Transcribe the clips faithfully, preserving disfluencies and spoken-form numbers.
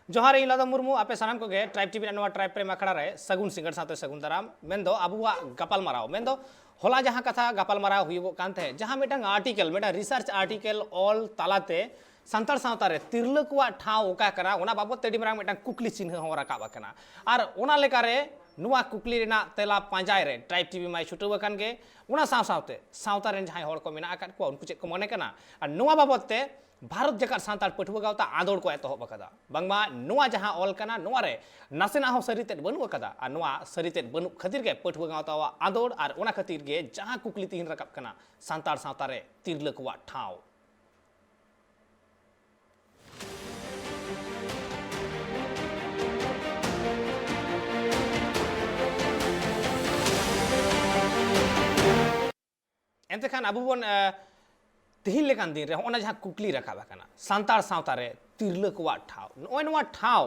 ᱡᱚᱦᱟᱨ, ᱤᱧ ᱞᱟᱫᱚ ᱢᱩᱨᱢᱩ, ᱟᱯᱮ ᱥᱟᱱᱟᱢ ᱠᱚᱜᱮ ᱴᱨᱟᱭᱤᱵᱽ ᱴᱤᱵᱷᱤ ᱨᱮᱱᱟᱜ ᱱᱚᱣᱟ ᱴᱨᱟᱭᱤᱵᱽ ᱯᱨᱮᱢ ᱟᱠᱷᱲᱟ ᱨᱮ ᱥᱟᱹᱜᱩᱱ ᱥᱤᱸᱜᱟᱹᱲ ᱥᱟᱶᱛᱮ ᱥᱟᱹᱜᱩᱱ ᱫᱟᱨᱟᱢ᱾ ᱢᱮᱱᱫᱚ ᱟᱵᱚᱣᱟᱜ ᱜᱟᱯᱟᱞᱢᱟᱨᱟᱣ, ᱢᱮᱱᱫᱚ ᱦᱚᱞᱟ ᱡᱟᱦᱟᱸ ᱠᱟᱛᱷᱟ ᱜᱟᱯᱟᱞᱢᱟᱨᱟᱣ ᱦᱩᱭᱩᱜᱚᱜ ᱠᱟᱱ ᱛᱟᱦᱮᱸᱫ, ᱡᱟᱦᱟᱸ ᱢᱤᱫᱴᱟᱝ ᱟᱨᱴᱤᱠᱮᱞ, ᱢᱤᱫᱴᱟᱝ ᱨᱤᱥᱟᱨᱪ ᱟᱨᱴᱤᱠᱮᱞ ᱚᱞ ᱛᱟᱞᱟᱛᱮ ᱥᱟᱱᱛᱟᱲ ᱥᱟᱶᱛᱟ ᱨᱮ ᱛᱤᱨᱞᱟᱹ ᱠᱚᱣᱟᱜ ᱴᱷᱟᱶ ᱚᱠᱟ ᱠᱟᱱᱟ, ᱚᱱᱟ ᱵᱟᱵᱚᱫ ᱛᱮ ᱟᱹᱰᱤ ᱢᱟᱨᱟᱝ ᱢᱤᱫᱴᱟᱝ ᱠᱩᱠᱞᱤ ᱪᱤᱱᱦᱟᱹ ᱦᱚᱸ ᱨᱟᱠᱟᱵ ᱟᱠᱟᱱᱟ᱾ ᱟᱨ ᱚᱱᱟ ᱞᱮᱠᱟᱨᱮ ᱱᱚᱣᱟ ᱠᱩᱠᱞᱤ ᱨᱮᱱᱟᱜ ᱛᱮᱞᱟ ᱯᱟᱸᱡᱟᱭ ᱨᱮ ᱴᱨᱟᱭᱤᱵᱽ ᱴᱤᱵᱷᱤ ᱢᱟᱭ ᱪᱷᱩᱴᱟᱹᱣ ᱟᱠᱟᱱ ᱜᱮ᱾ ᱚᱱᱟ ᱥᱟᱶ ᱥᱟᱶᱛᱮ ᱥᱟᱶᱛᱟ ᱨᱮᱱ ᱡᱟᱦᱟᱸᱭ ᱦᱚᱲ ᱠᱚ ᱢᱮᱱᱟᱜ ᱟᱠᱟᱫ ᱠᱚᱣᱟ, ᱩᱱᱠᱩ ᱪᱮᱫ ᱠᱚ ᱢᱚᱱᱮ ᱠᱟᱱᱟ, ᱟᱨ ᱱᱚᱣᱟ ᱵᱟᱵᱚᱫ ᱛᱮ ᱵᱷᱟᱨᱚᱛ ᱡᱟᱠᱟᱛ ᱥᱟᱱᱛᱟᱲ ᱯᱟᱹᱴᱷᱩᱣᱟᱹ ᱜᱟᱶᱛᱟ ᱟᱸᱫᱳᱲ ᱠᱚ ᱮᱛᱚᱦᱚᱵ ᱟᱠᱟᱫᱟ᱾ ᱵᱟᱝᱢᱟ ᱱᱚᱣᱟ ᱡᱟᱦᱟᱸ ᱚᱞ ᱠᱟᱱᱟ, ᱱᱚᱣᱟ ᱨᱮ ᱱᱟᱥᱮᱱᱟᱜ ᱦᱚᱸ ᱥᱟᱹᱨᱤ ᱛᱮᱫ ᱵᱟᱹᱱᱩᱜ ᱟᱠᱟᱫᱟ᱾ ᱟᱨ ᱱᱚᱣᱟ ᱥᱟᱹᱨᱤ ᱛᱮᱫ ᱵᱟᱹᱱᱩᱜ ᱠᱷᱟᱹᱛᱤᱨ ᱜᱮ ᱯᱟᱹᱴᱷᱩᱣᱟᱹ ᱜᱟᱶᱛᱟᱣᱟᱜ ᱟᱸᱫᱳᱲ, ᱟᱨ ᱚᱱᱟ ᱠᱷᱟᱹᱛᱤᱨ ᱜᱮ ᱡᱟᱦᱟᱸ ᱠᱩᱠᱞᱤ ᱛᱤᱦᱤᱧ ᱨᱟᱠᱟᱵ ᱠᱟᱱᱟ, ᱥᱟᱱᱛᱟᱲ ᱥᱟᱶᱛᱟ ᱨᱮ ᱛᱤᱨᱞᱟᱹ ᱠᱚᱣᱟᱜ ᱴᱷᱟᱶ᱾ ᱮᱱᱛᱮ ᱠᱷᱟᱱ ᱟᱵᱚ ᱵᱚᱱ, ᱮ, ᱛᱤᱦᱤᱧ ᱞᱮᱠᱟᱱ ᱫᱤᱱ ᱨᱮ ᱦᱚᱸᱜᱼᱚ ᱱᱟ ᱡᱟᱦᱟᱸ ᱠᱩᱠᱞᱤ ᱨᱟᱠᱟᱵ ᱟᱠᱟᱱᱟ, ᱥᱟᱱᱛᱟᱲ ᱥᱟᱶᱛᱟ ᱨᱮ ᱛᱤᱨᱞᱟᱹ ᱠᱚᱣᱟᱜ ᱴᱷᱟᱶ, ᱱᱚᱜᱼᱚᱭ ᱱᱚᱣᱟ ᱴᱷᱟᱶ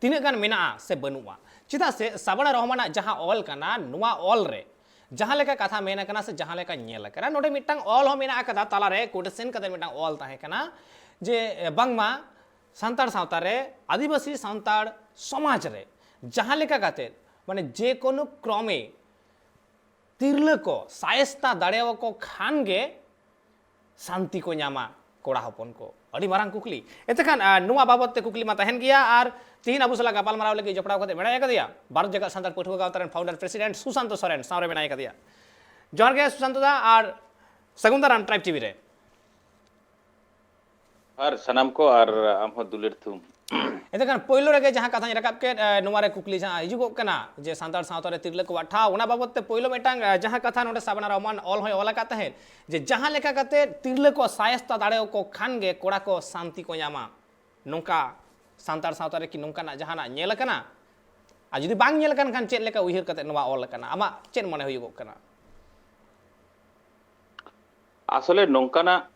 ᱛᱤᱱᱟᱹᱜ ᱜᱟᱱ ᱢᱮᱱᱟᱜᱼᱟ ᱥᱮ ᱵᱟᱹᱱᱩᱜᱼᱟ? ᱪᱮᱫᱟᱜ ᱥᱮ ᱥᱟᱵᱟᱱᱟ ᱨᱚᱦᱢᱟᱱᱟᱜ ᱡᱟᱦᱟᱸ ᱚᱞ ᱠᱟᱱᱟ, ᱱᱚᱣᱟ ᱚᱞ ᱨᱮ ᱡᱟᱦᱟᱸ ᱞᱮᱠᱟ ᱠᱟᱛᱷᱟ ᱢᱮᱱ ᱟᱠᱟᱱᱟ ᱥᱮ ᱡᱟᱦᱟᱸ ᱞᱮᱠᱟ ᱧᱮᱞ ᱟᱠᱟᱱᱟ, ᱱᱚᱰᱮ ᱢᱤᱫᱴᱟᱝ ᱚᱞ ᱦᱚᱸ ᱢᱮᱱᱟᱜ ᱟᱠᱟᱫᱟ ᱛᱟᱞᱟᱨᱮ, ᱠᱳᱴᱮᱥᱚᱱ ᱠᱟᱛᱮ ᱢᱤᱫᱴᱟᱝ ᱚᱞ ᱛᱟᱦᱮᱸ ᱠᱟᱱᱟ ᱡᱮ, ᱮ, ᱵᱟᱝᱢᱟ ᱥᱟᱱᱛᱟᱲ ᱥᱟᱶᱛᱟ ᱨᱮ, ᱟᱹᱫᱤᱵᱟᱹᱥᱤ ᱥᱟᱱᱛᱟᱲ ᱥᱚᱢᱟᱡᱽ ᱨᱮ ᱡᱟᱦᱟᱸ ᱞᱮᱠᱟ ᱠᱟᱛᱮ, ᱢᱟᱱᱮ, ᱡᱮ ᱠᱳᱱᱳ ᱠᱨᱚᱢᱮ ᱛᱤᱨᱞᱟᱹ ᱠᱚ ᱥᱟᱭᱮᱥᱛᱟ ᱫᱟᱲᱮᱭᱟᱠᱚ ᱠᱷᱟᱱ ᱜᱮ ᱥᱟᱱᱛᱤ ᱠᱚ ᱧᱟᱢᱟ ᱠᱚᱲᱟ ᱦᱚᱯᱚᱱ ᱠᱚ? ᱟᱹᱰᱤ ᱢᱟᱨᱟᱝ ᱠᱩᱠᱞᱤ᱾ ᱮᱱᱛᱮ ᱠᱷᱟᱱ, ᱟ, ᱱᱚᱣᱟ ᱵᱟᱵᱚᱫ ᱛᱮ ᱠᱩᱠᱞᱤ ᱢᱟ ᱛᱟᱦᱮᱱ ᱜᱮᱭᱟ, ᱟᱨ ᱛᱤᱦᱤᱧ ᱟᱵᱚ ᱥᱟᱞᱟᱜ ᱜᱟᱯᱟᱞᱢᱟᱨᱟᱣ ᱞᱟᱹᱜᱤᱫ ᱡᱚᱯᱲᱟᱣ ᱠᱟᱛᱮ ᱢᱮᱱᱟᱭ ᱟᱠᱟᱫᱮᱭᱟ ᱵᱷᱟᱨᱚᱛ ᱡᱟᱠᱟᱛ ᱥᱟᱱᱛᱟᱲ ᱯᱟᱹᱴᱷᱩᱣᱟᱹ ᱜᱟᱶᱛᱟ ᱨᱮᱱ ᱯᱷᱟᱣᱩᱱᱰᱟᱨ ᱯᱨᱮᱥᱤᱰᱮᱱᱴ ᱥᱩᱥᱟᱱᱛᱚ ᱥᱚᱨᱮᱱ, ᱥᱟᱶᱨᱮ ᱢᱮᱱᱟᱭ ᱟᱠᱟᱫᱮᱭᱟ᱾ ᱡᱚᱦᱟᱨ ᱜᱮ ᱥᱩᱥᱟᱱᱛᱚ ᱫᱟ, ᱟᱨ ᱥᱟᱹᱜᱩᱱ ᱫᱟᱨᱟᱢ ᱴᱨᱟᱭᱤᱵᱽ ᱴᱤᱵᱷᱤ ᱨᱮ᱾ ᱟᱨ ᱥᱟᱱᱟᱢ ᱠᱚ, ᱟᱨ ᱟᱢ ᱦᱚᱸ ᱫᱩᱞᱟᱹᱲ ᱛᱷᱩᱢ᱾ ᱮᱱᱛᱮ ᱠᱷᱟᱱ ᱯᱳᱭᱞᱳ ᱨᱮᱜᱮ ᱡᱟᱦᱟᱸ ᱠᱟᱛᱷᱟᱧ ᱨᱟᱠᱟᱵ ᱠᱮᱫ, ᱮ, ᱱᱚᱣᱟ ᱨᱮ ᱠᱩᱠᱞᱤ ᱡᱟᱦᱟᱸ ᱦᱤᱡᱩᱜᱚᱜ ᱠᱟᱱᱟ ᱡᱮ ᱥᱟᱱᱛᱟᱲ ᱥᱟᱶᱛᱟ ᱨᱮ ᱛᱤᱨᱞᱟᱹ ᱠᱚᱣᱟᱜ ᱴᱷᱟᱶ, ᱚᱱᱟ ᱵᱟᱵᱚᱫ ᱛᱮ ᱯᱳᱭᱞᱳ ᱢᱤᱫᱴᱟᱝ, ᱮ, ᱡᱟᱦᱟᱸ ᱠᱟᱛᱷᱟ ᱱᱚᱰᱮ ᱥᱟᱵᱟᱱᱟ ᱨᱚᱦᱢᱟᱱ ᱚᱞ ᱦᱚᱸᱭ ᱚᱞ ᱟᱠᱟᱫ ᱛᱟᱦᱮᱸᱫ, ᱡᱮ ᱡᱟᱦᱟᱸ ᱞᱮᱠᱟ ᱠᱟᱛᱮ ᱛᱤᱨᱞᱟᱹ ᱠᱚ ᱥᱟᱭᱮᱥᱛᱟ ᱫᱟᱲᱮᱭᱟᱠᱚ ᱠᱷᱟᱱ ᱜᱮ ᱠᱚᱲᱟ ᱠᱚ ᱥᱟᱱᱛᱤ ᱠᱚ ᱧᱟᱢᱟ, ᱱᱚᱝᱠᱟ ᱥᱟᱱᱛᱟᱲ ᱥᱟᱶᱛᱟ ᱨᱮ ᱠᱤ ᱱᱚᱝᱠᱟᱱᱟᱜ ᱡᱟᱦᱟᱱᱟᱜ ᱧᱮᱞ ᱟᱠᱟᱱᱟ? ᱟᱨ ᱡᱩᱫᱤ ᱵᱟᱝ ᱧᱮᱞ ᱟᱠᱟᱱ ᱠᱷᱟᱱ ᱪᱮᱫ ᱞᱮᱠᱟ ᱩᱭᱦᱟᱹᱨ ᱠᱟᱛᱮ ᱱᱚᱣᱟ ᱚᱞ ᱟᱠᱟᱱᱟ? ᱟᱢᱟᱜ ᱪᱮᱫ ᱢᱚᱱᱮ ᱦᱩᱭᱩᱜᱚᱜ ᱠᱟᱱᱟ? ᱟᱥᱚᱞᱮ ᱱᱚᱝᱠᱟᱱᱟᱜ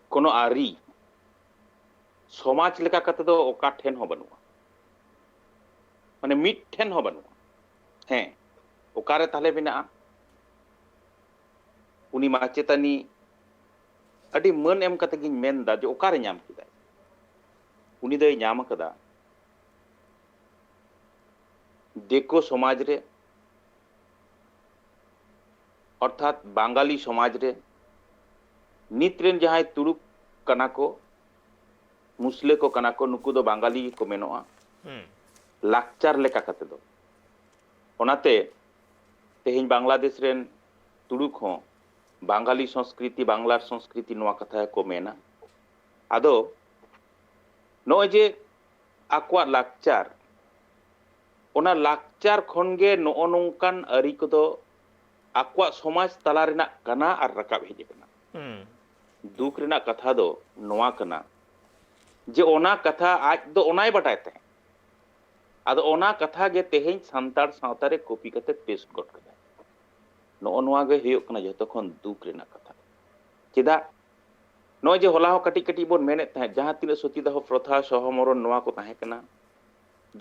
ᱠᱳᱱᱳ ᱟᱹᱨᱤ ᱥᱚᱢᱟᱡᱽ ᱞᱮᱠᱟ ᱠᱟᱛᱮ ᱫᱚ ᱚᱠᱟ ᱴᱷᱮᱱ ᱦᱚᱸ ᱵᱟᱹᱱᱩᱜᱼᱟ, ᱢᱟᱱᱮ ᱢᱤᱫ ᱴᱷᱮᱱ ᱦᱚᱸ ᱵᱟᱹᱱᱩᱜᱼᱟ᱾ ᱦᱮᱸ, ᱚᱠᱟᱨᱮ ᱛᱟᱦᱞᱮ ᱢᱮᱱᱟᱜᱼᱟ? ᱩᱱᱤ ᱢᱟᱪᱮᱛᱟᱹᱱᱤ ᱟᱹᱰᱤ ᱢᱟᱹᱱ ᱮᱢ ᱠᱟᱛᱮ ᱜᱤᱧ ᱢᱮᱱ ᱫᱟ ᱡᱮ ᱚᱠᱟᱨᱮ ᱧᱟᱢ ᱠᱮᱫᱟᱭ? ᱩᱱᱤ ᱫᱚᱭ ᱧᱟᱢ ᱟᱠᱟᱫᱟ ᱫᱤᱠᱩ ᱥᱚᱢᱟᱡᱽ ᱨᱮ, ᱚᱨᱛᱷᱟᱛ ᱵᱟᱝᱜᱟᱞᱤ ᱥᱚᱢᱟᱡᱽ ᱨᱮ ᱱᱤᱛ ᱨᱮᱱ ᱡᱟᱦᱟᱸᱭ ᱛᱩᱲᱩᱠ ᱠᱟᱱᱟ ᱠᱚ, ᱢᱩᱥᱞᱟᱹ ᱠᱚ ᱠᱟᱱᱟ ᱠᱚ, ᱱᱩᱠᱩ ᱫᱚ ᱵᱟᱝᱜᱟᱞᱤ ᱜᱮᱠᱚ ᱢᱮᱱᱚᱜᱼᱟ᱾ ᱦᱩᱸ᱾ ᱞᱟᱠᱪᱟᱨ ᱞᱮᱠᱟ ᱠᱟᱛᱮ ᱫᱚ᱾ ᱚᱱᱟᱛᱮ ᱛᱮᱦᱮᱧ ᱵᱟᱝᱞᱟᱫᱮᱥ ᱨᱮᱱ ᱛᱩᱲᱩᱠ ᱦᱚᱸ ᱵᱟᱝᱜᱟᱞᱤ ᱥᱚᱝᱥᱠᱨᱤᱛᱤ, ᱵᱟᱝᱞᱟᱨ ᱥᱚᱝᱥᱠᱨᱤᱛᱤ, ᱱᱚᱣᱟ ᱠᱟᱛᱷᱟ ᱜᱮᱠᱚ ᱢᱮᱱᱟ᱾ ᱟᱫᱚ ᱱᱚᱜᱼᱚᱭ ᱡᱮ ᱟᱠᱚᱣᱟᱜ ᱞᱟᱠᱪᱟᱨ, ᱚᱱᱟ ᱞᱟᱠᱪᱟᱨ ᱠᱷᱚᱱ ᱜᱮ ᱱᱚᱜᱼᱚ ᱱᱚᱝᱠᱟᱱ ᱟᱹᱨᱤ ᱠᱚᱫᱚ ᱟᱠᱚᱣᱟᱜ ᱥᱚᱢᱟᱡᱽ ᱛᱟᱞᱟ ᱨᱮᱱᱟᱜ ᱠᱟᱱᱟ ᱟᱨ ᱨᱟᱠᱟᱵ ᱦᱮᱡ ᱟᱠᱟᱱᱟ᱾ ᱦᱩᱸ᱾ ᱫᱩᱠ ᱨᱮᱱᱟᱜ ᱠᱟᱛᱷᱟ ᱫᱚ ᱱᱚᱣᱟ ᱠᱟᱱᱟ ᱡᱮ ᱚᱱᱟ ᱠᱟᱛᱷᱟ ᱟᱡ ᱫᱚ ᱚᱱᱟᱭ ᱵᱟᱰᱟᱭ ᱛᱟᱦᱮᱸᱫ, ᱟᱫᱚ ᱚᱱᱟ ᱠᱟᱛᱷᱟ ᱜᱮ ᱛᱮᱦᱮᱧ ᱥᱟᱱᱛᱟᱲ ᱥᱟᱶᱛᱟ ᱨᱮ ᱠᱚᱯᱤ ᱠᱟᱛᱮ ᱯᱮᱥᱴ ᱜᱚᱫ ᱠᱟᱫᱟᱭ᱾ ᱱᱚᱜᱼᱚ ᱱᱚᱣᱟ ᱜᱮ ᱦᱩᱭᱩᱜ ᱠᱟᱱᱟ ᱡᱷᱚᱛᱚ ᱠᱷᱚᱱ ᱫᱩᱠ ᱨᱮᱱᱟᱜ ᱠᱟᱛᱷᱟ᱾ ᱪᱮᱫᱟᱜ? ᱱᱚᱜᱼᱚᱭ ᱡᱮ ᱦᱚᱞᱟ ᱦᱚᱸ ᱠᱟᱹᱴᱤᱡ ᱠᱟᱹᱴᱤᱡ ᱵᱚᱱ ᱢᱮᱱᱮᱫ ᱛᱟᱦᱮᱸᱫ, ᱡᱟᱦᱟᱸ ᱛᱤᱱᱟᱹᱜ ᱥᱚᱛᱤᱫᱟᱦᱚ ᱯᱨᱚᱛᱷᱟ, ᱥᱚᱦᱚᱢᱚᱨᱚᱱ, ᱱᱚᱣᱟ ᱠᱚ ᱛᱟᱦᱮᱸ ᱠᱟᱱᱟ,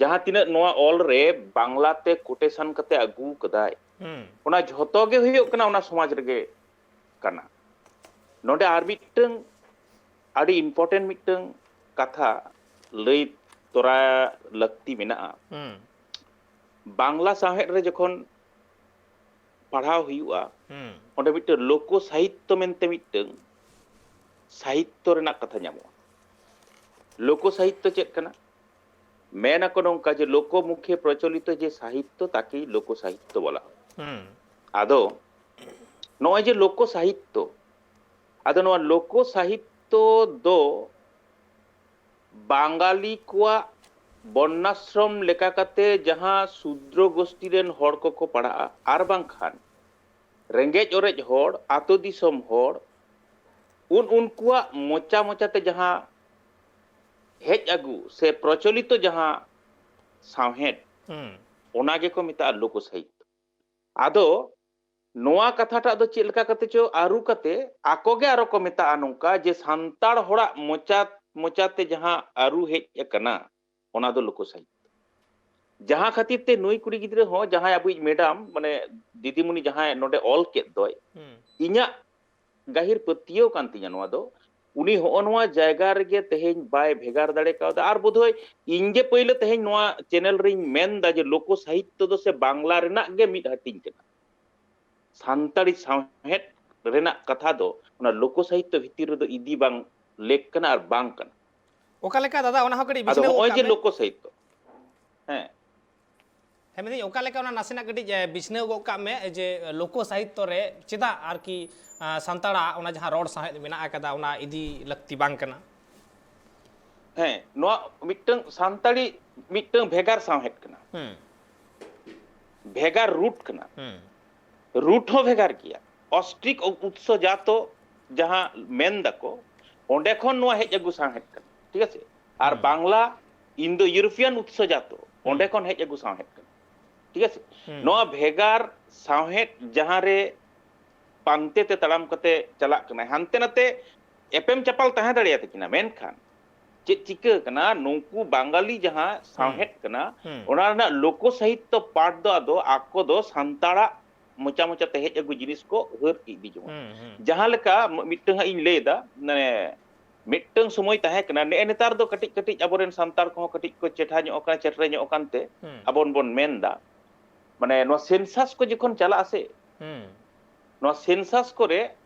ᱡᱟᱦᱟᱸ ᱛᱤᱱᱟᱹᱜ ᱱᱚᱣᱟ ᱚᱞ ᱨᱮ ᱵᱟᱝᱞᱟ ᱛᱮ ᱠᱳᱴᱮᱥᱚᱱ ᱠᱟᱛᱮ ᱟᱹᱜᱩ ᱠᱟᱫᱟᱭ, ᱦᱩᱸ᱾ ᱚᱱᱟ ᱡᱷᱚᱛᱚ ᱜᱮ ᱦᱩᱭᱩᱜ ᱠᱟᱱᱟ ᱚᱱᱟ ᱥᱚᱢᱟᱡᱽ ᱨᱮᱜᱮ ᱠᱟᱱᱟ᱾ ᱱᱚᱰᱮ ᱟᱨ ᱢᱤᱫᱴᱟᱝ ᱟᱹᱰᱤ ᱤᱢᱯᱚᱨᱴᱮᱱᱴ ᱢᱤᱫᱴᱟᱝ ᱠᱟᱛᱷᱟ ᱞᱟᱹᱭ ᱛᱚᱨᱟ ᱞᱟᱹᱠᱛᱤ ᱢᱮᱱᱟᱜᱼᱟ᱾ ᱦᱩᱸ᱾ ᱵᱟᱝᱞᱟ ᱥᱟᱶᱦᱮᱫ ᱨᱮ ᱡᱚᱠᱷᱚᱱ ᱯᱟᱲᱦᱟᱣ ᱦᱩᱭᱩᱜᱼᱟ, ᱦᱩᱸ᱾ ᱚᱸᱰᱮ ᱢᱤᱫᱴᱟᱝ ᱞᱳᱠᱚ ᱥᱟᱦᱤᱛᱛᱚ ᱢᱮᱱᱛᱮ ᱢᱤᱫᱴᱟᱝ ᱥᱟᱦᱤᱛᱛᱚ ᱨᱮᱱᱟᱜ ᱠᱟᱛᱷᱟ ᱧᱟᱢᱚᱜᱼᱟ᱾ ᱞᱳᱠᱚ ᱥᱟᱦᱤᱛᱛᱚ ᱪᱮᱫ ᱠᱟᱱᱟ? ᱢᱮᱱ ᱟᱠᱚ ᱱᱚᱝᱠᱟ ᱡᱮ ᱞᱳᱠᱚ ᱢᱩᱠᱷᱮ ᱯᱨᱚᱪᱚᱞᱤᱛᱚ ᱡᱮ ᱥᱟᱦᱤᱛᱛᱚ ᱛᱟᱠᱮ ᱞᱳᱠᱚ ᱥᱟᱦᱤᱛᱛᱚ ᱵᱚᱞᱟ ᱦᱚᱭ᱾ ᱦᱩᱸ᱾ ᱟᱫᱚ ᱱᱚᱜᱼᱚᱭ ᱡᱮ ᱞᱳᱠᱚ ᱥᱟᱦᱤᱛᱛᱚ, ᱟᱫᱚ ᱱᱚᱣᱟ ᱞᱳᱠᱚ ᱥᱟᱦᱤᱛᱛᱚ ᱫᱚ ᱵᱟᱝᱜᱟᱞᱤ ᱠᱚᱣᱟᱜ ᱵᱚᱨᱱᱟᱥᱨᱚᱢ ᱞᱮᱠᱟ ᱠᱟᱛᱮ ᱡᱟᱦᱟᱸ ᱥᱩᱫᱨᱚ ᱜᱳᱥᱴᱤ ᱨᱮᱱ ᱦᱚᱲ ᱠᱚᱠᱚ ᱯᱟᱲᱟᱜᱼᱟ, ᱟᱨ ᱵᱟᱝᱠᱷᱟᱱ ᱨᱮᱸᱜᱮᱡ ᱚᱨᱮᱡ ᱦᱚᱲ, ᱟᱛᱳ ᱫᱤᱥᱚᱢ ᱦᱚᱲ, ᱩᱱ ᱩᱱᱠᱩᱣᱟᱜ ᱢᱚᱪᱟ ᱢᱚᱪᱟᱛᱮ ᱡᱟᱦᱟᱸ ᱦᱮᱡ ᱟᱹᱜᱩ ᱥᱮ ᱯᱨᱚᱪᱚᱞᱤᱛᱚ ᱡᱟᱦᱟᱸ ᱥᱟᱶᱦᱮᱫ, ᱦᱩᱸ᱾ ᱚᱱᱟ ᱜᱮᱠᱚ ᱢᱮᱛᱟᱜᱼᱟ ᱞᱳᱠᱚ ᱥᱟᱦᱤᱛᱛᱚ᱾ ᱟᱫᱚ ᱱᱚᱣᱟ ᱠᱟᱛᱷᱟᱴᱟᱜ ᱫᱚ ᱪᱮᱫ ᱞᱮᱠᱟ ᱠᱟᱛᱮ ᱪᱚ ᱟᱹᱨᱩ ᱠᱟᱛᱮ ᱟᱠᱚ ᱜᱮ ᱟᱨᱚ ᱠᱚ ᱢᱮᱛᱟᱜᱼᱟ ᱱᱚᱝᱠᱟ ᱡᱮ ᱥᱟᱱᱛᱟᱲ ᱦᱚᱲᱟᱜ ᱢᱚᱪᱟ ᱢᱚᱪᱟᱛᱮ ᱡᱟᱦᱟᱸ ᱟᱹᱨᱩ ᱦᱮᱡ ᱟᱠᱟᱱᱟ, ᱚᱱᱟ ᱫᱚ ᱞᱳᱠᱚ ᱥᱟᱦᱤᱛᱛᱚ᱾ ᱡᱟᱦᱟᱸ ᱠᱷᱟᱹᱛᱤᱨ ᱛᱮ ᱱᱩᱭ ᱠᱩᱲᱤ ᱜᱤᱫᱽᱨᱟᱹ ᱦᱚᱸ, ᱡᱟᱦᱟᱸᱭ ᱟᱵᱚᱭᱤᱡ ᱢᱮᱰᱟᱢ, ᱢᱟᱱᱮ ᱫᱤᱫᱤᱢᱩᱱᱤ ᱡᱟᱦᱟᱸᱭ ᱱᱚᱰᱮ ᱚᱞ ᱠᱮᱫ ᱫᱚᱭ, ᱦᱩᱸ᱾ ᱤᱧᱟᱹᱜ ᱜᱟᱹᱦᱤᱨ ᱯᱟᱹᱛᱭᱟᱹᱣ ᱠᱟᱱ ᱛᱤᱧᱟᱹ ᱱᱚᱣᱟ ᱫᱚ, ᱩᱱᱤ ᱦᱚᱸᱜᱼᱚ ᱱᱚᱣᱟ ᱡᱟᱭᱜᱟ ᱨᱮᱜᱮ ᱛᱮᱦᱮᱧ ᱵᱟᱭ ᱵᱷᱮᱜᱟᱨ ᱫᱟᱲᱮ ᱠᱟᱣᱫᱟ᱾ ᱟᱨ ᱵᱳᱫᱷᱚᱭ ᱤᱧ ᱜᱮ ᱯᱟᱹᱭᱞᱟᱹ ᱛᱮᱦᱮᱧ ᱱᱚᱣᱟ ᱪᱮᱱᱮᱞ ᱨᱤᱧ ᱢᱮᱱ ᱫᱟ ᱡᱮ ᱞᱳᱠᱚ ᱥᱟᱦᱤᱛᱛᱚ ᱫᱚ ᱥᱮ ᱵᱟᱝᱞᱟ ᱨᱮᱱᱟᱜ ᱜᱮ ᱢᱤᱫ ᱦᱟᱹᱴᱤᱧ ᱠᱟᱱᱟ, ᱥᱟᱱᱛᱟᱲᱤ ᱥᱟᱶᱦᱮᱫ ᱨᱮᱱᱟᱜ ᱠᱟᱛᱷᱟ ᱫᱚ ᱚᱱᱟ ᱞᱳᱠᱚ ᱥᱟᱦᱤᱛᱛᱚ ᱵᱷᱤᱛᱤᱨ ᱨᱮᱫᱚ ᱤᱫᱤ ᱵᱟᱝ ᱞᱮᱠ ᱠᱟᱱᱟ ᱟᱨ ᱵᱟᱝ ᱠᱟᱱᱟ᱾ ᱚᱠᱟ ᱞᱮᱠᱟ ᱫᱟᱫᱟ, ᱚᱱᱟ ᱦᱚᱸ ᱠᱟᱹᱴᱤᱡ ᱟᱫᱚ ᱵᱤᱪᱷᱱᱟᱹᱣ ᱜᱚᱫ ᱦᱚᱸᱜᱼᱚᱭ ᱠᱟᱜ ᱡᱮ ᱢᱮ᱾ ᱞᱳᱠᱚ ᱥᱟᱦᱤᱛᱛᱚ, ᱦᱮᱸ, ᱦᱮᱸ, ᱢᱮᱱᱫᱟᱹᱧ ᱚᱠᱟ ᱞᱮᱠᱟ ᱚᱱᱟ ᱱᱟᱥᱮᱱᱟᱜ ᱠᱟᱹᱴᱤᱡ ᱮ, ᱵᱤᱪᱷᱱᱟᱹᱣ ᱜᱚᱫ ᱠᱟᱜ ᱢᱮ ᱡᱮ ᱞᱳᱠᱚ ᱥᱟᱦᱤᱛᱛᱚ ᱨᱮ ᱪᱮᱫᱟᱜ ᱟᱨᱠᱤ ᱟ, ᱥᱟᱱᱛᱟᱲᱟᱜ ᱚᱱᱟ ᱡᱟᱦᱟᱸ ᱨᱚᱲ ᱥᱟᱶᱦᱮᱫ ᱢᱮᱱᱟᱜ ᱟᱠᱟᱫᱟ ᱚᱱᱟ ᱤᱫᱤ ᱞᱟᱹᱠᱛᱤ ᱵᱟᱝ ᱠᱟᱱᱟ? ᱦᱮᱸ, ᱱᱚᱣᱟ ᱢᱤᱫᱴᱟᱝ ᱥᱟᱱᱛᱟᱲᱤ ᱢᱤᱫᱴᱟᱝ ᱵᱷᱮᱜᱟᱨ ᱥᱟᱶᱦᱮᱫ ᱠᱟᱱᱟ, ᱦᱩᱸ ᱵᱷᱮᱜᱟᱨ ᱨᱩᱴ ᱠᱟᱱᱟ᱾ ᱦᱩᱸ ᱨᱩᱴ ᱦᱚᱸ ᱵᱷᱮᱜᱟᱨ ᱜᱮᱭᱟ᱾ ᱚᱥᱴᱨᱤᱠ ᱩᱛᱥᱚ ᱡᱟᱛᱚ ᱡᱟᱦᱟᱸ ᱢᱮᱱ ᱫᱟᱠᱚ, ᱚᱸᱰᱮ ᱠᱷᱚᱱ ᱱᱚᱣᱟ ᱦᱮᱡ ᱟᱹᱜᱩ ᱥᱟᱶᱦᱮᱫ ᱠᱟᱱᱟ, ᱴᱷᱤᱠ ᱟᱪᱷᱮ? ᱟᱨ ᱦᱩᱸ᱾ ᱵᱟᱝᱞᱟ ᱤᱱᱫᱳ ᱤᱭᱩᱨᱳᱯᱤᱭᱟᱱ ᱩᱛᱥᱚ ᱡᱟᱛᱚ, ᱦᱩᱸ᱾ ᱚᱸᱰᱮ ᱠᱷᱚᱱ ᱦᱮᱡ ᱟᱹᱜᱩ ᱥᱟᱶᱦᱮᱫ ᱠᱟᱱᱟ, ᱴᱷᱤᱠ ᱟᱪᱷᱮ? ᱦᱩᱸ᱾ ᱱᱚᱣᱟ ᱵᱷᱮᱜᱟᱨ ᱥᱟᱶᱦᱮᱫ ᱡᱟᱦᱟᱸ ᱨᱮ ᱯᱟᱱᱛᱮ ᱛᱮ ᱛᱟᱲᱟᱢ ᱠᱟᱛᱮ ᱪᱟᱞᱟᱜ ᱠᱟᱱᱟᱭ, ᱦᱟᱱᱛᱮ ᱱᱟᱛᱮ ᱮᱯᱮᱢ ᱪᱟᱯᱟᱞ ᱛᱟᱦᱮᱸ ᱫᱟᱲᱮᱭᱟᱛᱟ ᱠᱤᱱᱟ, ᱢᱮᱱᱠᱷᱟᱱ ᱪᱮᱫ ᱪᱤᱠᱟᱹ ᱠᱟᱱᱟ, ᱱᱩᱠᱩ ᱵᱟᱝᱜᱟᱞᱤ ᱡᱟᱦᱟᱸ ᱥᱟᱶᱦᱮᱫ ᱠᱟᱱᱟ, ᱦᱩᱸ᱾ ᱚᱱᱟ ᱨᱮᱱᱟᱜ ᱞᱳᱠᱚ ᱥᱟᱦᱤᱛᱛᱚ ᱯᱟᱴ ᱫᱚ ᱟᱫᱚ ᱟᱠᱚ ᱫᱚ ᱥᱟᱱᱛᱟᱲᱟᱜ ᱢᱚᱪᱟ ᱢᱚᱪᱟ ᱛᱮ ᱦᱮᱡ ᱟᱹᱜᱩ ᱡᱤᱱᱤᱥ ᱠᱚ ᱦᱟᱹᱨ ᱤᱫᱤ ᱡᱚᱝᱟ᱾ ᱦᱩᱸ, ᱦᱩᱸ᱾ ᱡᱟᱦᱟᱸ ᱞᱮᱠᱟ ᱢᱤᱫᱴᱟᱝ ᱦᱟᱸᱜ ᱤᱧ ᱞᱟᱹᱭ ᱮᱫᱟ, ᱢᱟᱱᱮ ᱢᱤᱫᱴᱟᱝ ᱥᱚᱢᱚᱭ ᱛᱟᱦᱮᱸ ᱠᱟᱱᱟ, ᱱᱮᱜᱼᱮ ᱱᱮᱛᱟᱨ ᱫᱚ ᱠᱟᱹᱴᱤᱡ ᱠᱟᱹᱴᱤᱡ ᱟᱵᱚᱨᱮᱱ ᱥᱟᱱᱛᱟᱲ ᱠᱚᱦᱚᱸ ᱠᱟᱹᱴᱤᱡ ᱠᱚ ᱪᱮᱴᱷᱟ ᱧᱚᱜ ᱟᱠᱟᱱᱟ, ᱪᱮᱴᱨᱮ ᱧᱚᱜ ᱟᱠᱟᱱ ᱛᱮ ᱦᱩᱸ᱾ ᱟᱵᱚ ᱵᱚᱱ ᱢᱮᱱ ᱮᱫᱟ, ᱢᱟᱱᱮ ᱱᱚᱣᱟ ᱥᱮᱱᱥᱟᱥ ᱠᱚ ᱡᱚᱠᱷᱚᱱ ᱪᱟᱞᱟᱜᱼᱟ ᱥᱮ, ᱦᱩᱸ᱾ ᱱᱚᱣᱟ ᱥᱮᱱᱥᱟᱥ ᱠᱚᱨᱮ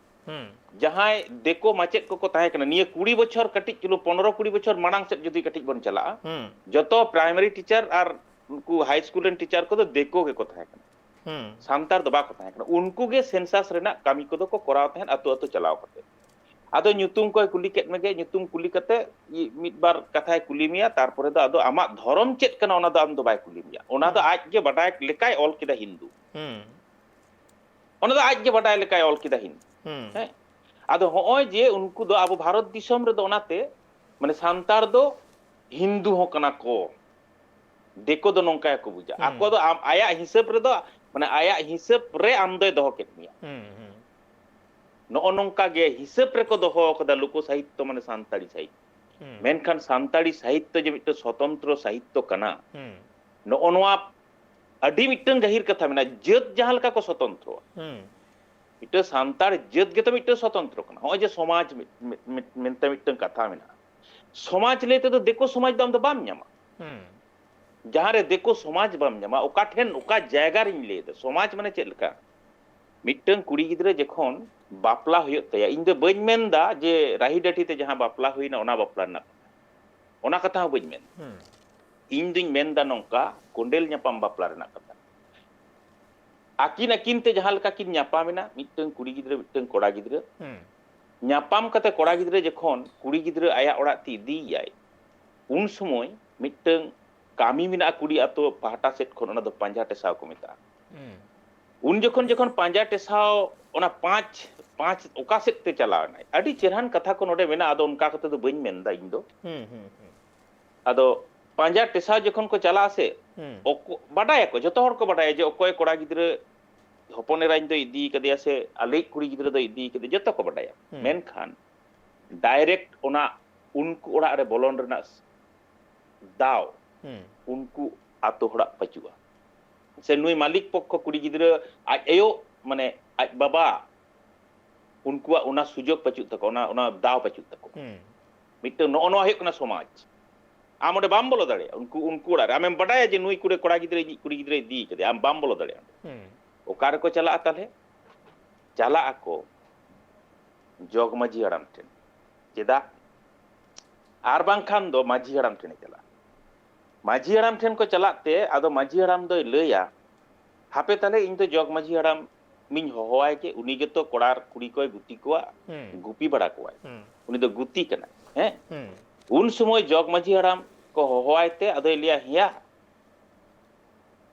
ᱦᱩᱸ᱾ ᱡᱟᱦᱟᱸᱭ ᱫᱮᱠᱳ ᱢᱟᱪᱮᱫ ᱠᱚᱠᱚ ᱛᱟᱦᱮᱸ ᱠᱟᱱᱟ, ᱱᱤᱭᱟᱹ ᱠᱩᱲᱤ ᱵᱚᱪᱷᱚᱨ ᱠᱟᱹᱴᱤᱡ ᱪᱩᱞᱩ, ᱯᱚᱱᱨᱚ ᱠᱩᱲᱤ ᱵᱚᱪᱷᱚᱨ ᱢᱟᱲᱟᱝ ᱥᱮᱫ ᱡᱩᱫᱤ ᱠᱟᱹᱴᱤᱡ ᱵᱚᱱ ᱪᱟᱞᱟᱜᱼᱟ, ᱦᱩᱸ᱾ ᱡᱚᱛᱚ ᱯᱨᱟᱭᱢᱟᱨᱤ ᱴᱤᱪᱟᱨ ᱟᱨ ᱩᱱᱠᱩ ᱦᱟᱭ ᱥᱠᱩᱞ ᱨᱮᱱ ᱴᱤᱪᱟᱨ ᱠᱚᱫᱚ ᱫᱮᱠᱳ ᱜᱮᱠᱚ ᱛᱟᱦᱮᱸ ᱠᱟᱱᱟ, ᱦᱩᱸ᱾ ᱥᱟᱱᱛᱟᱲ ᱫᱚ ᱵᱟᱠᱚ ᱛᱟᱦᱮᱸ ᱠᱟᱱᱟ᱾ ᱩᱱᱠᱩ ᱜᱮ ᱥᱮᱱᱥᱟᱥ ᱨᱮᱱᱟᱜ ᱠᱟᱹᱢᱤ ᱠᱚᱫᱚ ᱠᱚ ᱠᱚᱨᱟᱣ ᱛᱟᱦᱮᱸᱫ ᱟᱹᱛᱩ ᱟᱹᱛᱩ ᱪᱟᱞᱟᱣ ᱠᱟᱛᱮ᱾ ᱟᱫᱚ ᱧᱩᱛᱩᱢ ᱠᱚᱭ ᱠᱩᱞᱤ ᱠᱮᱫ ᱢᱮᱜᱮ, ᱧᱩᱛᱩᱢ ᱠᱩᱞᱤ ᱠᱟᱛᱮ ᱤ-, ᱢᱤᱫ ᱵᱟᱨ ᱠᱟᱛᱷᱟᱭ ᱠᱩᱞᱤ ᱢᱮᱭᱟ, ᱛᱟᱨᱯᱚᱨᱮ ᱫᱚ ᱟᱫᱚ ᱟᱢᱟᱜ ᱫᱷᱚᱨᱚᱢ ᱪᱮᱫ ᱠᱟᱱᱟ ᱚᱱᱟ ᱫᱚ ᱟᱢ ᱫᱚ ᱵᱟᱭ ᱠᱩᱞᱤ ᱢᱮᱭᱟ, ᱚᱱᱟ ᱫᱚ ᱦᱩᱸ᱾ ᱟᱡ ᱜᱮ ᱵᱟᱰᱟᱭ ᱞᱮᱠᱟᱭ ᱚᱞ ᱠᱮᱫᱟ ᱦᱤᱱᱫᱩ᱾ ᱦᱩᱸ᱾ ᱚᱱᱟ ᱫᱚ ᱟᱡ ᱜᱮ ᱵᱟᱰᱟᱭ ᱞᱮᱠᱟᱭ ᱚᱞ ᱠᱮᱫᱟ ᱦᱤᱱᱫᱩ᱾ ᱦᱩᱸ᱾ ᱦᱮᱸ? ᱟᱫᱚ ᱦᱚᱸᱜᱼᱚᱭ ᱡᱮ ᱩᱱᱠᱩ ᱫᱚ ᱟᱵᱚ ᱵᱷᱟᱨᱚᱛ ᱫᱤᱥᱚᱢ ᱨᱮᱫᱚ ᱚᱱᱟᱛᱮ ᱢᱟᱱᱮ ᱥᱟᱱᱛᱟᱲ ᱫᱚ ᱦᱤᱱᱫᱩ ᱦᱚᱸ ᱠᱟᱱᱟ ᱠᱚ, ᱫᱤᱠᱩ ᱫᱚ ᱱᱚᱝᱠᱟ ᱜᱮᱠᱚ ᱵᱩᱡᱟ᱾ ᱦᱩᱸ᱾ ᱟᱠᱚ ᱫᱚ ᱟᱢ, ᱟᱭᱟᱜ ᱦᱤᱥᱟᱹᱵ ᱨᱮᱫᱚ, ᱢᱟᱱᱮ ᱟᱭᱟᱜ ᱦᱤᱥᱟᱹᱵ ᱨᱮ ᱟᱢ ᱫᱚᱭ ᱫᱚᱦᱚ ᱠᱮᱫ ᱢᱮᱭᱟ᱾ ᱦᱩᱸ, ᱦᱩᱸ᱾ ᱱᱚᱜᱼᱚ ᱱᱚᱝᱠᱟ ᱜᱮ ᱦᱤᱥᱟᱹᱵ ᱨᱮᱠᱚ ᱫᱚᱦᱚ ᱟᱠᱟᱫᱟ ᱞᱳᱠᱚ ᱥᱟᱦᱤᱛᱛᱚ, ᱢᱟᱱᱮ ᱥᱟᱱᱛᱟᱲᱤ ᱥᱟᱦᱤᱛᱛᱚ᱾ ᱦᱩᱸ᱾ ᱢᱮᱱᱠᱷᱟᱱ ᱥᱟᱱᱛᱟᱲᱤ ᱥᱟᱦᱤᱛᱛᱚ ᱡᱮ ᱢᱤᱫᱴᱟᱝ ᱥᱚᱛᱚᱱᱛᱨᱚ ᱥᱟᱦᱤᱛᱛᱚ ᱠᱟᱱᱟ, ᱦᱩᱸ᱾ ᱱᱚᱜᱼᱚ ᱱᱚᱣᱟ ᱟᱹᱰᱤ ᱢᱤᱫᱴᱟᱝ ᱜᱟᱹᱦᱤᱨ ᱠᱟᱛᱷᱟ ᱢᱮᱱᱟᱜᱼᱟ᱾ ᱡᱟᱹᱛ ᱡᱟᱦᱟᱸ ᱞᱮᱠᱟ ᱠᱚ ᱥᱚᱛᱚᱱᱛᱨᱚ, ᱦᱩᱸ᱾ ᱢᱤᱫᱴᱟᱝ ᱥᱟᱱᱛᱟᱲ ᱡᱟᱹᱛ ᱜᱮᱛᱚ ᱢᱤᱫᱴᱟᱝ ᱥᱚᱛᱚᱱᱛᱨᱚ ᱠᱟᱱᱟ᱾ ᱱᱚᱜᱼᱚᱭ ᱡᱮ ᱥᱚᱢᱟᱡᱽ ᱢᱤᱫ- ᱢᱤᱫ- ᱢᱤᱫ- ᱢᱮᱱᱛᱮ ᱢᱤᱫᱴᱟᱝ ᱠᱟᱛᱷᱟ ᱢᱮᱱᱟᱜᱼᱟ, ᱥᱚᱢᱟᱡᱽ ᱞᱟᱹᱭ ᱛᱮᱫᱚ ᱫᱤᱠᱩ ᱥᱚᱢᱟᱡᱽ ᱫᱚ ᱟᱢ ᱫᱚ ᱵᱟᱢ ᱧᱟᱢᱟ᱾ ᱦᱩᱸ ᱡᱟᱦᱟᱸ ᱨᱮ ᱫᱤᱠᱩ ᱥᱚᱢᱟᱡᱽ ᱵᱟᱢ ᱧᱟᱢᱟ, ᱚᱠᱟ ᱴᱷᱮᱱ, ᱚᱠᱟ ᱡᱟᱭᱜᱟ ᱨᱤᱧ ᱞᱟᱹᱭ ᱮᱫᱟ, ᱥᱚᱢᱟᱡᱽ ᱢᱟᱱᱮ ᱪᱮᱫ ᱞᱮᱠᱟ? ᱢᱤᱫᱴᱟᱝ ᱠᱩᱲᱤ ᱜᱤᱫᱽᱨᱟᱹ ᱡᱚᱠᱷᱚᱱ ᱵᱟᱯᱞᱟ ᱦᱩᱭᱩᱜ ᱛᱟᱭᱟ, ᱤᱧ ᱫᱚ ᱵᱟᱹᱧ ᱢᱮᱱ ᱮᱫᱟ ᱡᱮ ᱨᱟᱦᱤ ᱰᱟᱹᱴᱷᱤ ᱛᱮ ᱡᱟᱦᱟᱸ ᱵᱟᱯᱞᱟ ᱦᱩᱭᱱᱟ ᱚᱱᱟ ᱵᱟᱯᱞᱟ ᱨᱮᱱᱟᱜ ᱠᱟᱛᱷᱟ, ᱚᱱᱟ ᱠᱟᱛᱷᱟ ᱦᱚᱸ ᱵᱟᱹᱧ ᱢᱮᱱ ᱮᱫᱟ᱾ ᱦᱩᱸ ᱤᱧ ᱫᱩᱧ ᱢᱮᱱ ᱮᱫᱟ ᱱᱚᱝᱠᱟ, ᱠᱚᱸᱰᱮᱞ ᱧᱟᱯᱟᱢ ᱵᱟᱯᱞᱟ ᱨᱮᱱᱟᱜ ᱠᱟᱛᱷᱟ᱾ ᱟᱹᱠᱤᱱ ᱟᱹᱠᱤᱱ ᱛᱮ ᱡᱟᱦᱟᱸ ᱞᱮᱠᱟ ᱠᱤᱱ ᱧᱟᱯᱟᱢ ᱮᱱᱟ, ᱢᱤᱫᱴᱟᱝ ᱠᱩᱲᱤ ᱜᱤᱫᱽᱨᱟᱹ, ᱢᱤᱫᱴᱟᱝ ᱠᱚᱲᱟ ᱜᱤᱫᱽᱨᱟᱹ, ᱦᱩᱸ ᱧᱟᱯᱟᱢ ᱠᱟᱛᱮ ᱠᱚᱲᱟ ᱜᱤᱫᱽᱨᱟᱹ ᱡᱚᱠᱷᱚᱱ ᱠᱩᱲᱤ ᱜᱤᱫᱽᱨᱟᱹ ᱟᱭᱟᱜ ᱚᱲᱟᱜ ᱛᱮ ᱤᱫᱤᱭᱮᱭᱟᱭ, ᱩᱱ ᱥᱚᱢᱚᱭ ᱢᱤᱫᱴᱟᱝ ᱠᱟᱹᱢᱤ ᱢᱮᱱᱟᱜᱼᱟ ᱠᱩᱲᱤ ᱟᱛᱳ ᱯᱟᱦᱴᱟ ᱥᱮᱫ ᱠᱷᱚᱱ, ᱚᱱᱟ ᱫᱚ ᱯᱟᱸᱡᱟ ᱴᱮᱥᱟᱣ ᱠᱚ ᱢᱮᱛᱟᱜᱼᱟ᱾ ᱦᱩᱸ ᱩᱱ ᱡᱚᱠᱷᱚᱱ, ᱡᱚᱠᱷᱚᱱ ᱯᱟᱸᱡᱟ ᱴᱮᱥᱟᱣ, ᱚᱱᱟ ᱯᱟᱸᱪ ᱯᱟᱸᱪ ᱚᱠᱟ ᱥᱮᱫ ᱛᱮ ᱪᱟᱞᱟᱣ ᱮᱱᱟᱭ, ᱟᱹᱰᱤ ᱪᱮᱦᱨᱟᱱ ᱠᱟᱛᱷᱟ ᱠᱚ ᱱᱚᱰᱮ ᱢᱮᱱᱟᱜᱼᱟ, ᱟᱫᱚ ᱚᱱᱠᱟ ᱠᱟᱛᱮ ᱫᱚ ᱵᱟᱹᱧ ᱢᱮᱱᱫᱟ ᱤᱧ ᱫᱚ᱾ ᱦᱩᱸ ᱦᱩᱸ ᱦᱩᱸ ᱟᱫᱚ ᱯᱟᱸᱡᱟ ᱴᱮᱥᱟᱣ ᱡᱚᱠᱷᱚᱱ ᱠᱚ ᱪᱟᱞᱟᱜᱼᱟ ᱥᱮ, ᱦᱩᱸ ᱚᱠᱚ- ᱵᱟᱰᱟᱭᱟᱠᱚ, ᱡᱚᱛᱚ ᱦᱚᱲ ᱠᱚ ᱵᱟᱰᱟᱭᱟ ᱡᱮ ᱚᱠᱚᱭ ᱠᱚᱲᱟ ᱜᱤᱫᱽᱨᱟᱹ ᱦᱚᱯᱚᱱ ᱮᱨᱟᱧ ᱫᱚ ᱤᱫᱤ ᱠᱟᱫᱮᱭᱟ ᱥᱮ ᱟᱞᱮᱭᱤᱡ ᱠᱩᱲᱤ ᱜᱤᱫᱽᱨᱟᱹ ᱫᱚ ᱤᱫᱤ ᱠᱟᱫᱮᱭᱟ, ᱡᱚᱛᱚ ᱠᱚ ᱵᱟᱰᱟᱭᱟ᱾ ᱦᱩᱸ᱾ ᱢᱮᱱᱠᱷᱟᱱ ᱰᱟᱭᱨᱮᱠᱴ ᱚᱱᱟ ᱩᱱᱠᱩ ᱚᱲᱟᱜ ᱨᱮ ᱵᱚᱞᱚᱱ ᱨᱮᱱᱟᱜ ᱫᱟᱣ ᱦᱩᱸ ᱩᱱᱠᱩ ᱟᱛᱳ ᱦᱚᱲᱟᱜ ᱯᱟᱹᱪᱩᱜᱼᱟ᱾ ᱥᱮ ᱱᱩᱭ ᱢᱟᱹᱞᱤᱠ ᱯᱚᱠᱠᱷᱚ ᱠᱩᱲᱤ ᱜᱤᱫᱽᱨᱟᱹ ᱟᱡ ᱟᱭᱳ, ᱢᱟᱱᱮ ᱟᱡ ᱵᱟᱵᱟ, ᱩᱱᱠᱩᱣᱟᱜ ᱚᱱᱟ ᱥᱩᱡᱳᱜᱽ ᱯᱟᱹᱪᱩᱜ ᱛᱟᱠᱚᱣᱟ, ᱚᱱᱟ, ᱚᱱᱟ ᱫᱟᱣ ᱯᱟᱹᱪᱩᱜ ᱛᱟᱠᱚᱣᱟ᱾ ᱦᱩᱸ ᱢᱤᱫᱴᱟᱝ ᱱᱚᱜᱼᱚ ᱱᱚᱣᱟ ᱦᱩᱭᱩᱜ ᱠᱟᱱᱟ ᱥᱚᱢᱟᱡᱽ᱾ ᱟᱢ ᱚᱸᱰᱮ ᱵᱟᱢ ᱵᱚᱞᱚ ᱫᱟᱲᱮᱭᱟᱜᱼᱟ᱾ ᱩᱱᱠᱩ, ᱩᱱᱠᱩ ᱚᱲᱟᱜ ᱨᱮ ᱟᱢᱮᱢ ᱵᱟᱰᱟᱭᱟ ᱡᱮ ᱱᱩᱭ ᱠᱩᱲᱤ, ᱠᱚᱲᱟ ᱜᱤᱫᱽᱨᱟᱹ, ᱤᱧᱤᱡ ᱠᱩᱲᱤ ᱜᱤᱫᱽᱨᱟᱹᱭ ᱤᱫᱤ ᱠᱟᱫᱮᱭᱟ, ᱟᱢ ᱵᱟᱢ ᱵᱚᱞᱚ ᱫᱟᱲᱮᱭᱟᱜᱼᱟ᱾ ᱦᱩᱸ ᱚᱠᱟ ᱨᱮᱠᱚ ᱪᱟᱞᱟᱜᱼᱟ ᱛᱟᱦᱞᱮ? ᱪᱟᱞᱟᱜ ᱟᱠᱚ ᱡᱚᱜᱽ ᱢᱟᱹᱡᱷᱤ ᱦᱟᱲᱟᱢ ᱴᱷᱮᱱ᱾ ᱪᱮᱫᱟᱜ? ᱟᱨ ᱵᱟᱝᱠᱷᱟᱱ ᱫᱚ ᱢᱟᱹᱡᱷᱤ ᱦᱟᱲᱟᱢ ᱴᱷᱮᱱᱮ ᱪᱟᱞᱟᱜᱼᱟ᱾ ᱢᱟᱹᱡᱷᱤ ᱦᱟᱲᱟᱢ ᱴᱷᱮᱱ ᱠᱚ ᱪᱟᱞᱟᱜ ᱛᱮ ᱟᱫᱚ ᱢᱟᱹᱡᱷᱤ ᱦᱟᱲᱟᱢ ᱫᱚᱭ ᱞᱟᱹᱭᱟ, ᱦᱟᱯᱮ ᱛᱟᱦᱞᱮ ᱤᱧ ᱫᱚ ᱡᱚᱜᱽ ᱢᱟᱹᱡᱷᱤ ᱦᱟᱲᱟᱢ ᱢᱤᱧ ᱦᱚᱦᱚᱣᱟᱭ ᱜᱮ, ᱩᱱᱤ ᱜᱮᱛᱚ ᱠᱚᱲᱟ ᱠᱩᱲᱤ ᱠᱚᱭ ᱜᱩᱛᱤ ᱠᱚᱣᱟ, ᱦᱩᱸ ᱜᱩᱯᱤ ᱵᱟᱲᱟ ᱠᱚᱣᱟᱭ᱾ ᱦᱩᱸ ᱩᱱᱤ ᱫᱚ ᱜᱩᱛᱤ ᱠᱟᱱᱟᱭ, ᱦᱮᱸ? ᱦᱩᱸ ᱩᱱ ᱥᱚᱢᱚᱭ ᱡᱚᱜᱽ ᱢᱟᱹᱡᱷᱤ ᱦᱟᱲᱟᱢ ᱠᱚ ᱦᱚᱦᱚᱣᱟᱭ ᱛᱮ ᱟᱫᱚᱭ ᱞᱟᱹᱭᱟ, ᱦᱮᱸᱭᱟ,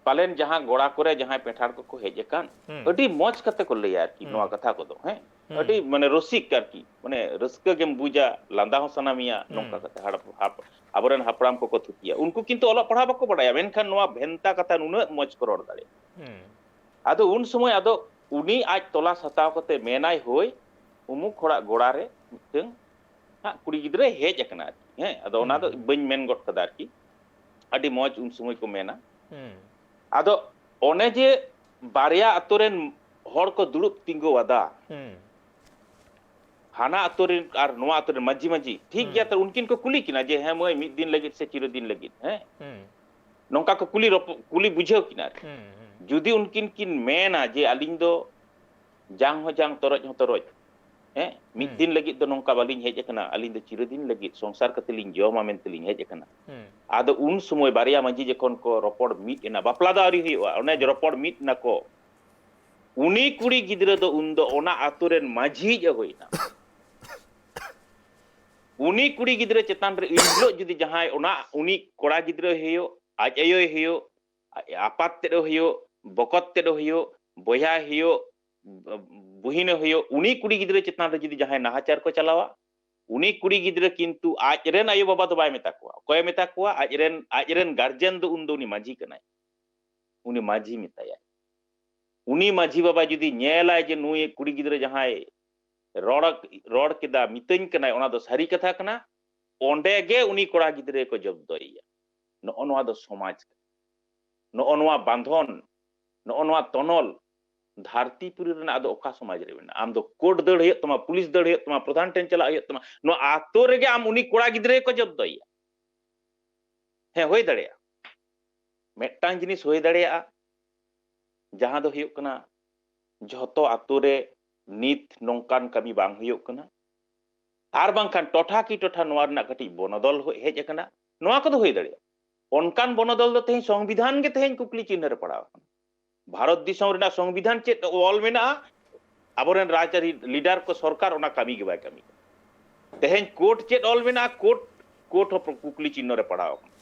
ᱯᱟᱞᱮᱱ ᱡᱟᱦᱟᱸ ᱜᱚᱲᱟ ᱠᱚᱨᱮ ᱡᱟᱦᱟᱸᱭ ᱯᱮᱸᱴᱷᱟᱲ ᱠᱚᱠᱚ ᱦᱮᱡ ᱟᱠᱟᱱ, ᱦᱩᱸ᱾ ᱟᱹᱰᱤ ᱢᱚᱡᱽ ᱠᱟᱛᱮ ᱠᱚ ᱞᱟᱹᱭᱟ ᱟᱨᱠᱤ ᱦᱩᱸ᱾ ᱱᱚᱣᱟ ᱠᱟᱛᱷᱟ ᱠᱚᱫᱚ, ᱦᱮᱸ? ᱦᱩᱸ᱾ ᱟᱹᱰᱤ ᱢᱟᱱᱮ ᱨᱚᱥᱤᱠ ᱟᱨᱠᱤ, ᱢᱟᱱᱮ ᱨᱟᱹᱥᱠᱟᱹ ᱜᱮᱢ ᱵᱩᱡᱟ, ᱞᱟᱸᱫᱟ ᱦᱚᱸ ᱥᱟᱱᱟ ᱢᱮᱭᱟ, ᱦᱩᱸ᱾ ᱱᱚᱝᱠᱟ ᱠᱟᱛᱮ ᱦᱟᱲ-, ᱦᱟᱯ-, ᱟᱵᱚᱨᱮᱱ ᱦᱟᱯᱲᱟᱢ ᱠᱚᱠᱚ ᱛᱷᱩᱛᱤᱭᱟ᱾ ᱩᱱᱠᱩ ᱠᱤᱱᱛᱩ ᱚᱞᱚᱜ ᱯᱟᱲᱦᱟᱣ ᱵᱟᱠᱚ ᱵᱟᱲᱟᱭᱟ, ᱢᱮᱱᱠᱷᱟᱱ ᱱᱚᱣᱟ ᱵᱷᱮᱱᱛᱟ ᱠᱟᱛᱷᱟ ᱱᱩᱱᱟᱹᱜ ᱢᱚᱡᱽ ᱠᱚ ᱨᱚᱲ ᱫᱟᱲᱮᱭᱟᱜᱼᱟ᱾ ᱦᱩᱸ᱾ ᱟᱫᱚ ᱩᱱ ᱥᱚᱢᱚᱭ ᱟᱫᱚ ᱩᱱᱤ ᱟᱡ ᱛᱚᱞᱟᱥ ᱦᱟᱛᱟᱣ ᱠᱟᱛᱮ ᱢᱮᱱᱟᱭ, ᱦᱳᱭ, ᱩᱢᱩᱠ ᱦᱚᱲᱟᱜ ᱜᱚᱲᱟ ᱨᱮ ᱢᱤᱫᱴᱟᱝ ᱦᱟᱸᱜ ᱠᱩᱲᱤ ᱜᱤᱫᱽᱨᱟᱹᱭ ᱦᱮᱡ ᱟᱠᱟᱱᱟ ᱟᱨᱠᱤ, ᱦᱮᱸ? ᱟᱫᱚ ᱚᱱᱟ ᱫᱚ ᱦᱩᱸ᱾ ᱵᱟᱹᱧ ᱢᱮᱱ ᱜᱚᱫ ᱠᱟᱫᱟ ᱟᱨᱠᱤ, ᱟᱹᱰᱤ ᱢᱚᱡᱽ ᱩᱱ ᱥᱚᱢᱚᱭ ᱠᱚ ᱢᱮᱱᱟ᱾ ᱦᱩᱸ᱾ ᱟᱫᱚ ᱚᱱᱮ ᱡᱮ ᱵᱟᱨᱭᱟ ᱟᱛᱳ ᱨᱮᱱ ᱦᱚᱲ ᱠᱚ ᱫᱩᱲᱩᱵ ᱛᱤᱸᱜᱩ ᱟᱫᱟ, ᱦᱩᱸ ᱦᱟᱱᱟ ᱟᱛᱳ ᱨᱮᱱ ᱟᱨ ᱱᱚᱣᱟ ᱟᱛᱳ ᱨᱮᱱ ᱢᱟᱹᱡᱷᱤ ᱢᱟᱹᱡᱷᱤ, ᱴᱷᱤᱠ ᱜᱮᱭᱟ, ᱦᱩᱸ᱾ ᱛᱚ ᱩᱱᱠᱤᱱ ᱠᱚ ᱠᱩᱞᱤ ᱠᱤᱱᱟ ᱡᱮ, "ᱦᱮᱸ ᱢᱟᱹᱭ, ᱢᱤᱫ ᱫᱤᱱ ᱞᱟᱹᱜᱤᱫ ᱥᱮ ᱪᱤᱨᱚᱫᱤᱱ ᱞᱟᱹᱜᱤᱫ?" ᱦᱮᱸ, ᱦᱩᱸ ᱱᱚᱝᱠᱟ ᱠᱚ ᱠᱩᱞᱤ ᱨᱚᱯᱚ-, ᱠᱩᱞᱤ ᱵᱩᱡᱷᱟᱹᱣ ᱠᱤᱱᱟ ᱟᱨᱠᱤ᱾ ᱦᱩᱸ ᱦᱩᱸ ᱡᱩᱫᱤ ᱩᱱᱠᱤᱱ ᱠᱤᱱ ᱢᱮᱱᱟ ᱡᱮ, "ᱟᱹᱞᱤᱧ ᱫᱚ ᱡᱟᱝ ᱦᱚᱸ ᱡᱟᱝ, ᱛᱚᱨᱚᱡ ᱦᱚᱸ ᱛᱚᱨᱚᱡ, ᱦᱮᱸ, ᱢᱤᱫ ᱦᱩᱸ᱾ ᱫᱤᱱ ᱞᱟᱹᱜᱤᱫ ᱫᱚ ᱱᱚᱝᱠᱟ ᱵᱟᱹᱞᱤᱧ ᱦᱮᱡ ᱟᱠᱟᱱᱟ, ᱟᱹᱞᱤᱧ ᱫᱚ ᱪᱤᱨᱚᱫᱤᱱ ᱞᱟᱹᱜᱤᱫ ᱥᱚᱝᱥᱟᱨ ᱠᱟᱛᱮ ᱞᱤᱧ ᱡᱚᱢᱟ ᱢᱮᱱᱛᱮ ᱞᱤᱧ ᱦᱮᱡ ᱟᱠᱟᱱᱟ᱾" ᱦᱩᱸ ᱟᱫᱚ ᱩᱱ ᱥᱚᱢᱚᱭ ᱵᱟᱨᱭᱟ ᱢᱟᱹᱡᱷᱤ ᱡᱚᱠᱷᱚᱱ ᱠᱚ ᱨᱚᱯᱚᱲ ᱢᱤᱫ ᱮᱱᱟ, ᱵᱟᱯᱞᱟ ᱫᱚ ᱟᱹᱣᱨᱤ ᱦᱩᱭᱩᱜᱼᱟ, ᱚᱱᱮ ᱡᱮ ᱨᱚᱯᱚᱲ ᱢᱤᱫ ᱱᱟᱠᱚ, ᱩᱱᱤ ᱠᱩᱲᱤ ᱜᱤᱫᱽᱨᱟᱹ ᱫᱚ ᱩᱱᱫᱚ ᱚᱱᱟ ᱟᱛᱳ ᱨᱮᱱ ᱢᱟᱹᱡᱷᱤᱭᱤᱡ ᱮ ᱦᱩᱭᱱᱟ᱾ ᱩᱱᱤ ᱠᱩᱲᱤ ᱜᱤᱫᱽᱨᱟᱹ ᱪᱮᱛᱟᱱ ᱨᱮ ᱤᱱ ᱦᱤᱞᱳᱜ ᱡᱩᱫᱤ ᱡᱟᱦᱟᱸᱭ ᱚᱱᱟ, ᱩᱱᱤ ᱠᱚᱲᱟ ᱜᱤᱫᱽᱨᱟᱹ ᱦᱩᱭᱩᱜ, ᱟᱡ ᱟᱭᱳᱭ ᱦᱩᱭᱩᱜ, ᱟᱯᱟᱛ ᱛᱮᱫ ᱦᱩᱭᱩᱜ, ᱵᱚᱠᱚᱛ ᱛᱮᱫ ᱦᱩᱭᱩᱜ, ᱵᱚᱭᱦᱟ ᱦᱩᱭᱩᱜ, ᱵᱩᱦᱤᱱ ᱦᱩᱭᱩᱜ, ᱩᱱᱤ ᱠᱩᱲᱤ ᱜᱤᱫᱽᱨᱟᱹ ᱪᱮᱛᱟᱱ ᱨᱮ ᱡᱩᱫᱤ ᱡᱟᱦᱟᱸᱭ ᱱᱟᱦᱟᱪᱟᱨ ᱠᱚ ᱪᱟᱞᱟᱣᱟ, ᱩᱱᱤ ᱠᱩᱲᱤ ᱜᱤᱫᱽᱨᱟᱹ ᱠᱤᱱᱛᱩ ᱟᱡ ᱨᱮᱱ ᱟᱭᱳ ᱵᱟᱵᱟ ᱫᱚ ᱵᱟᱭ ᱢᱮᱛᱟ ᱠᱚᱣᱟ᱾ ᱚᱠᱚᱭᱮ ᱢᱮᱛᱟ ᱠᱚᱣᱟ? ᱟᱡ ᱨᱮᱱ, ᱟᱡ ᱨᱮᱱ ᱜᱟᱨᱡᱮᱱ ᱫᱚ ᱩᱱᱫᱚ ᱩᱱᱤ ᱢᱟᱹᱡᱷᱤ ᱠᱟᱱᱟᱭ᱾ ᱩᱱᱤ ᱢᱟᱹᱡᱷᱤ ᱢᱮᱛᱟᱭᱟᱭ᱾ ᱩᱱᱤ ᱢᱟᱹᱡᱷᱤ ᱵᱟᱵᱟ ᱡᱩᱫᱤ ᱧᱮᱞᱟᱭ ᱡᱮ ᱱᱩᱭ ᱠᱩᱲᱤ ᱜᱤᱫᱽᱨᱟᱹ ᱡᱟᱦᱟᱸᱭ ᱨᱚᱲ, ᱨᱚᱲ ᱠᱮᱫᱟ, ᱢᱤᱛᱟᱹᱧ ᱠᱟᱱᱟᱭ, ᱚᱱᱟ ᱫᱚ ᱥᱟᱹᱨᱤ ᱠᱟᱛᱷᱟ ᱠᱟᱱᱟ, ᱚᱸᱰᱮ ᱜᱮ ᱩᱱᱤ ᱠᱚᱲᱟ ᱜᱤᱫᱽᱨᱟᱹ ᱠᱚ ᱡᱚᱵᱫᱚᱭᱮᱭᱟ᱾ ᱱᱚᱜᱼᱚ ᱱᱚᱣᱟ ᱫᱚ ᱥᱚᱢᱟᱡᱽ ᱠᱟᱱᱟ᱾ ᱱᱚᱜᱼᱚ ᱱᱚᱣᱟ ᱵᱟᱸᱫᱷᱚᱱ, ᱱᱚᱜᱼᱚ ᱱᱚᱣᱟ ᱛᱚᱱᱚᱞ ᱫᱷᱟᱹᱨᱛᱤ ᱯᱩᱨᱤ ᱨᱮᱱᱟᱜ ᱟᱫᱚ ᱚᱠᱟ ᱥᱚᱢᱟᱡᱽ ᱨᱮ ᱢᱮᱱᱟᱜᱼᱟ? ᱟᱢ ᱫᱚ ᱠᱳᱨᱴ ᱫᱟᱹᱲ ᱦᱩᱭᱩᱜ ᱛᱟᱢᱟ, ᱯᱩᱞᱤᱥ ᱫᱟᱹᱲ ᱦᱩᱭᱩᱜ ᱛᱟᱢᱟ, ᱯᱨᱚᱫᱷᱟᱱ ᱴᱷᱮᱱ ᱪᱟᱞᱟᱜ ᱦᱩᱭᱩᱜ ᱛᱟᱢᱟ, ᱱᱚᱣᱟ ᱟᱛᱳ ᱨᱮᱜᱮ ᱟᱢ ᱩᱱᱤ ᱠᱚᱲᱟ ᱜᱤᱫᱽᱨᱟᱹ ᱜᱮᱠᱚ ᱡᱚᱵᱫᱚᱭᱮᱭᱟ᱾ ᱦᱮᱸ, ᱦᱩᱭ ᱫᱟᱲᱮᱭᱟᱜᱼᱟ᱾ ᱢᱤᱫᱴᱟᱝ ᱡᱤᱱᱤᱥ ᱦᱩᱭ ᱫᱟᱲᱮᱭᱟᱜᱼᱟ, ᱡᱟᱦᱟᱸ ᱫᱚ ᱦᱩᱭᱩᱜ ᱠᱟᱱᱟ, ᱡᱷᱚᱛᱚ ᱟᱛᱳ ᱨᱮ ᱱᱤᱛ ᱱᱚᱝᱠᱟᱱ ᱠᱟᱹᱢᱤ ᱵᱟᱝ ᱦᱩᱭᱩᱜ ᱠᱟᱱᱟ, ᱟᱨ ᱵᱟᱝᱠᱷᱟᱱ ᱴᱚᱴᱷᱟ ᱠᱤ ᱴᱚᱴᱷᱟ ᱱᱚᱣᱟ ᱨᱮᱱᱟᱜ ᱠᱟᱹᱴᱤᱡ ᱵᱚᱱᱚᱫᱚᱞ ᱦᱩᱭ, ᱦᱮᱡ ᱟᱠᱟᱱᱟ, ᱱᱚᱣᱟ ᱠᱚᱫᱚ ᱦᱩᱭ ᱫᱟᱲᱮᱭᱟᱜᱼᱟ᱾ ᱚᱱᱠᱟᱱ ᱵᱚᱱᱚᱫᱚᱞ ᱫᱚ ᱛᱮᱦᱮᱧ ᱥᱚᱝᱵᱤᱫᱷᱟᱱ ᱜᱮ ᱛᱮᱦᱮᱧ ᱠᱩᱠᱞᱤ ᱪᱤᱱᱦᱟᱹ ᱨᱮ ᱯᱟᱲᱟᱣ ᱟᱠᱟᱱᱟ᱾ ᱵᱷᱟᱨᱚᱛ ᱫᱤᱥᱚᱢ ᱨᱮᱱᱟᱜ ᱥᱚᱝᱵᱤᱫᱷᱟᱱ ᱪᱮᱫ ᱚᱞ ᱢᱮᱱᱟᱜᱼᱟ? ᱟᱵᱚᱨᱮᱱ ᱨᱟᱡᱽᱟᱹᱨᱤ ᱞᱤᱰᱟᱨ ᱠᱚ, ᱥᱚᱨᱠᱟᱨ ᱚᱱᱟ ᱠᱟᱹᱢᱤ ᱜᱮ ᱵᱟᱭ ᱠᱟᱹᱢᱤ ᱠᱟᱱᱟ᱾ ᱛᱮᱦᱮᱧ ᱠᱳᱨᱴ ᱪᱮᱫ ᱚᱞ ᱢᱮᱱᱟᱜᱼᱟ? ᱠᱳᱨᱴ, ᱠᱳᱨᱴ ᱦᱚᱸ ᱠᱩᱠᱞᱤ ᱪᱤᱱᱦᱟᱹ ᱨᱮ ᱯᱟᱲᱟᱣ ᱟᱠᱟᱱᱟ᱾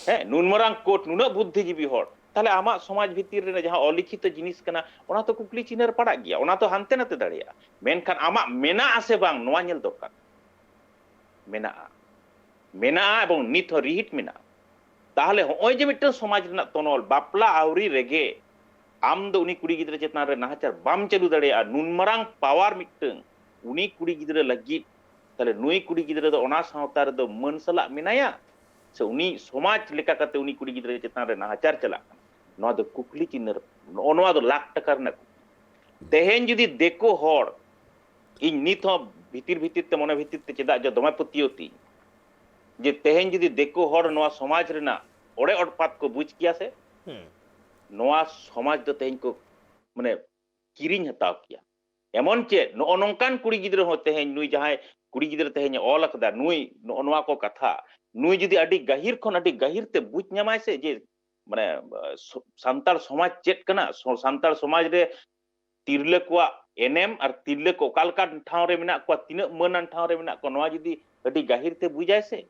ᱦᱮᱸ, ᱱᱩᱱ ᱢᱟᱨᱟᱝ ᱠᱳᱨᱴ, ᱱᱩᱱᱟᱹᱜ ᱵᱩᱫᱽᱫᱷᱤᱡᱤᱵᱤ ᱦᱚᱲ, ᱛᱟᱦᱞᱮ ᱟᱢᱟᱜ ᱥᱚᱢᱟᱡᱽ ᱵᱷᱤᱛᱤᱨ ᱨᱮ ᱡᱟᱦᱟᱸ ᱚᱞᱤᱠᱷᱤᱛᱚ ᱡᱤᱱᱤᱥ ᱠᱟᱱᱟ, ᱚᱱᱟ ᱛᱚ ᱠᱩᱠᱞᱤ ᱪᱤᱱᱦᱟᱹ ᱨᱮ ᱯᱟᱲᱟᱜ ᱜᱮᱭᱟ, ᱚᱱᱟ ᱛᱚ ᱦᱟᱱᱛᱮ ᱱᱟᱛᱮ ᱫᱟᱲᱮᱭᱟᱜᱼᱟ᱾ ᱢᱮᱱᱠᱷᱟᱱ ᱟᱢᱟᱜ ᱢᱮᱱᱟᱜᱼᱟ ᱥᱮ ᱵᱟᱝ, ᱱᱚᱣᱟ ᱧᱮᱞ ᱫᱚᱨᱠᱟᱨ᱾ ᱢᱮᱱᱟᱜᱼᱟ, ᱢᱮᱱᱟᱜᱼᱟ ᱮᱵᱚᱝ ᱱᱤᱛ ᱦᱚᱸ ᱨᱤᱦᱤᱴ ᱢᱮᱱᱟᱜᱼᱟ᱾ ᱛᱟᱦᱞᱮ ᱦᱚᱸᱜᱼᱚᱭ ᱡᱮ ᱢᱤᱫᱴᱟᱝ ᱥᱚᱢᱟᱡᱽ ᱨᱮᱱᱟᱜ ᱛᱚᱱᱚᱞ, ᱵᱟᱯᱞᱟ ᱟᱹᱣᱨᱤ ᱨᱮᱜᱮ ᱟᱢ ᱫᱚ ᱩᱱᱤ ᱠᱩᱲᱤ ᱜᱤᱫᱽᱨᱟᱹ ᱪᱮᱛᱟᱱ ᱨᱮ ᱱᱟᱦᱟᱪᱟᱨ ᱵᱟᱢ ᱪᱟᱹᱞᱩ ᱫᱟᱲᱮᱭᱟᱜᱼᱟ, ᱱᱩᱱ ᱢᱟᱨᱟᱝ ᱯᱟᱣᱟᱨ ᱢᱤᱫᱴᱟᱝ ᱩᱱᱤ ᱠᱩᱲᱤ ᱜᱤᱫᱽᱨᱟᱹ ᱞᱟᱹᱜᱤᱫ, ᱛᱟᱦᱞᱮ ᱱᱩᱭ ᱠᱩᱲᱤ ᱜᱤᱫᱽᱨᱟᱹ ᱫᱚ ᱚᱱᱟ ᱥᱟᱶᱛᱟ ᱨᱮᱫᱚ ᱢᱟᱹᱱ ᱥᱟᱞᱟᱜ ᱢᱮᱱᱟᱭᱟ ᱥᱮ ᱩᱱᱤ ᱥᱚᱢᱟᱡᱽ ᱞᱮᱠᱟ ᱠᱟᱛᱮ ᱩᱱᱤ ᱠᱩᱲᱤ ᱜᱤᱫᱽᱨᱟᱹ ᱪᱮᱛᱟᱱ ᱨᱮ ᱱᱟᱦᱟᱪᱟᱨ ᱪᱟᱞᱟᱜ ᱠᱟᱱᱟ? ᱱᱚᱣᱟ ᱫᱚ ᱠᱩᱠᱞᱤ ᱪᱤᱱᱦᱟᱹ ᱨᱮ, ᱱᱚᱜᱼᱚ ᱱᱚᱣᱟ ᱫᱚ ᱞᱟᱠᱷ ᱴᱟᱠᱟ ᱨᱮᱱᱟᱜ ᱠᱩᱠᱞᱤ᱾ ᱛᱮᱦᱮᱧ ᱡᱩᱫᱤ ᱫᱤᱠᱩ ᱦᱚᱲ, ᱤᱧ ᱱᱤᱛ ᱦᱚᱸ ᱵᱷᱤᱛᱤᱨ ᱵᱷᱤᱛᱤᱨ ᱛᱮ, ᱢᱚᱱᱮ ᱵᱷᱤᱛᱤᱨ ᱛᱮ ᱪᱮᱫᱟᱜ ᱡᱮ ᱫᱚᱢᱮ ᱯᱟᱹᱛᱭᱟᱹᱣ ᱛᱤᱧ, ᱡᱮ ᱛᱮᱦᱮᱧ ᱡᱩᱫᱤ ᱫᱤᱠᱩ ᱦᱚᱲ ᱱᱚᱣᱟ ᱥᱚᱢᱟᱡᱽ ᱨᱮᱱᱟᱜ ᱚᱲᱮ ᱚᱲᱯᱟᱛ ᱠᱚ ᱵᱩᱡᱽ ᱠᱮᱭᱟ ᱥᱮ, ᱦᱩᱸ᱾ ᱱᱚᱣᱟ ᱥᱚᱢᱟᱡᱽ ᱫᱚ ᱛᱮᱦᱮᱧ ᱠᱚ, ᱢᱟᱱᱮ, ᱠᱤᱨᱤᱧ ᱦᱟᱛᱟᱣ ᱠᱮᱭᱟ᱾ ᱮᱢᱚᱱ ᱪᱮᱫ, ᱱᱚᱜᱼᱚ ᱱᱚᱝᱠᱟᱱ ᱠᱩᱲᱤ ᱜᱤᱫᱽᱨᱟᱹ ᱦᱚᱸ ᱛᱮᱦᱮᱧ, ᱱᱩᱭ ᱡᱟᱦᱟᱸᱭ ᱠᱩᱲᱤ ᱜᱤᱫᱽᱨᱟᱹ ᱛᱮᱦᱮᱧ ᱮ ᱚᱞ ᱟᱠᱟᱫᱟ, ᱱᱩᱭ ᱱᱚᱜᱼᱚ ᱱᱚᱣᱟ ᱠᱚ ᱠᱟᱛᱷᱟ, ᱱᱩᱭ ᱡᱩᱫᱤ ᱟᱹᱰᱤ ᱜᱟᱹᱦᱤᱨ ᱠᱷᱚᱱ ᱟᱹᱰᱤ ᱜᱟᱹᱦᱤᱨ ᱛᱮ ᱵᱩᱡᱽ ᱧᱟᱢᱟᱭ ᱥᱮ, ᱡᱮ, ᱢᱟᱱᱮ, ᱥᱚ-, ᱥᱟᱱᱛᱟᱲ ᱥᱚᱢᱟᱡᱽ ᱪᱮᱫ ᱠᱟᱱᱟ, ᱥᱚ-, ᱥᱟᱱᱛᱟᱲ ᱥᱚᱢᱟᱡᱽ ᱨᱮ ᱛᱤᱨᱞᱟᱹ ᱠᱚᱣᱟᱜ ᱮᱱᱮᱢ ᱟᱨ ᱛᱤᱨᱞᱟᱹ ᱠᱚ ᱚᱠᱟ ᱞᱮᱠᱟᱱ ᱴᱷᱟᱶ ᱨᱮ ᱢᱮᱱᱟᱜ ᱠᱚᱣᱟ, ᱛᱤᱱᱟᱹᱜ ᱢᱟᱹᱱᱟᱱ ᱴᱷᱟᱶ ᱨᱮ ᱢᱮᱱᱟᱜ ᱠᱚᱣᱟ, ᱱᱚᱣᱟ ᱡᱩᱫᱤ ᱟᱹᱰᱤ ᱜᱟᱹᱦᱤᱨ ᱛᱮ ᱵᱩᱡᱟᱭ ᱥᱮ,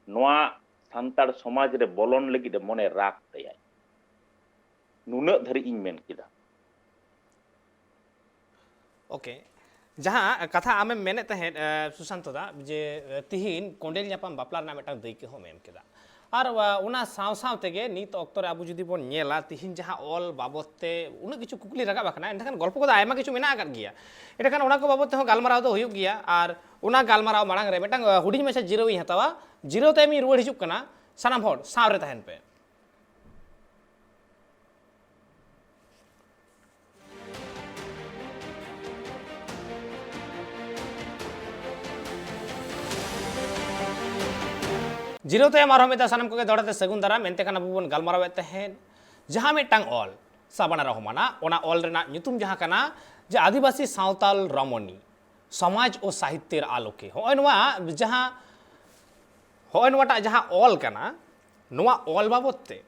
ᱱᱚᱣᱟ ᱥᱟᱱᱛᱟᱲ ᱥᱚᱢᱟᱡᱽ ᱨᱮ ᱵᱚᱞᱚᱱ ᱞᱟᱹᱜᱤᱫ ᱮ ᱢᱚᱱᱮ ᱨᱟᱜ ᱛᱟᱭᱟᱭ᱾ ᱱᱩᱱᱟᱹᱜ ᱫᱷᱟᱹᱨᱤᱡ ᱤᱧ ᱢᱮᱱ ᱠᱮᱫᱟ᱾ ᱳᱠᱮ, ᱡᱟᱦᱟᱸ ᱠᱟᱛᱷᱟ ᱟᱢᱮᱢ ᱢᱮᱱᱮᱫ ᱛᱟᱦᱮᱸᱫ, ᱮ, ᱥᱩᱥᱟᱱᱛᱚ ᱫᱟ, ᱡᱮ, ᱮ, ᱛᱤᱦᱤᱧ ᱠᱚᱸᱰᱮᱞ ᱧᱟᱯᱟᱢ ᱵᱟᱯᱞᱟ ᱨᱮᱱᱟᱜ ᱢᱤᱫᱴᱟᱝ ᱫᱟᱹᱭᱠᱟᱹ ᱦᱚᱸᱢ ᱮᱢ ᱠᱮᱫᱟ᱾ ᱟᱨ, ᱟ, ᱚᱱᱟ ᱥᱟᱶ ᱥᱟᱶ ᱛᱮᱜᱮ ᱱᱤᱛ ᱚᱠᱛᱚ ᱨᱮ ᱟᱵᱚ ᱡᱩᱫᱤ ᱵᱚᱱ ᱧᱮᱞᱟ, ᱛᱤᱦᱤᱧ ᱡᱟᱦᱟᱸ ᱚᱞ ᱵᱟᱵᱚᱫ ᱛᱮ ᱩᱱᱟᱹᱜ ᱠᱤᱪᱷᱩ ᱠᱩᱠᱞᱤ ᱨᱟᱠᱟᱵ ᱟᱠᱟᱱᱟ, ᱮᱱᱠᱷᱟᱱ ᱜᱚᱞᱯᱚ ᱠᱚᱫᱚ ᱟᱭᱢᱟ ᱠᱤᱪᱷᱩ ᱢᱮᱱᱟᱜ ᱟᱠᱟᱫ ᱜᱮᱭᱟ᱾ ᱮᱸᱰᱮᱠᱷᱟᱱ ᱚᱱᱟ ᱠᱚ ᱵᱟᱵᱚᱫ ᱛᱮᱦᱚᱸ ᱜᱟᱞᱢᱟᱨᱟᱣ ᱫᱚ ᱦᱩᱭᱩᱜ ᱜᱮᱭᱟ᱾ ᱟᱨ ᱚᱱᱟ ᱜᱟᱞᱢᱟᱨᱟᱣ ᱢᱟᱲᱟᱝ ᱨᱮ ᱢᱤᱫᱴᱟᱝ, ᱟ, ᱦᱩᱰᱤᱧ ᱢᱟᱪᱷᱟ ᱡᱤᱨᱟᱹᱣ ᱤᱧ ᱦᱟᱛᱟᱣᱟ᱾ ᱡᱤᱨᱟᱹᱣ ᱛᱟᱭᱚᱢ ᱤᱧ ᱨᱩᱣᱟᱹᱲ ᱦᱤᱡᱩᱜ ᱠᱟᱱᱟ᱾ ᱥᱟᱱᱟᱢ ᱦᱚᱲ ᱥᱟᱶ ᱨᱮ ᱛᱟᱦᱮᱱ ᱯᱮ᱾ ᱡᱤᱨᱟᱹᱣ ᱛᱟᱭᱚᱢ ᱟᱨᱦᱚᱸ ᱢᱤᱫ ᱫᱷᱟᱣ ᱥᱟᱱᱟᱢ ᱠᱚᱜᱮ ᱫᱚᱦᱲᱟ ᱛᱮ ᱥᱟᱹᱜᱩᱱ ᱫᱟᱨᱟᱢ᱾ ᱮᱱᱛᱮ ᱠᱷᱟᱱ ᱟᱵᱚ ᱵᱚᱱ ᱜᱟᱞᱢᱟᱨᱟᱣᱮᱫ ᱛᱟᱦᱮᱸᱫ ᱡᱟᱦᱟᱸ ᱢᱤᱫᱴᱟᱝ ᱚᱞ, ᱥᱟᱵᱟᱱᱟ ᱨᱚᱦᱚᱢᱟᱱᱟᱜ, ᱚᱱᱟ ᱚᱞ ᱨᱮᱱᱟᱜ ᱧᱩᱛᱩᱢ ᱡᱟᱦᱟᱸ ᱠᱟᱱᱟ ᱡᱮ ᱟᱹᱫᱤᱵᱟᱹᱥᱤ ᱥᱟᱶᱛᱟᱞ ᱨᱚᱢᱚᱱᱤ, ᱥᱚᱢᱟᱡᱽ ᱳ ᱥᱟᱦᱤᱛᱛᱮᱨ ᱟᱞᱳᱠᱮ᱾ ᱦᱚᱸᱜᱼᱚᱭ ᱱᱚᱣᱟ ᱡᱟᱦᱟᱸ, ᱦᱚᱸᱜᱼᱚᱭ ᱱᱚᱣᱟᱴᱟᱜ ᱡᱟᱦᱟᱸ ᱚᱞ ᱠᱟᱱᱟ, ᱱᱚᱣᱟ ᱚᱞ ᱵᱟᱵᱚᱫ ᱛᱮ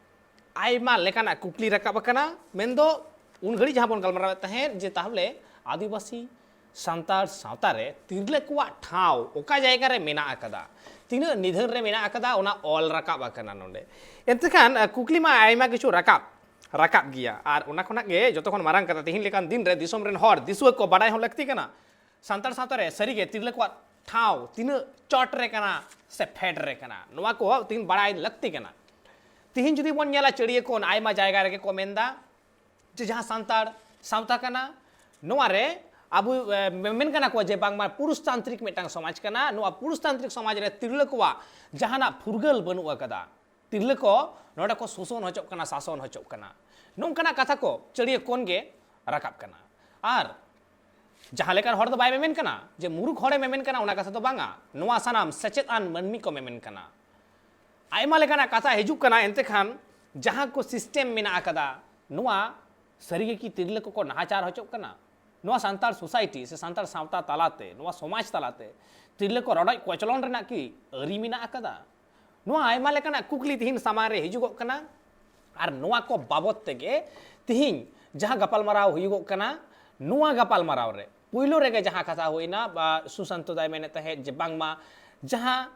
ᱟᱭᱢᱟ ᱞᱮᱠᱟᱱᱟᱜ ᱠᱩᱠᱞᱤ ᱨᱟᱠᱟᱵ ᱟᱠᱟᱱᱟ᱾ ᱢᱮᱱᱫᱚ ᱩᱱ ᱜᱷᱟᱹᱲᱤᱡ ᱡᱟᱦᱟᱸ ᱵᱚᱱ ᱜᱟᱞᱢᱟᱨᱟᱣᱮᱫ ᱛᱟᱦᱮᱸᱫ ᱡᱮ ᱛᱟᱦᱚᱞᱮ ᱟᱹᱫᱤᱵᱟᱹᱥᱤ ᱥᱟᱱᱛᱟᱲ ᱥᱟᱶᱛᱟ ᱨᱮ ᱛᱤᱨᱞᱟᱹ ᱠᱚᱣᱟᱜ ᱴᱷᱟᱶ ᱚᱠᱟ ᱡᱟᱭᱜᱟ ᱨᱮ ᱢᱮᱱᱟᱜ ᱟᱠᱟᱫᱟ, ᱛᱤᱱᱟᱹᱜ ᱱᱤᱫᱷᱟᱹᱱ ᱨᱮ ᱢᱮᱱᱟᱜ ᱟᱠᱟᱫᱟ, ᱚᱱᱟ ᱚᱞ ᱨᱟᱠᱟᱵ ᱟᱠᱟᱱᱟ ᱱᱚᱰᱮ᱾ ᱮᱱᱛᱮ ᱠᱷᱟᱱ, ᱟ, ᱠᱩᱠᱞᱤ ᱢᱟ ᱟᱭᱢᱟ ᱠᱤᱪᱷᱩ ᱨᱟᱠᱟᱵ, ᱨᱟᱠᱟᱵ ᱜᱮᱭᱟ᱾ ᱟᱨ ᱚᱱᱟ ᱠᱷᱚᱱᱟᱜ ᱜᱮ ᱡᱚᱛᱚ ᱠᱷᱚᱱ ᱢᱟᱨᱟᱝ ᱠᱟᱛᱷᱟ, ᱛᱮᱦᱮᱧ ᱞᱮᱠᱟᱱ ᱫᱤᱱ ᱨᱮ ᱫᱤᱥᱚᱢ ᱨᱮᱱ ᱦᱚᱲ ᱫᱤᱥᱩᱣᱟᱹ ᱠᱚ ᱵᱟᱰᱟᱭ ᱦᱚᱸ ᱞᱟᱹᱠᱛᱤ ᱠᱟᱱᱟ᱾ ᱥᱟᱱᱛᱟᱲ ᱥᱟᱶᱛᱟ ᱨᱮ ᱥᱟᱹᱨᱤᱜᱮ ᱛᱤᱨᱞᱟᱹ ᱠᱚᱣᱟᱜ ᱴᱷᱟᱶ ᱛᱤᱱᱟᱹᱜ ᱪᱚᱴ ᱨᱮ ᱠᱟᱱᱟ ᱥᱮ ᱯᱷᱮᱰ ᱨᱮ ᱠᱟᱱᱟ, ᱱᱚᱣᱟ ᱠᱚ ᱛᱤᱦᱤᱧ ᱵᱟᱲᱟᱭ ᱞᱟᱹᱠᱛᱤ ᱠᱟᱱᱟ᱾ ᱛᱤᱦᱤᱧ ᱡᱩᱫᱤ ᱵᱚᱱ ᱧᱮᱞᱟ, ᱪᱟᱹᱲᱭᱟᱹ ᱠᱷᱚᱱ ᱟᱭᱢᱟ ᱡᱟᱭᱜᱟ ᱨᱮᱜᱮ ᱠᱚ ᱢᱮᱱᱫᱟ ᱡᱮ ᱡᱟᱦᱟᱸ ᱥᱟᱱᱛᱟᱲ ᱥᱟᱶᱛᱟ ᱠᱟᱱᱟ, ᱱᱚᱣᱟ ᱨᱮ ᱟᱵᱚ, ᱮ, ᱢᱮᱱ ᱠᱟᱱᱟ ᱠᱚ ᱡᱮ ᱵᱟᱝᱢᱟ ᱯᱩᱨᱩᱥᱛᱟᱱᱛᱨᱤᱠ ᱢᱤᱫᱴᱟᱝ ᱥᱚᱢᱟᱡᱽ ᱠᱟᱱᱟ, ᱱᱚᱣᱟ ᱯᱩᱨᱩᱥᱛᱟᱱᱛᱨᱤᱠ ᱥᱚᱢᱟᱡᱽ ᱨᱮ ᱛᱤᱨᱞᱟᱹ ᱠᱚᱣᱟᱜ ᱡᱟᱦᱟᱱᱟᱜ ᱯᱷᱩᱨᱜᱟᱹᱞ ᱵᱟᱹᱱᱩᱜ ᱟᱠᱟᱫᱟ, ᱛᱤᱨᱞᱟᱹ ᱠᱚ ᱱᱚᱰᱮ ᱠᱚ ᱥᱳᱥᱚᱱ ᱦᱚᱪᱚᱜ ᱠᱟᱱᱟ, ᱥᱟᱥᱚᱱ ᱦᱚᱪᱚᱜ ᱠᱟᱱᱟ, ᱱᱚᱝᱠᱟᱱᱟᱜ ᱠᱟᱛᱷᱟ ᱠᱚ ᱪᱟᱹᱲᱭᱟᱹ ᱠᱷᱚᱱ ᱜᱮ ᱨᱟᱠᱟᱵ ᱠᱟᱱᱟ᱾ ᱟᱨ ᱡᱟᱦᱟᱸ ᱞᱮᱠᱟᱱ ᱦᱚᱲ ᱫᱚ ᱵᱟᱭ ᱢᱮᱢᱮᱱ ᱠᱟᱱᱟ ᱡᱮ ᱢᱩᱨᱩᱠᱷ ᱦᱚᱲᱮ ᱢᱮᱢᱮᱱ ᱠᱟᱱᱟ, ᱚᱱᱟ ᱠᱟᱛᱷᱟ ᱫᱚ ᱵᱟᱝᱟ᱾ ᱱᱚᱣᱟ ᱥᱟᱱᱟᱢ ᱥᱮᱪᱮᱫ ᱟᱱ ᱢᱟᱹᱱᱢᱤ ᱠᱚ ᱢᱮᱢᱮᱱ ᱠᱟᱱᱟ᱾ ᱟᱭᱢᱟ ᱞᱮᱠᱟᱱᱟᱜ ᱠᱟᱛᱷᱟ ᱦᱤᱡᱩᱜ ᱠᱟᱱᱟ, ᱮᱱᱛᱮ ᱠᱷᱟᱱ ᱡᱟᱦᱟᱸ ᱠᱚ ᱥᱤᱥᱴᱮᱢ ᱢᱮᱱᱟᱜ ᱟᱠᱟᱫᱟ, ᱱᱚᱣᱟ ᱥᱟᱹᱨᱤᱜᱮ ᱠᱤ ᱛᱤᱨᱞᱟᱹ ᱠᱚᱠᱚ ᱱᱟᱦᱟᱪᱟᱨ ᱦᱚᱪᱚᱜ ᱠᱟᱱᱟ? ᱱᱚᱣᱟ ᱥᱟᱱᱛᱟᱲ ᱥᱳᱥᱟᱭᱴᱤ ᱥᱮ ᱥᱟᱱᱛᱟᱲ ᱥᱟᱶᱛᱟ ᱛᱟᱞᱟᱛᱮ, ᱱᱚᱣᱟ ᱥᱚᱢᱟᱡᱽ ᱛᱟᱞᱟᱛᱮ ᱛᱤᱨᱞᱟᱹ ᱠᱚ ᱨᱚᱰᱚᱡ ᱠᱚᱪᱞᱚᱱ ᱨᱮᱱᱟᱜ ᱠᱤ ᱟᱹᱨᱤ ᱢᱮᱱᱟᱜ ᱟᱠᱟᱫᱟ? ᱱᱚᱣᱟ ᱟᱭᱢᱟ ᱞᱮᱠᱟᱱᱟᱜ ᱠᱩᱠᱞᱤ ᱛᱤᱦᱤᱧ ᱥᱟᱢᱟᱝ ᱨᱮ ᱦᱤᱡᱩᱜᱚᱜ ᱠᱟᱱᱟ᱾ ᱟᱨ ᱱᱚᱣᱟ ᱠᱚ ᱵᱟᱵᱚᱛ ᱛᱮᱜᱮ ᱛᱤᱦᱤᱧ ᱡᱟᱦᱟᱸ ᱜᱟᱯᱟᱞᱢᱟᱨᱟᱣ ᱦᱩᱭᱩᱜᱚᱜ ᱠᱟᱱᱟ, ᱱᱚᱣᱟ ᱜᱟᱯᱟᱞᱢᱟᱨᱟᱣ ᱨᱮ ᱯᱩᱭᱞᱩ ᱨᱮᱜᱮ ᱡᱟᱦᱟᱸ ᱠᱟᱛᱷᱟ ᱦᱩᱭᱱᱟ, ᱵᱟ, ᱥᱩᱥᱟᱱᱛᱚ ᱫᱟᱭ ᱢᱮᱱᱮᱫ ᱛᱟᱦᱮᱸᱫ ᱡᱮ ᱵᱟᱝᱢᱟ ᱡᱟᱦᱟᱸ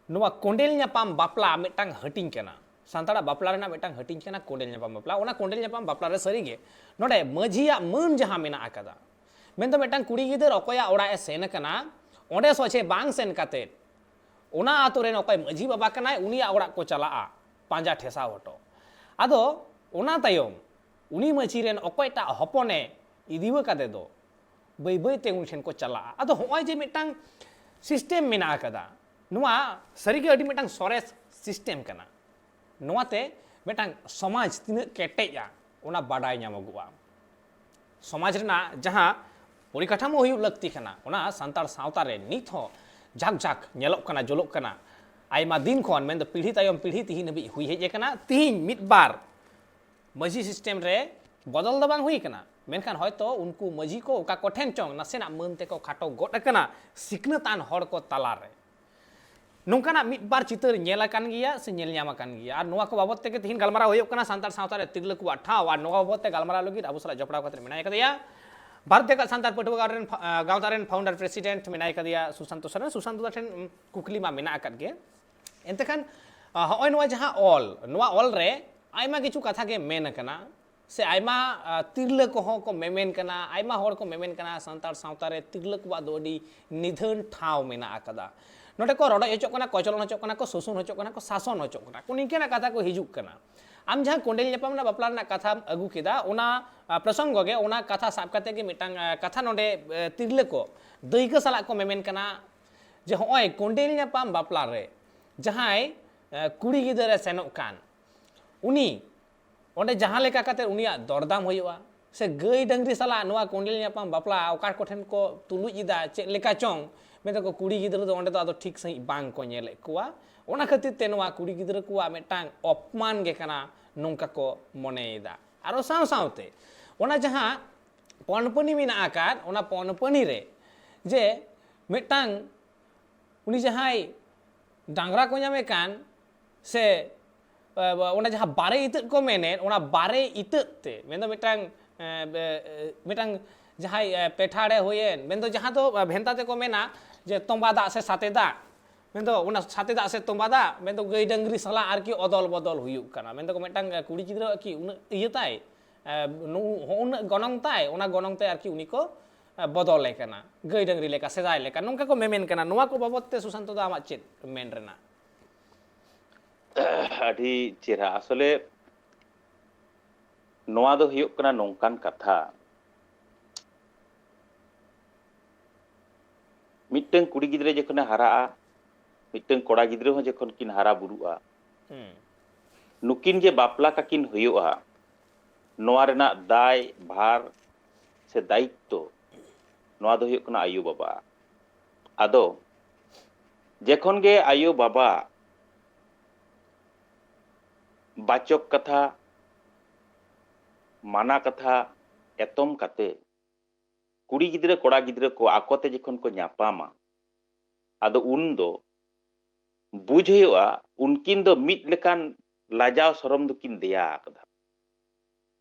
ᱱᱚᱣᱟ ᱠᱚᱸᱰᱮᱞ ᱧᱟᱯᱟᱢ ᱵᱟᱯᱞᱟ ᱢᱤᱫᱴᱟᱝ ᱦᱟᱹᱴᱤᱧ ᱠᱟᱱᱟ, ᱥᱟᱱᱛᱟᱲᱟᱜ ᱵᱟᱯᱞᱟ ᱨᱮᱱᱟᱜ ᱢᱤᱫᱴᱟᱝ ᱦᱟᱹᱴᱤᱧ ᱠᱟᱱᱟ ᱠᱚᱸᱰᱮᱞ ᱧᱟᱯᱟᱢ ᱵᱟᱯᱞᱟ᱾ ᱚᱱᱟ ᱠᱚᱸᱰᱮᱞ ᱧᱟᱯᱟᱢ ᱵᱟᱯᱞᱟ ᱨᱮ ᱥᱟᱹᱨᱤᱜᱮ ᱱᱚᱰᱮ ᱢᱟᱹᱡᱷᱤᱭᱟᱜ ᱢᱟᱹᱱ ᱡᱟᱦᱟᱸ ᱢᱮᱱᱟᱜ ᱟᱠᱟᱫᱟ, ᱢᱮᱱᱫᱚ ᱢᱤᱫᱴᱟᱝ ᱠᱩᱲᱤ ᱜᱤᱫᱟᱹᱨ ᱚᱠᱚᱭᱟᱜ ᱚᱲᱟᱜ ᱮ ᱥᱮᱱ ᱟᱠᱟᱱᱟ, ᱚᱸᱰᱮ ᱥᱚᱡᱷᱮ ᱵᱟᱝ ᱥᱮᱱ ᱠᱟᱛᱮᱫ ᱚᱱᱟ ᱟᱛᱳ ᱨᱮᱱ ᱚᱠᱚᱭ ᱢᱟᱹᱡᱷᱤ ᱵᱟᱵᱟ ᱠᱟᱱᱟᱭ, ᱩᱱᱤᱭᱟᱜ ᱚᱲᱟᱜ ᱠᱚ ᱪᱟᱞᱟᱜᱼᱟ ᱯᱟᱸᱡᱟ ᱴᱷᱮᱥᱟᱣ ᱦᱚᱴᱚ᱾ ᱟᱫᱚ ᱚᱱᱟ ᱛᱟᱭᱚᱢ ᱩᱱᱤ ᱢᱟᱹᱡᱷᱤ ᱨᱮᱱ ᱚᱠᱚᱭᱴᱟᱜ ᱦᱚᱯᱚᱱᱮ ᱤᱫᱤᱣ ᱟᱠᱟᱫᱮ ᱫᱚ, ᱵᱟᱹᱭ ᱵᱟᱹᱭ ᱛᱮ ᱩᱱᱤ ᱴᱷᱮᱱ ᱠᱚ ᱪᱟᱞᱟᱜᱼᱟ᱾ ᱟᱫᱚ ᱦᱚᱸᱜᱼᱚᱭ ᱡᱮ ᱢᱤᱫᱴᱟᱝ ᱥᱤᱥᱴᱮᱢ ᱢᱮᱱᱟᱜ ᱟᱠᱟᱫᱟ, ᱱᱚᱣᱟ ᱥᱟᱹᱨᱤᱜᱮ ᱟᱹᱰᱤ ᱢᱤᱫᱴᱟᱝ ᱥᱚᱨᱮᱥ ᱥᱤᱥᱴᱮᱢ ᱠᱟᱱᱟ᱾ ᱱᱚᱣᱟᱛᱮ ᱢᱤᱫᱴᱟᱝ ᱥᱚᱢᱟᱡᱽ ᱛᱤᱱᱟᱹᱜ ᱠᱮᱴᱮᱡᱼᱟ, ᱚᱱᱟ ᱵᱟᱰᱟᱭ ᱧᱟᱢᱚᱜᱚᱜᱼᱟ᱾ ᱥᱚᱢᱟᱡᱽ ᱨᱮᱱᱟᱜ ᱡᱟᱦᱟᱸ ᱯᱚᱨᱤᱠᱟᱴᱷᱟᱢᱳ ᱦᱩᱭᱩᱜ ᱞᱟᱹᱠᱛᱤ ᱠᱟᱱᱟ, ᱚᱱᱟ ᱥᱟᱱᱛᱟᱲ ᱥᱟᱶᱛᱟ ᱨᱮ ᱱᱤᱛ ᱦᱚᱸ ᱡᱷᱟᱠ ᱡᱷᱟᱠ ᱧᱮᱞᱚᱜ ᱠᱟᱱᱟ, ᱡᱚᱞᱚᱜ ᱠᱟᱱᱟ᱾ ᱟᱭᱢᱟ ᱫᱤᱱ ᱠᱷᱚᱱ, ᱢᱮᱱᱫᱚ ᱯᱤᱲᱦᱤ ᱛᱟᱭᱚᱢ ᱯᱤᱲᱦᱤ ᱛᱤᱦᱤᱧ ᱦᱟᱹᱵᱤᱡ ᱦᱩᱭ ᱦᱮᱡ ᱟᱠᱟᱱᱟ᱾ ᱛᱤᱦᱤᱧ ᱢᱤᱫ ᱵᱟᱨ ᱢᱟᱹᱡᱷᱤ ᱥᱤᱥᱴᱮᱢ ᱨᱮ ᱵᱚᱫᱚᱞ ᱫᱚ ᱵᱟᱝ ᱦᱩᱭ ᱟᱠᱟᱱᱟ, ᱢᱮᱱᱠᱷᱟᱱ ᱦᱚᱭᱛᱳ ᱩᱱᱠᱩ ᱢᱟᱹᱡᱷᱤ ᱠᱚ ᱚᱠᱟ ᱠᱚᱴᱷᱮᱱ ᱪᱚᱝ ᱱᱟᱥᱮᱱᱟᱜ ᱢᱟᱹᱱ ᱛᱮᱠᱚ ᱠᱷᱟᱴᱚ ᱜᱚᱫ ᱟᱠᱟᱱᱟ ᱥᱤᱠᱷᱱᱟᱹᱛ ᱟᱱ ᱦᱚᱲ ᱠᱚ ᱛᱟᱞᱟᱨᱮ᱾ ᱱᱚᱝᱠᱟᱱᱟᱜ ᱢᱤᱫ ᱵᱟᱨ ᱪᱤᱛᱟᱹᱨ ᱧᱮᱞ ᱟᱠᱟᱱ ᱜᱮᱭᱟ ᱥᱮ ᱧᱮᱞ ᱧᱟᱢ ᱟᱠᱟᱱ ᱜᱮᱭᱟ᱾ ᱟᱨ ᱱᱚᱣᱟ ᱠᱚ ᱵᱟᱵᱚᱛ ᱛᱮᱜᱮ ᱛᱤᱦᱤᱧ ᱜᱟᱞᱢᱟᱨᱟᱣ ᱦᱩᱭᱩᱜ ᱠᱟᱱᱟ, ᱥᱟᱱᱛᱟᱲ ᱥᱟᱶᱛᱟ ᱨᱮ ᱛᱤᱨᱞᱟᱹ ᱠᱚᱣᱟᱜ ᱴᱷᱟᱶ᱾ ᱟᱨ ᱱᱚᱣᱟ ᱵᱟᱵᱚᱛ ᱛᱮ ᱜᱟᱞᱢᱟᱨᱟᱣ ᱞᱟᱹᱜᱤᱫ ᱟᱵᱚ ᱥᱟᱞᱟᱜ ᱡᱚᱯᱲᱟᱣ ᱠᱟᱛᱮ ᱢᱮᱱᱟᱭ ᱟᱠᱟᱫᱮᱭᱟ ᱵᱷᱟᱨᱚᱛ ᱡᱟᱠᱟᱛ ᱥᱟᱱᱛᱟᱲ ᱯᱟᱹᱴᱷᱩᱣᱟᱹ ᱜᱟᱶᱛᱟ ᱨᱮᱱ ᱯᱷᱟ-, ᱟᱸ, ᱜᱟᱶᱛᱟ ᱨᱮᱱ ᱯᱷᱟᱣᱩᱱᱰᱟᱨ ᱯᱨᱮᱥᱤᱰᱮᱱᱴ ᱢᱮᱱᱟᱭ ᱟᱠᱟᱫᱮᱭᱟ ᱥᱩᱥᱟᱱᱛᱚ ᱥᱚᱨᱮᱱ᱾ ᱥᱩᱥᱟᱱᱛᱚ ᱫᱟ ᱴᱷᱮᱱ, ᱩᱢ, ᱠᱩᱠᱞᱤ ᱢᱟ ᱢᱮᱱᱟᱜ ᱟᱠᱟᱫ ᱜᱮ᱾ ᱮᱱᱛᱮ ᱠᱷᱟᱱ, ᱟᱸ, ᱦᱚᱸᱜᱼᱚᱭ ᱱᱚᱣᱟ ᱡᱟᱦᱟᱸ ᱚᱞ, ᱱᱚᱣᱟ ᱚᱞ ᱨᱮ ᱟᱭᱢᱟ ᱠᱤᱪᱷᱩ ᱠᱟᱛᱷᱟ ᱜᱮ ᱢᱮᱱ ᱟᱠᱟᱱᱟ, ᱥᱮ ᱟᱭᱢᱟ, ᱟᱸ, ᱛᱤᱨᱞᱟᱹ ᱠᱚᱦᱚᱸ ᱠᱚ ᱢᱮᱢᱮᱱ ᱠᱟᱱᱟ, ᱟᱭᱢᱟ ᱦᱚᱲ ᱠᱚ ᱢᱮᱢᱮᱱ ᱠᱟᱱᱟ, ᱥᱟᱱᱛᱟᱲ ᱥᱟᱶᱛᱟ ᱨᱮ ᱛᱤᱨᱞᱟᱹ ᱠᱚᱣᱟᱜ ᱫᱚ ᱟᱹᱰᱤ ᱱᱤᱫᱷᱟᱹᱱ ᱴᱷᱟᱶ ᱢᱮᱱᱟᱜ ᱟᱠᱟᱫᱟ᱾ ᱱᱚᱰᱮ ᱠᱚ ᱨᱚᱰᱚᱡ ᱦᱚᱪᱚᱜ ᱠᱟᱱᱟ, ᱠᱚᱪᱞᱚᱱ ᱦᱚᱪᱚᱜ ᱠᱟᱱᱟ ᱠᱚ, ᱥᱳᱥᱚᱱ ᱦᱚᱪᱚᱜ ᱠᱟᱱᱟ ᱠᱚ, ᱥᱟᱥᱚᱱ ᱦᱚᱪᱚᱜ ᱠᱟᱱᱟ ᱠᱚ, ᱱᱤᱝᱠᱟᱹᱱᱟᱜ ᱠᱟᱛᱷᱟ ᱠᱚ ᱦᱤᱡᱩᱜ ᱠᱟᱱᱟ᱾ ᱟᱢ ᱡᱟᱦᱟᱸ ᱠᱚᱸᱰᱮᱞ ᱧᱟᱯᱟᱢ ᱨᱮᱱᱟᱜ ᱵᱟᱯᱞᱟ ᱨᱮᱱᱟᱜ ᱠᱟᱛᱷᱟᱢ ᱟᱹᱜᱩ ᱠᱮᱫᱟ, ᱚᱱᱟ, ᱟᱸ, ᱯᱨᱚᱥᱚᱝᱜᱚ ᱜᱮ, ᱚᱱᱟ ᱠᱟᱛᱷᱟ ᱥᱟᱵ ᱠᱟᱛᱮ ᱜᱮ ᱢᱤᱫᱴᱟᱝ, ᱟᱸ, ᱠᱟᱛᱷᱟ ᱱᱚᱰᱮ, ᱟᱸ, ᱛᱤᱨᱞᱟᱹ ᱠᱚ ᱫᱟᱹᱭᱠᱟᱹ ᱥᱟᱞᱟᱜ ᱠᱚ ᱢᱮᱢᱮᱱ ᱠᱟᱱᱟ ᱡᱮ ᱦᱚᱸᱜᱼᱚᱭ ᱠᱚᱸᱰᱮᱞ ᱧᱟᱯᱟᱢ ᱵᱟᱯᱞᱟ ᱨᱮ ᱡᱟᱦᱟᱸᱭ, ᱟᱸ, ᱠᱩᱲᱤ ᱜᱤᱫᱟᱹᱨᱮ ᱥᱮᱱᱚᱜ ᱠᱟᱱ, ᱩᱱᱤ ᱚᱸᱰᱮ ᱡᱟᱦᱟᱸ ᱞᱮᱠᱟ ᱠᱟᱛᱮ ᱩᱱᱤᱭᱟᱜ ᱫᱚᱨᱫᱟᱢ ᱦᱩᱭᱩᱜᱼᱟ, ᱥᱮ ᱜᱟᱹᱭ ᱰᱟᱹᱝᱨᱤ ᱥᱟᱞᱟᱜ ᱱᱚᱣᱟ ᱠᱚᱸᱰᱮᱞ ᱧᱟᱯᱟᱢ ᱵᱟᱯᱞᱟ ᱚᱠᱟ ᱠᱚᱴᱷᱮᱱ ᱠᱚ ᱛᱩᱞᱩᱡ ᱮᱫᱟ, ᱪᱮᱫ ᱞᱮᱠᱟ ᱪᱚᱝ, ᱢᱮᱱᱛᱮ ᱠᱚ ᱠᱩᱲᱤ ᱜᱤᱫᱽᱨᱟᱹ ᱫᱚ ᱚᱸᱰᱮ ᱫᱚ ᱟᱫᱚ ᱴᱷᱤᱠ ᱥᱟᱺᱦᱤᱡ ᱵᱟᱝ ᱠᱚ ᱧᱮᱞᱮᱫ ᱠᱚᱣᱟ᱾ ᱚᱱᱟ ᱠᱷᱟᱹᱛᱤᱨ ᱛᱮ ᱱᱚᱣᱟ ᱠᱩᱲᱤ ᱜᱤᱫᱽᱨᱟᱹ ᱠᱚᱣᱟᱜ ᱢᱤᱫᱴᱟᱝ ᱚᱯᱢᱟᱱ ᱜᱮ ᱠᱟᱱᱟ, ᱱᱚᱝᱠᱟ ᱠᱚ ᱢᱚᱱᱮᱭᱮᱫᱟ᱾ ᱟᱨᱚ ᱥᱟᱶ ᱥᱟᱶᱛᱮ ᱚᱱᱟ ᱡᱟᱦᱟᱸ ᱯᱚᱱᱯᱟᱹᱱᱤ ᱢᱮᱱᱟᱜ ᱟᱠᱟᱫ, ᱚᱱᱟ ᱯᱚᱱᱯᱟᱹᱱᱤ ᱨᱮ ᱡᱮ ᱢᱤᱫᱴᱟᱝ ᱩᱱᱤ ᱡᱟᱦᱟᱸᱭ ᱰᱟᱝᱨᱟ ᱠᱚ ᱧᱟᱢᱮ ᱠᱟᱱ, ᱥᱮ ᱚᱱᱟ ᱡᱟᱦᱟᱸ ᱵᱟᱨᱮ ᱤᱛᱟᱹᱫ ᱠᱚ ᱢᱮᱱᱮᱫ, ᱚᱱᱟ ᱵᱟᱨᱮ ᱤᱛᱟᱹᱫ ᱛᱮ ᱢᱮᱱᱫᱚ ᱢᱤᱫᱴᱟᱝ ᱢᱤᱫᱴᱟᱝ ᱡᱟᱦᱟᱸᱭ ᱯᱮᱴᱷᱟᱲᱮ ᱦᱩᱭᱮᱱ, ᱢᱮᱱᱫᱚ ᱡᱟᱦᱟᱸ ᱫᱚ ᱵᱷᱮᱱᱛᱟ ᱛᱮᱠᱚ ᱢᱮᱱᱟ ᱡᱮ ᱛᱚᱸᱵᱟ ᱫᱟᱜ ᱥᱮ ᱥᱟᱛᱮ ᱫᱟᱜ, ᱢᱮᱱᱫᱚ ᱚᱱᱟ ᱥᱟᱛᱮ ᱫᱟᱜ ᱥᱮ ᱛᱚᱸᱵᱟ ᱫᱟᱜ ᱢᱮᱱᱫᱚ ᱜᱟᱹᱭ ᱰᱟᱹᱝᱨᱤ ᱥᱟᱞᱟᱜ ᱟᱨᱠᱤ ᱚᱫᱚᱞ ᱵᱚᱫᱚᱞ ᱦᱩᱭᱩᱜ ᱠᱟᱱᱟ᱾ ᱢᱮᱱᱫᱚ ᱢᱤᱫᱴᱟᱝ ᱠᱩᱲᱤ ᱜᱤᱫᱽᱨᱟᱹ ᱟᱨᱠᱤ ᱩᱱᱟᱹᱜ ᱤᱭᱟᱹ ᱛᱟᱭ, ᱩᱱᱟᱹᱜ ᱜᱚᱱᱚᱝ ᱛᱟᱭ, ᱚᱱᱟ ᱜᱚᱱᱚᱝ ᱛᱮ ᱟᱨᱠᱤ ᱩᱱᱤ ᱠᱚ ᱵᱚᱫᱚᱞᱮ ᱠᱟᱱᱟ, ᱜᱟᱹᱭ ᱰᱟᱹᱝᱨᱤ ᱞᱮᱠᱟ, ᱥᱮᱫᱟᱭ ᱞᱮᱠᱟ, ᱱᱚᱝᱠᱟ ᱠᱚ ᱢᱮᱢᱮᱱ ᱠᱟᱱᱟ᱾ ᱱᱚᱣᱟ ᱠᱚ ᱵᱟᱵᱚᱫ ᱛᱮ ᱥᱩᱥᱟᱱᱛᱚ ᱫᱟ ᱟᱢᱟᱜ ᱪᱮᱫ ᱢᱮᱱ ᱨᱮᱱᱟᱜ? ᱟᱹᱰᱤ ᱪᱮᱦᱨᱟ᱾ ᱟᱥᱚᱞᱮ ᱱᱚᱣᱟ ᱫᱚ ᱦᱩᱭᱩᱜ ᱠᱟᱱᱟ ᱱᱚᱝᱠᱟᱱ ᱠᱟᱛᱷᱟ, ᱢᱤᱫᱴᱟᱝ ᱠᱩᱲᱤ ᱜᱤᱫᱽᱨᱟᱹ ᱡᱚᱠᱷᱚᱱᱮ ᱦᱟᱨᱟᱜᱼᱟ, ᱢᱤᱫᱴᱟᱝ ᱠᱚᱲᱟ ᱜᱤᱫᱽᱨᱟᱹ ᱦᱚᱸ ᱡᱚᱠᱷᱚᱱ ᱠᱤᱱ ᱦᱟᱨᱟ ᱵᱩᱨᱩᱜᱼᱟ, ᱱᱩᱠᱤᱱ ᱡᱮ ᱵᱟᱯᱞᱟ ᱠᱟᱠᱤᱱ ᱦᱩᱭᱩᱜᱼᱟ, ᱱᱚᱣᱟ ᱨᱮᱱᱟᱜ ᱫᱟᱭ ᱵᱷᱟᱨ ᱥᱮ ᱫᱟᱭᱤᱛᱛᱚ, ᱱᱚᱣᱟ ᱫᱚ ᱦᱩᱭᱩᱜ ᱠᱟᱱᱟ ᱟᱭᱳ ᱵᱟᱵᱟ᱾ ᱟᱫᱚ ᱡᱚᱠᱷᱚᱱ ᱜᱮ ᱟᱭᱳ ᱵᱟᱵᱟ ᱵᱟᱪᱚᱠ ᱠᱟᱛᱷᱟ, ᱢᱟᱱᱟ ᱠᱟᱛᱷᱟ ᱮᱛᱚᱢ ᱠᱟᱛᱮ ᱠᱩᱲᱤ ᱜᱤᱫᱽᱨᱟᱹ ᱠᱚᱲᱟ ᱜᱤᱫᱽᱨᱟᱹ ᱠᱚ ᱟᱠᱚᱛᱮ ᱡᱚᱠᱷᱚᱱ ᱠᱚ ᱧᱟᱯᱟᱢᱟ, ᱟᱫᱚ ᱩᱱ ᱫᱚ ᱵᱩᱡᱽ ᱦᱩᱭᱩᱜᱼᱟ ᱩᱱᱠᱤᱱ ᱫᱚ ᱢᱤᱫ ᱞᱮᱠᱟᱱ ᱞᱟᱡᱟᱣ ᱥᱚᱨᱚᱢ ᱫᱚᱠᱤᱱ ᱫᱮᱭᱟ ᱟᱠᱟᱫᱟ᱾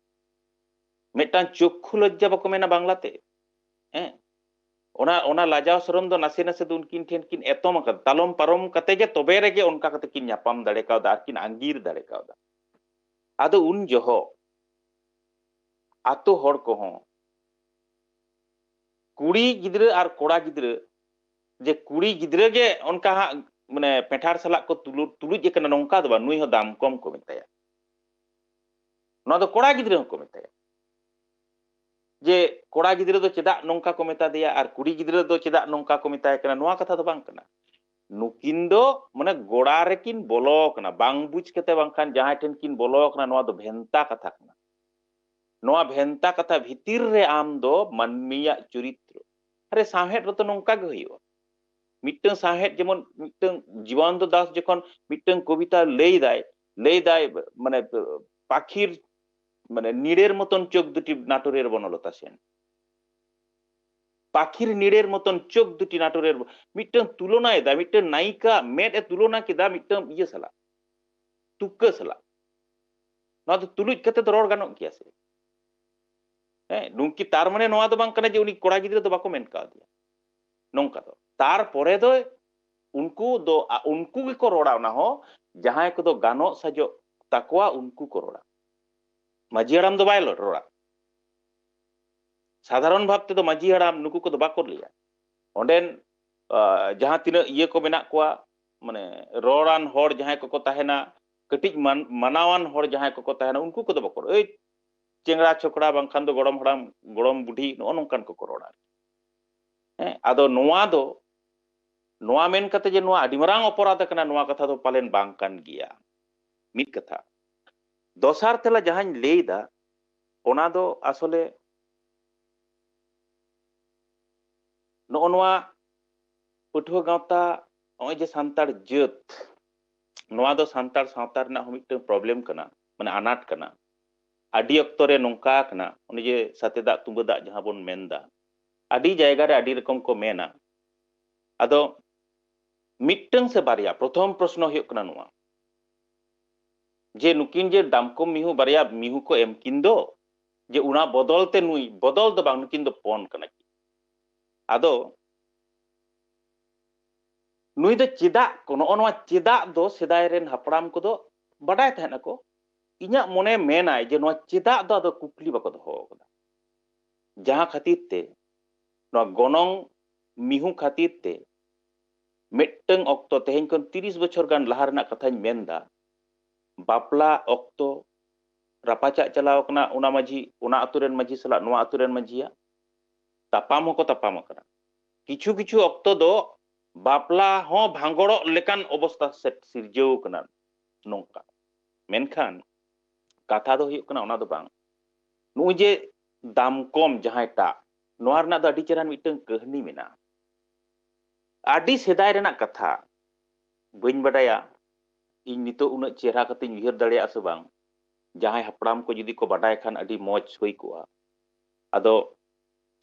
ᱢᱤᱫᱴᱟᱝ ᱪᱚᱠᱠᱷᱩ ᱞᱚᱡᱡᱟ ᱵᱟᱠᱚ ᱢᱮᱱᱟ ᱵᱟᱝᱞᱟᱛᱮ, ᱦᱮᱸ, ᱚᱱᱟ ᱚᱱᱟ ᱞᱟᱡᱟᱣ ᱥᱚᱨᱚᱢ ᱫᱚ ᱱᱟᱥᱮ ᱱᱟᱥᱮ ᱫᱚ ᱩᱱᱠᱤᱱ ᱴᱷᱮᱱ ᱠᱤᱱ ᱮᱛᱚᱢ ᱟᱠᱟᱫᱟ, ᱛᱟᱞᱚᱢ ᱯᱟᱨᱚᱢ ᱠᱟᱛᱮ ᱜᱮ ᱛᱚᱵᱮ ᱨᱮᱜᱮ ᱚᱱᱠᱟ ᱠᱟᱛᱮ ᱠᱤᱱ ᱧᱟᱯᱟᱢ ᱫᱟᱲᱮ ᱠᱟᱣᱫᱟ ᱟᱨ ᱠᱤᱱ ᱟᱸᱜᱤᱨ ᱫᱟᱲᱮ ᱠᱟᱣᱫᱟ᱾ ᱟᱫᱚ ᱩᱱ ᱡᱚᱦᱚᱜ ᱟᱛᱳ ᱦᱚᱲ ᱠᱚᱦᱚᱸ ᱠᱩᱲᱤ ᱜᱤᱫᱽᱨᱟᱹ ᱟᱨ ᱠᱚᱲᱟ ᱜᱤᱫᱽᱨᱟᱹ, ᱡᱮ ᱠᱩᱲᱤ ᱜᱤᱫᱽᱨᱟᱹ ᱜᱮ ᱚᱱᱠᱟ ᱦᱟᱸᱜ ᱢᱟᱱᱮ ᱯᱮᱸᱴᱷᱟᱲ ᱥᱟᱞᱟᱜ ᱠᱚ ᱛᱩᱞᱩ- ᱛᱩᱞᱩᱡ ᱟᱠᱟᱱᱟ ᱱᱚᱝᱠᱟ ᱫᱚ ᱵᱟᱝ, ᱱᱩᱭ ᱦᱚᱸ ᱫᱟᱢ ᱠᱚᱢ ᱠᱚ ᱢᱮᱛᱟᱭᱟ᱾ ᱱᱚᱣᱟ ᱫᱚ ᱠᱚᱲᱟ ᱜᱤᱫᱽᱨᱟᱹ ᱦᱚᱸᱠᱚ ᱢᱮᱛᱟᱭᱟ ᱡᱮ ᱠᱚᱲᱟ ᱜᱤᱫᱽᱨᱟᱹ ᱫᱚ ᱪᱮᱫᱟᱜ ᱱᱚᱝᱠᱟ ᱠᱚ ᱢᱮᱛᱟ ᱫᱮᱭᱟ ᱟᱨ ᱠᱩᱲᱤ ᱜᱤᱫᱽᱨᱟᱹ ᱫᱚ ᱪᱮᱫᱟᱜ ᱱᱚᱝᱠᱟ ᱠᱚ ᱢᱮᱛᱟᱭ ᱠᱟᱱᱟ, ᱱᱚᱣᱟ ᱠᱟᱛᱷᱟ ᱫᱚ ᱵᱟᱝ ᱠᱟᱱᱟ᱾ ᱱᱩᱠᱤᱱ ᱫᱚ ᱢᱟᱱᱮ ᱜᱚᱲᱟ ᱨᱮᱠᱤᱱ ᱵᱚᱞᱚ ᱟᱠᱟᱱᱟ, ᱵᱟᱝ ᱵᱩᱡᱽ ᱠᱟᱛᱮ ᱵᱟᱝᱠᱷᱟᱱ ᱡᱟᱦᱟᱸᱭ ᱴᱷᱮᱱ ᱠᱤᱱ ᱵᱚᱞᱚ ᱟᱠᱟᱱᱟ, ᱱᱚᱣᱟ ᱫᱚ ᱵᱷᱮᱱᱛᱟ ᱠᱟᱛᱷᱟ ᱠᱟᱱᱟ᱾ ᱱᱚᱣᱟ ᱵᱷᱮᱱᱛᱟ ᱠᱟᱛᱷᱟ ᱵᱷᱤᱛᱤᱨ ᱨᱮ ᱟᱢ ᱫᱚ ᱢᱟᱹᱱᱢᱤᱭᱟᱜ ᱪᱚᱨᱤᱛᱨᱚ᱾ ᱟᱨᱮ, ᱥᱟᱶᱦᱮᱫ ᱨᱮᱫᱚ ᱱᱚᱝᱠᱟ ᱜᱮ ᱦᱩᱭᱩᱜᱼᱟ᱾ ᱢᱤᱫᱴᱟᱝ ᱥᱟᱶᱦᱮᱫ, ᱡᱮᱢᱚᱱ ᱢᱤᱫᱴᱟᱝ ᱡᱤᱵᱟᱱᱚᱱᱫᱚ ᱫᱟᱥ ᱡᱚᱠᱷᱚᱱ ᱢᱤᱫᱴᱟᱝ ᱠᱚᱵᱤᱛᱟ ᱞᱟᱹᱭ ᱫᱟᱭ, ᱞᱟᱹᱭ ᱫᱟᱭ, ᱢᱟᱱᱮ, ᱯᱟখির, ᱢᱟᱱᱮ, নীড়ের মতন চোখ দুটি নাটোরের বনলতা সেন। পাখির নীড়ের মতন চোখ দুটি নাটোরের ব-, ᱢᱤᱫᱴᱟᱝ ᱛᱩᱞᱚᱱᱟᱭ ᱫᱟ, ᱢᱤᱫᱴᱟᱝ ᱱᱟᱭᱤᱠᱟ ᱢᱮᱫ ᱮ ᱛᱩᱞᱚᱱᱟ ᱠᱮᱫᱟ ᱢᱤᱫᱴᱟᱝ ᱤᱭᱟᱹ ᱥᱟᱞᱟᱜ, ᱛᱩᱠᱟᱹ ᱥᱟᱞᱟᱜ᱾ ᱱᱚᱣᱟ ᱫᱚ ᱛᱩᱞᱩᱡ ᱠᱟᱛᱮ ᱫᱚ ᱨᱚᱲ ᱜᱟᱱᱚᱜ ᱜᱮᱭᱟ ᱥᱮ? ᱦᱮᱸ, ᱱᱩᱝᱠᱤ ᱛᱟᱨ ᱢᱟᱱᱮ ᱱᱚᱣᱟ ᱫᱚ ᱵᱟᱝ ᱠᱟᱱᱟ ᱡᱮ ᱩᱱᱤ ᱠᱚᱲᱟ ᱜᱤᱫᱽᱨᱟᱹ ᱫᱚ ᱵᱟᱠᱚ ᱢᱮᱱ ᱠᱟᱣᱫᱮᱭᱟ᱾ ᱱᱚᱝᱠᱟ ᱫᱚ᱾ ᱛᱟᱨᱯᱚᱨᱮ ᱫᱚ ᱩᱱᱠᱩ ᱫᱚ, ᱟ, ᱩᱱᱠᱩ ᱜᱮᱠᱚ ᱨᱚᱲᱟ ᱚᱱᱟ ᱦᱚᱸ, ᱡᱟᱦᱟᱸᱭ ᱠᱚᱫᱚ ᱜᱟᱱᱚᱜ ᱥᱟᱡᱚᱜ ᱛᱟᱠᱚᱣᱟ ᱩᱱᱠᱩ ᱠᱚ ᱨᱚᱲᱟ᱾ ᱢᱟᱹᱡᱷᱤ ᱦᱟᱲᱟᱢ ᱫᱚ ᱵᱟᱭ ᱨᱚᱲᱟ᱾ ᱥᱟᱫᱷᱟᱨᱚᱱ ᱵᱷᱟᱵ ᱛᱮᱫᱚ ᱢᱟᱹᱡᱷᱤ ᱦᱟᱲᱟᱢ ᱱᱩᱠᱩ ᱠᱚᱫᱚ ᱵᱟᱠᱚ ᱞᱟᱹᱭᱟ᱾ ᱚᱸᱰᱮᱱ, ᱟ, ᱡᱟᱦᱟᱸ ᱛᱤᱱᱟᱹᱜ ᱤᱭᱟᱹ ᱠᱚ ᱢᱮᱱᱟᱜ ᱠᱚᱣᱟ, ᱢᱟᱱᱮ ᱨᱚᱲᱟᱱ ᱦᱚᱲ ᱡᱟᱦᱟᱸᱭ ᱠᱚᱠᱚ ᱛᱟᱦᱮᱱᱟ, ᱠᱟᱹᱴᱤᱡ ᱢᱟᱱ-, ᱢᱟᱱᱟᱣᱟᱱ ᱦᱚᱲ ᱡᱟᱦᱟᱸᱭ ᱠᱚᱠᱚ ᱛᱟᱦᱮᱱᱟ, ᱩᱱᱠᱩ ᱠᱚᱫᱚ ᱵᱟᱠᱚ ᱨᱚᱲᱟ᱾ ᱮᱭ ᱪᱮᱝᱲᱟ ᱪᱷᱚᱠᱲᱟ ᱵᱟᱝᱠᱷᱟᱱ ᱫᱚ ᱜᱚᱲᱚᱢ ᱦᱟᱲᱟᱢ, ᱜᱚᱲᱚᱢ ᱵᱩᱰᱷᱤ, ᱱᱚᱜᱼᱚ ᱱᱚᱝᱠᱟᱱ ᱠᱚᱠᱚ ᱨᱚᱲᱟ᱾ ᱦᱮᱸ, ᱟᱫᱚ ᱱᱚᱣᱟ ᱫᱚ, ᱱᱚᱣᱟ ᱢᱮᱱ ᱠᱟᱛᱮ ᱡᱮ ᱱᱚᱣᱟ ᱟᱹᱰᱤ ᱢᱟᱨᱟᱝ ᱚᱯᱚᱨᱟᱫᱷ ᱠᱟᱱᱟ, ᱱᱚᱣᱟ ᱠᱟᱛᱷᱟ ᱫᱚ ᱯᱟᱞᱮᱱ ᱵᱟᱝ ᱠᱟᱱ ᱜᱮᱭᱟ᱾ ᱢᱤᱫ ᱠᱟᱛᱷᱟ᱾ ᱫᱚᱥᱟᱨ ᱛᱮᱞᱟ ᱡᱟᱦᱟᱸᱧ ᱞᱟᱹᱭᱫᱟ, ᱚᱱᱟ ᱫᱚ ᱟᱥᱚᱞᱮ ᱱᱚᱜᱼᱚ ᱱᱚᱣᱟ ᱯᱟᱹᱴᱷᱩᱣᱟᱹ ᱜᱟᱶᱛᱟ, ᱱᱚᱜᱼᱚᱭ ᱡᱮ ᱥᱟᱱᱛᱟᱲ ᱡᱟᱹᱛ, ᱱᱚᱣᱟ ᱫᱚ ᱥᱟᱱᱛᱟᱲ ᱥᱟᱶᱛᱟ ᱨᱮᱱᱟᱜ ᱦᱚᱸ ᱢᱤᱫᱴᱟᱝ problem ᱠᱟᱱᱟ, ᱢᱟᱱᱮ ᱟᱱᱟᱴ ᱠᱟᱱᱟ᱾ ᱟᱹᱰᱤ ᱚᱠᱛᱚ ᱨᱮ ᱱᱚᱝᱠᱟ ᱠᱟᱱᱟ, ᱚᱱᱮ ᱡᱮ ᱥᱟᱛᱮ ᱫᱟᱜ ᱛᱩᱸᱵᱟᱹ ᱫᱟᱜ ᱡᱟᱦᱟᱸ ᱵᱚᱱ ᱢᱮᱱᱫᱟ, ᱟᱹᱰᱤ ᱡᱟᱭᱜᱟ ᱨᱮ ᱟᱹᱰᱤ ᱨᱚᱠᱚᱢ ᱠᱚ ᱢᱮᱱᱟ᱾ ᱟᱫᱚ ᱢᱤᱫᱴᱟᱝ ᱥᱮ ᱵᱟᱨᱭᱟ, ᱯᱨᱚᱛᱷᱚᱢ ᱯᱨᱚᱥᱱᱚ ᱦᱩᱭᱩᱜ ᱠᱟᱱᱟ ᱱᱚᱣᱟ, ᱡᱮ ᱱᱩᱠᱤᱱ ᱡᱮ ᱫᱟᱢᱠᱚᱢ ᱢᱤᱦᱩ, ᱵᱟᱨᱭᱟ ᱢᱤᱦᱩ ᱠᱚ ᱮᱢ ᱠᱤᱱ ᱫᱚ, ᱡᱮ ᱚᱱᱟ ᱵᱚᱫᱚᱞ ᱛᱮ ᱱᱩᱭ, ᱵᱚᱫᱚᱞ ᱫᱚ ᱵᱟᱝ, ᱱᱩᱠᱤᱱ ᱫᱚ ᱯᱚᱱ ᱠᱟᱱᱟ ᱠᱤᱱ᱾ ᱟᱫᱚ ᱱᱩᱭ ᱫᱚ ᱪᱮᱫᱟᱜ ᱠᱚ, ᱱᱚᱜᱼᱚ ᱱᱚᱣᱟ ᱪᱮᱫᱟᱜ ᱫᱚ ᱥᱮᱫᱟᱭ ᱨᱮᱱ ᱦᱟᱯᱲᱟᱢ ᱠᱚᱫᱚ ᱵᱟᱰᱟᱭ ᱛᱟᱦᱮᱸᱫ ᱟᱠᱚ᱾ ᱤᱧᱟᱹᱜ ᱢᱚᱱᱮ ᱢᱮᱱᱟᱭ ᱡᱮ ᱱᱚᱣᱟ ᱪᱮᱫᱟᱜ ᱫᱚ ᱟᱫᱚ ᱠᱩᱠᱞᱤ ᱵᱟᱠᱚ ᱫᱚᱦᱚ ᱟᱠᱟᱫᱟ᱾ ᱡᱟᱦᱟᱸ ᱠᱷᱟᱹᱛᱤᱨ ᱛᱮ ᱱᱚᱣᱟ ᱜᱚᱱᱚᱝ ᱢᱤᱦᱩ ᱠᱷᱟᱹᱛᱤᱨ ᱛᱮ ᱢᱤᱫᱴᱟᱝ ᱚᱠᱛᱚ, ᱛᱮᱦᱮᱧ ᱠᱷᱚᱱ ᱛᱤᱨᱤᱥ ᱵᱚᱪᱷᱚᱨ ᱜᱟᱱ ᱞᱟᱦᱟ ᱨᱮᱱᱟᱜ ᱠᱟᱛᱷᱟᱧ ᱢᱮᱱᱫᱟ, ᱵᱟᱯᱞᱟ ᱚᱠᱛᱚ ᱨᱟᱯᱟᱪᱟᱜ ᱪᱟᱞᱟᱣ ᱠᱟᱱᱟ ᱚᱱᱟ ᱢᱟᱹᱡᱷᱤ, ᱚᱱᱟ ᱟᱛᱳ ᱨᱮᱱ ᱢᱟᱹᱡᱷᱤ ᱥᱟᱞᱟᱜ ᱱᱚᱣᱟ ᱟᱛᱳ ᱨᱮᱱ ᱢᱟᱹᱡᱷᱤᱭᱟᱜ, ᱛᱟᱯᱟᱢ ᱦᱚᱸᱠᱚ ᱛᱟᱯᱟᱢ ᱟᱠᱟᱱᱟ᱾ ᱠᱤᱪᱷᱩ ᱠᱤᱪᱷᱩ ᱚᱠᱛᱚ ᱫᱚ ᱵᱟᱯᱞᱟ ᱦᱚᱸ ᱵᱷᱟᱸᱜᱚᱲᱚᱜ ᱞᱮᱠᱟᱱ ᱚᱵᱚᱥᱛᱟ ᱥᱮ-, ᱥᱤᱨᱡᱟᱹᱣ ᱠᱟᱱᱟ ᱱᱚᱝᱠᱟ᱾ ᱢᱮᱱᱠᱷᱟᱱ ᱠᱟᱛᱷᱟ ᱫᱚ ᱦᱩᱭᱩᱜ ᱠᱟᱱᱟ ᱚᱱᱟ ᱫᱚ ᱵᱟᱝ᱾ ᱱᱚᱜᱼᱚᱭ ᱡᱮ ᱫᱟᱢᱠᱚᱢ ᱡᱟᱦᱟᱸᱭᱴᱟᱜ, ᱱᱚᱣᱟ ᱨᱮᱱᱟᱜ ᱫᱚ ᱟᱹᱰᱤ ᱪᱮᱦᱨᱟᱱ ᱢᱤᱫᱴᱟᱝ ᱠᱟᱹᱦᱱᱤ ᱢᱮᱱᱟᱜᱼᱟ᱾ ᱟᱹᱰᱤ ᱥᱮᱫᱟᱭ ᱨᱮᱱᱟᱜ ᱠᱟᱛᱷᱟ, ᱵᱟᱹᱧ ᱵᱟᱰᱟᱭᱟ, ᱤᱧ ᱱᱤᱛᱚᱜ ᱩᱱᱟᱹᱜ ᱪᱮᱦᱨᱟ ᱠᱟᱛᱮᱧ ᱩᱭᱦᱟᱹᱨ ᱫᱟᱲᱮᱭᱟᱜᱼᱟ ᱥᱮ ᱵᱟᱝ᱾ ᱡᱟᱦᱟᱸᱭ ᱦᱟᱯᱲᱟᱢ ᱠᱚ ᱡᱩᱫᱤ ᱠᱚ ᱵᱟᱰᱟᱭ ᱠᱷᱟᱱ ᱟᱹᱰᱤ ᱢᱚᱡᱽ ᱦᱩᱭ ᱠᱚᱜᱼᱟ᱾ ᱟᱫᱚ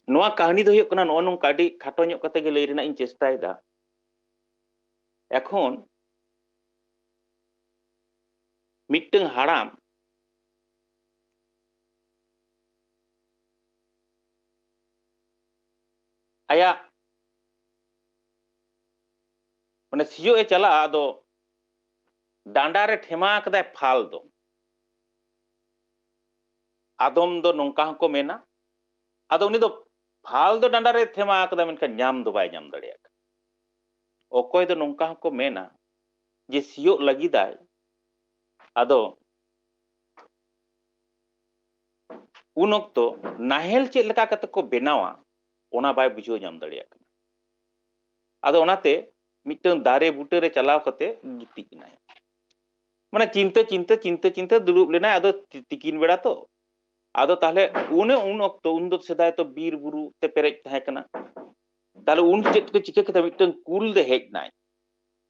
ᱱᱚᱣᱟ ᱠᱟᱹᱦᱱᱤ ᱫᱚ ᱦᱩᱭᱩᱜ ᱠᱟᱱᱟ, ᱱᱚᱜᱼᱚ ᱱᱚᱝᱠᱟ ᱟᱹᱰᱤ ᱠᱷᱟᱴᱚ ᱧᱚᱜ ᱠᱟᱛᱮ ᱜᱮ ᱞᱟᱹᱭ ᱨᱮᱱᱟᱜ ᱤᱧ ᱪᱮᱥᱴᱟᱭᱮᱫᱟ᱾ ᱮᱠᱷᱚᱱ ᱢᱤᱫᱴᱟᱝ ᱦᱟᱲᱟᱢ ᱟᱭᱟᱜ ᱢᱟᱱᱮ ᱥᱤᱭᱳᱜ ᱮ ᱪᱟᱞᱟᱜᱼᱟ, ᱟᱫᱚ ᱰᱟᱸᱰᱟ ᱨᱮ ᱴᱷᱮᱢᱟ ᱠᱟᱫᱟᱭ ᱯᱷᱟᱞ ᱫᱚ᱾ ᱟᱫᱚᱢ ᱫᱚ ᱱᱚᱝᱠᱟ ᱦᱚᱸᱠᱚ ᱢᱮᱱᱟ, ᱟᱫᱚ ᱩᱱᱤ ᱫᱚ ᱯᱷᱟᱞ ᱫᱚ ᱰᱟᱸᱰᱟ ᱨᱮ ᱴᱷᱮᱢᱟ ᱠᱟᱫᱟ, ᱢᱮᱱᱠᱷᱟᱱ ᱧᱟᱢ ᱫᱚ ᱵᱟᱭ ᱧᱟᱢ ᱫᱟᱲᱮᱭᱟᱜ ᱠᱟᱱᱟ᱾ ᱚᱠᱚᱭ ᱫᱚ ᱱᱚᱝᱠᱟ ᱦᱚᱸᱠᱚ ᱢᱮᱱᱟ ᱡᱮ ᱥᱤᱭᱳᱜ ᱞᱟᱹᱜᱤᱫᱟᱭ, ᱟᱫᱚ ᱩᱱ ᱚᱠᱛᱚ ᱱᱟᱦᱮᱞ ᱪᱮᱫ ᱞᱮᱠᱟ ᱠᱟᱛᱮ ᱠᱚ ᱵᱮᱱᱟᱣᱟ, ᱚᱱᱟ ᱵᱟᱭ ᱵᱩᱡᱷᱟᱹᱣ ᱧᱟᱢ ᱫᱟᱲᱮᱭᱟᱜ ᱠᱟᱱᱟ᱾ ᱟᱫᱚ ᱚᱱᱟᱛᱮ ᱢᱤᱫᱴᱟᱝ ᱫᱟᱨᱮ ᱵᱩᱴᱟᱹ ᱨᱮ ᱪᱟᱞᱟᱣ ᱠᱟᱛᱮ ᱜᱤᱛᱤᱡ ᱮᱱᱟᱭ᱾ ᱢᱟᱱᱮ ᱪᱤᱱᱛᱟᱹ ᱪᱤᱱᱛᱟᱹ ᱪᱤᱱᱛᱟᱹ ᱪᱤᱱᱛᱟᱹ ᱫᱩᱲᱩᱵ ᱞᱮᱱᱟᱭ᱾ ᱟᱫᱚ ᱛᱤ- ᱛᱤᱠᱤᱱ ᱵᱮᱲᱟ ᱛᱚ, ᱟᱫᱚ ᱛᱟᱦᱞᱮ ᱩᱱᱮ ᱩᱱ ᱚᱠᱛᱚ, ᱩᱱ ᱫᱚ ᱥᱮᱫᱟᱭ ᱛᱚ ᱵᱤᱨ ᱵᱩᱨᱩ ᱛᱮ ᱯᱮᱨᱮᱡ ᱛᱟᱦᱮᱸ ᱠᱟᱱᱟ᱾ ᱛᱟᱦᱞᱮ ᱩᱱ ᱪᱮᱫ ᱠᱚ ᱪᱤᱠᱟᱹ ᱠᱮᱫᱟ, ᱢᱤᱫᱴᱟᱝ ᱠᱩᱞ ᱫᱚ ᱦᱮᱡ ᱱᱟᱭ᱾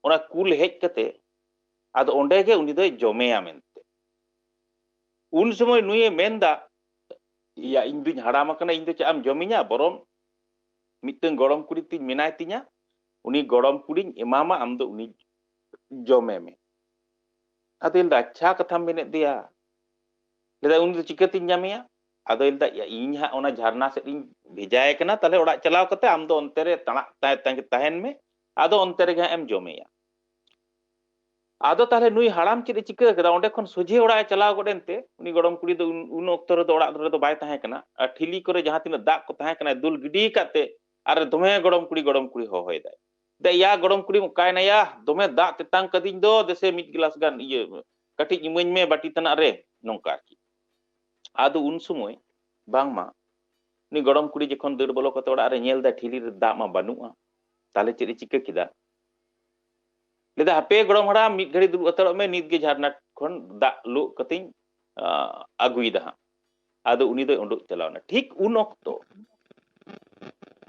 ᱚᱱᱟ ᱠᱩᱞ ᱦᱮᱡ ᱠᱟᱛᱮ ᱟᱫᱚ ᱚᱸᱰᱮ ᱜᱮ ᱩᱱᱤ ᱫᱚᱭ ᱡᱚᱢᱮᱭᱟ ᱢᱮᱱᱛᱮ᱾ ᱩᱱ ᱥᱚᱢᱚᱭ ᱱᱩᱭᱮ ᱢᱮᱱᱫᱟ, "ᱤᱭᱟ, ᱤᱧ ᱫᱩᱧ ᱦᱟᱲᱟᱢ ᱟᱠᱟᱱᱟ, ᱤᱧ ᱫᱚ ᱪᱮᱫ ᱮᱢ ᱡᱚᱢᱤᱧᱟ? ᱵᱚᱨᱚᱝ ᱢᱤᱫᱴᱟᱝ ᱜᱚᱲᱚᱢ ᱠᱩᱲᱤ ᱛᱤᱧ ᱢᱮᱱᱟᱭ ᱛᱤᱧᱟ, ᱩᱱᱤ ᱜᱚᱲᱚᱢ ᱠᱩᱲᱤᱧ ᱮᱢᱟᱢᱟ, ᱟᱢ ᱫᱚ ᱩᱱᱤ ᱡᱚᱢᱮ ᱢᱮ᱾" ᱟᱫᱚᱭ ᱞᱟᱹᱭᱫᱟ, "ᱟᱪᱪᱷᱟ ᱠᱟᱛᱷᱟᱢ ᱢᱮᱱᱮᱫ ᱫᱮᱭᱟ᱾" ᱞᱟᱹᱭᱫᱟ, "ᱩᱱᱤ ᱫᱚ ᱪᱤᱠᱟᱹᱛᱤᱧ ᱧᱟᱢᱮᱭᱟ?" ᱟᱫᱚᱭ ᱞᱟᱹᱭᱫᱟ, "ᱭᱟ, ᱤᱧ ᱦᱟᱸᱜ ᱚᱱᱟ ᱡᱷᱟᱨᱱᱟ ᱥᱮᱫ ᱤᱧ ᱵᱷᱮᱡᱟᱭᱮ ᱠᱟᱱᱟ, ᱛᱟᱦᱞᱮ ᱚᱲᱟᱜ ᱪᱟᱞᱟᱣ ᱠᱟᱛᱮ ᱟᱢ ᱫᱚ ᱚᱱᱛᱮ ᱨᱮ ᱛᱟᱲᱟᱜ ᱛᱟᱦᱮᱸ, ᱛᱟᱦᱮᱸ, ᱛᱟᱦᱮᱱ ᱢᱮ, ᱟᱫᱚ ᱚᱱᱛᱮ ᱨᱮᱜᱮ ᱦᱟᱸᱜ ᱮᱢ ᱡᱚᱢᱮᱭᱟ᱾" ᱟᱫᱚ ᱛᱟᱦᱞᱮ ᱱᱩᱭ ᱦᱟᱲᱟᱢ ᱪᱮᱫ ᱮ ᱪᱤᱠᱟᱹ ᱠᱮᱫᱟ, ᱚᱸᱰᱮ ᱠᱷᱚᱱ ᱥᱚᱡᱷᱮ ᱚᱲᱟᱜ ᱮ ᱪᱟᱞᱟᱣ ᱜᱚᱫ ᱮᱱᱛᱮ, ᱩᱱᱤ ᱜᱚᱲᱚᱢ ᱠᱩᱲᱤ ᱫᱚ ᱩᱱ, ᱩᱱ ᱚᱠᱛᱚ ᱨᱮᱫᱚ ᱚᱲᱟᱜ ᱨᱮᱫᱚ ᱵᱟᱭ ᱛᱟᱦᱮᱸ ᱠᱟᱱᱟ᱾ ᱟᱨ ᱴᱷᱤᱞᱤ ᱠᱚᱨᱮ ᱡᱟᱦᱟᱸ ᱛᱤᱱᱟᱹᱜ ᱫᱟᱜ ᱠᱚ ᱛᱟᱦᱮᱸ ᱠᱟᱱᱟ, ᱫᱩᱞ ᱜᱤᱰᱤ ᱠᱟᱫ ᱛᱮ, ᱟᱨ ᱫᱚᱢᱮ ᱜᱚᱲᱚᱢ ᱠᱩᱲᱤ, ᱜᱚᱲᱚᱢ ᱠᱩᱲᱤ ᱦᱚᱦᱚᱭᱮᱫᱟᱭ, "ᱫᱮ ᱭᱟ ᱜᱚᱲᱚᱢ ᱠᱩᱲᱤᱢ ᱚᱠᱟᱭᱮᱱᱟ ᱭᱟ? ᱫᱚᱢᱮ ᱫᱟᱜ ᱛᱮᱛᱟᱝ ᱠᱟᱹᱫᱤᱧ ᱫᱚ, ᱫᱮᱥᱮ ᱢᱤᱫ ᱜᱤᱞᱟᱥ ᱜᱟᱱ ᱤᱭᱟᱹ ᱠᱟᱹᱴᱤᱡ ᱤᱢᱟᱹᱧ ᱢᱮ ᱵᱟᱹᱴᱤ ᱛᱟᱱᱟᱜ ᱨᱮ", ᱱᱚᱝᱠᱟ ᱟᱨᱠᱤ᱾ ᱟᱫᱚ ᱩᱱ ᱥᱚᱢᱚᱭ ᱵᱟᱝᱢᱟ ᱩᱱᱤ ᱜᱚᱲᱚᱢ ᱠᱩᱲᱤ ᱡᱚᱠᱷᱚᱱ ᱫᱟᱹᱲ ᱵᱚᱞᱚ ᱠᱟᱛᱮ ᱚᱲᱟᱜ ᱨᱮ ᱧᱮᱞ ᱫᱟᱭ, ᱴᱷᱤᱞᱤ ᱨᱮ ᱫᱟᱜ ᱢᱟ ᱵᱟᱹᱱᱩᱜᱼᱟ, ᱛᱟᱦᱞᱮ ᱪᱮᱫ ᱮ ᱪᱤᱠᱟᱹ ᱠᱮᱫᱟ? ᱞᱟᱹᱭᱫᱟ, "ᱦᱟᱯᱮ ᱜᱚᱲᱚᱢ ᱦᱟᱲᱟᱢ, ᱢᱤᱫ ᱜᱷᱟᱹᱲᱤ ᱫᱩᱲᱩᱵ ᱦᱟᱛᱟᱲᱚᱜ ᱢᱮ, ᱱᱤᱛ ᱜᱮ ᱡᱷᱟᱨᱱᱟ ᱠᱷᱚᱱ ᱫᱟᱜ ᱞᱩᱜ ᱠᱟᱛᱮᱧ, ᱟ, ᱟᱹᱜᱩᱭᱮᱫᱟ ᱦᱟᱸᱜ᱾" ᱟᱫᱚ ᱩᱱᱤ ᱫᱚᱭ ᱩᱰᱩᱠ ᱪᱟᱞᱟᱣ ᱮᱱᱟ᱾ ᱴᱷᱤᱠ ᱩᱱ ᱚᱠᱛᱚ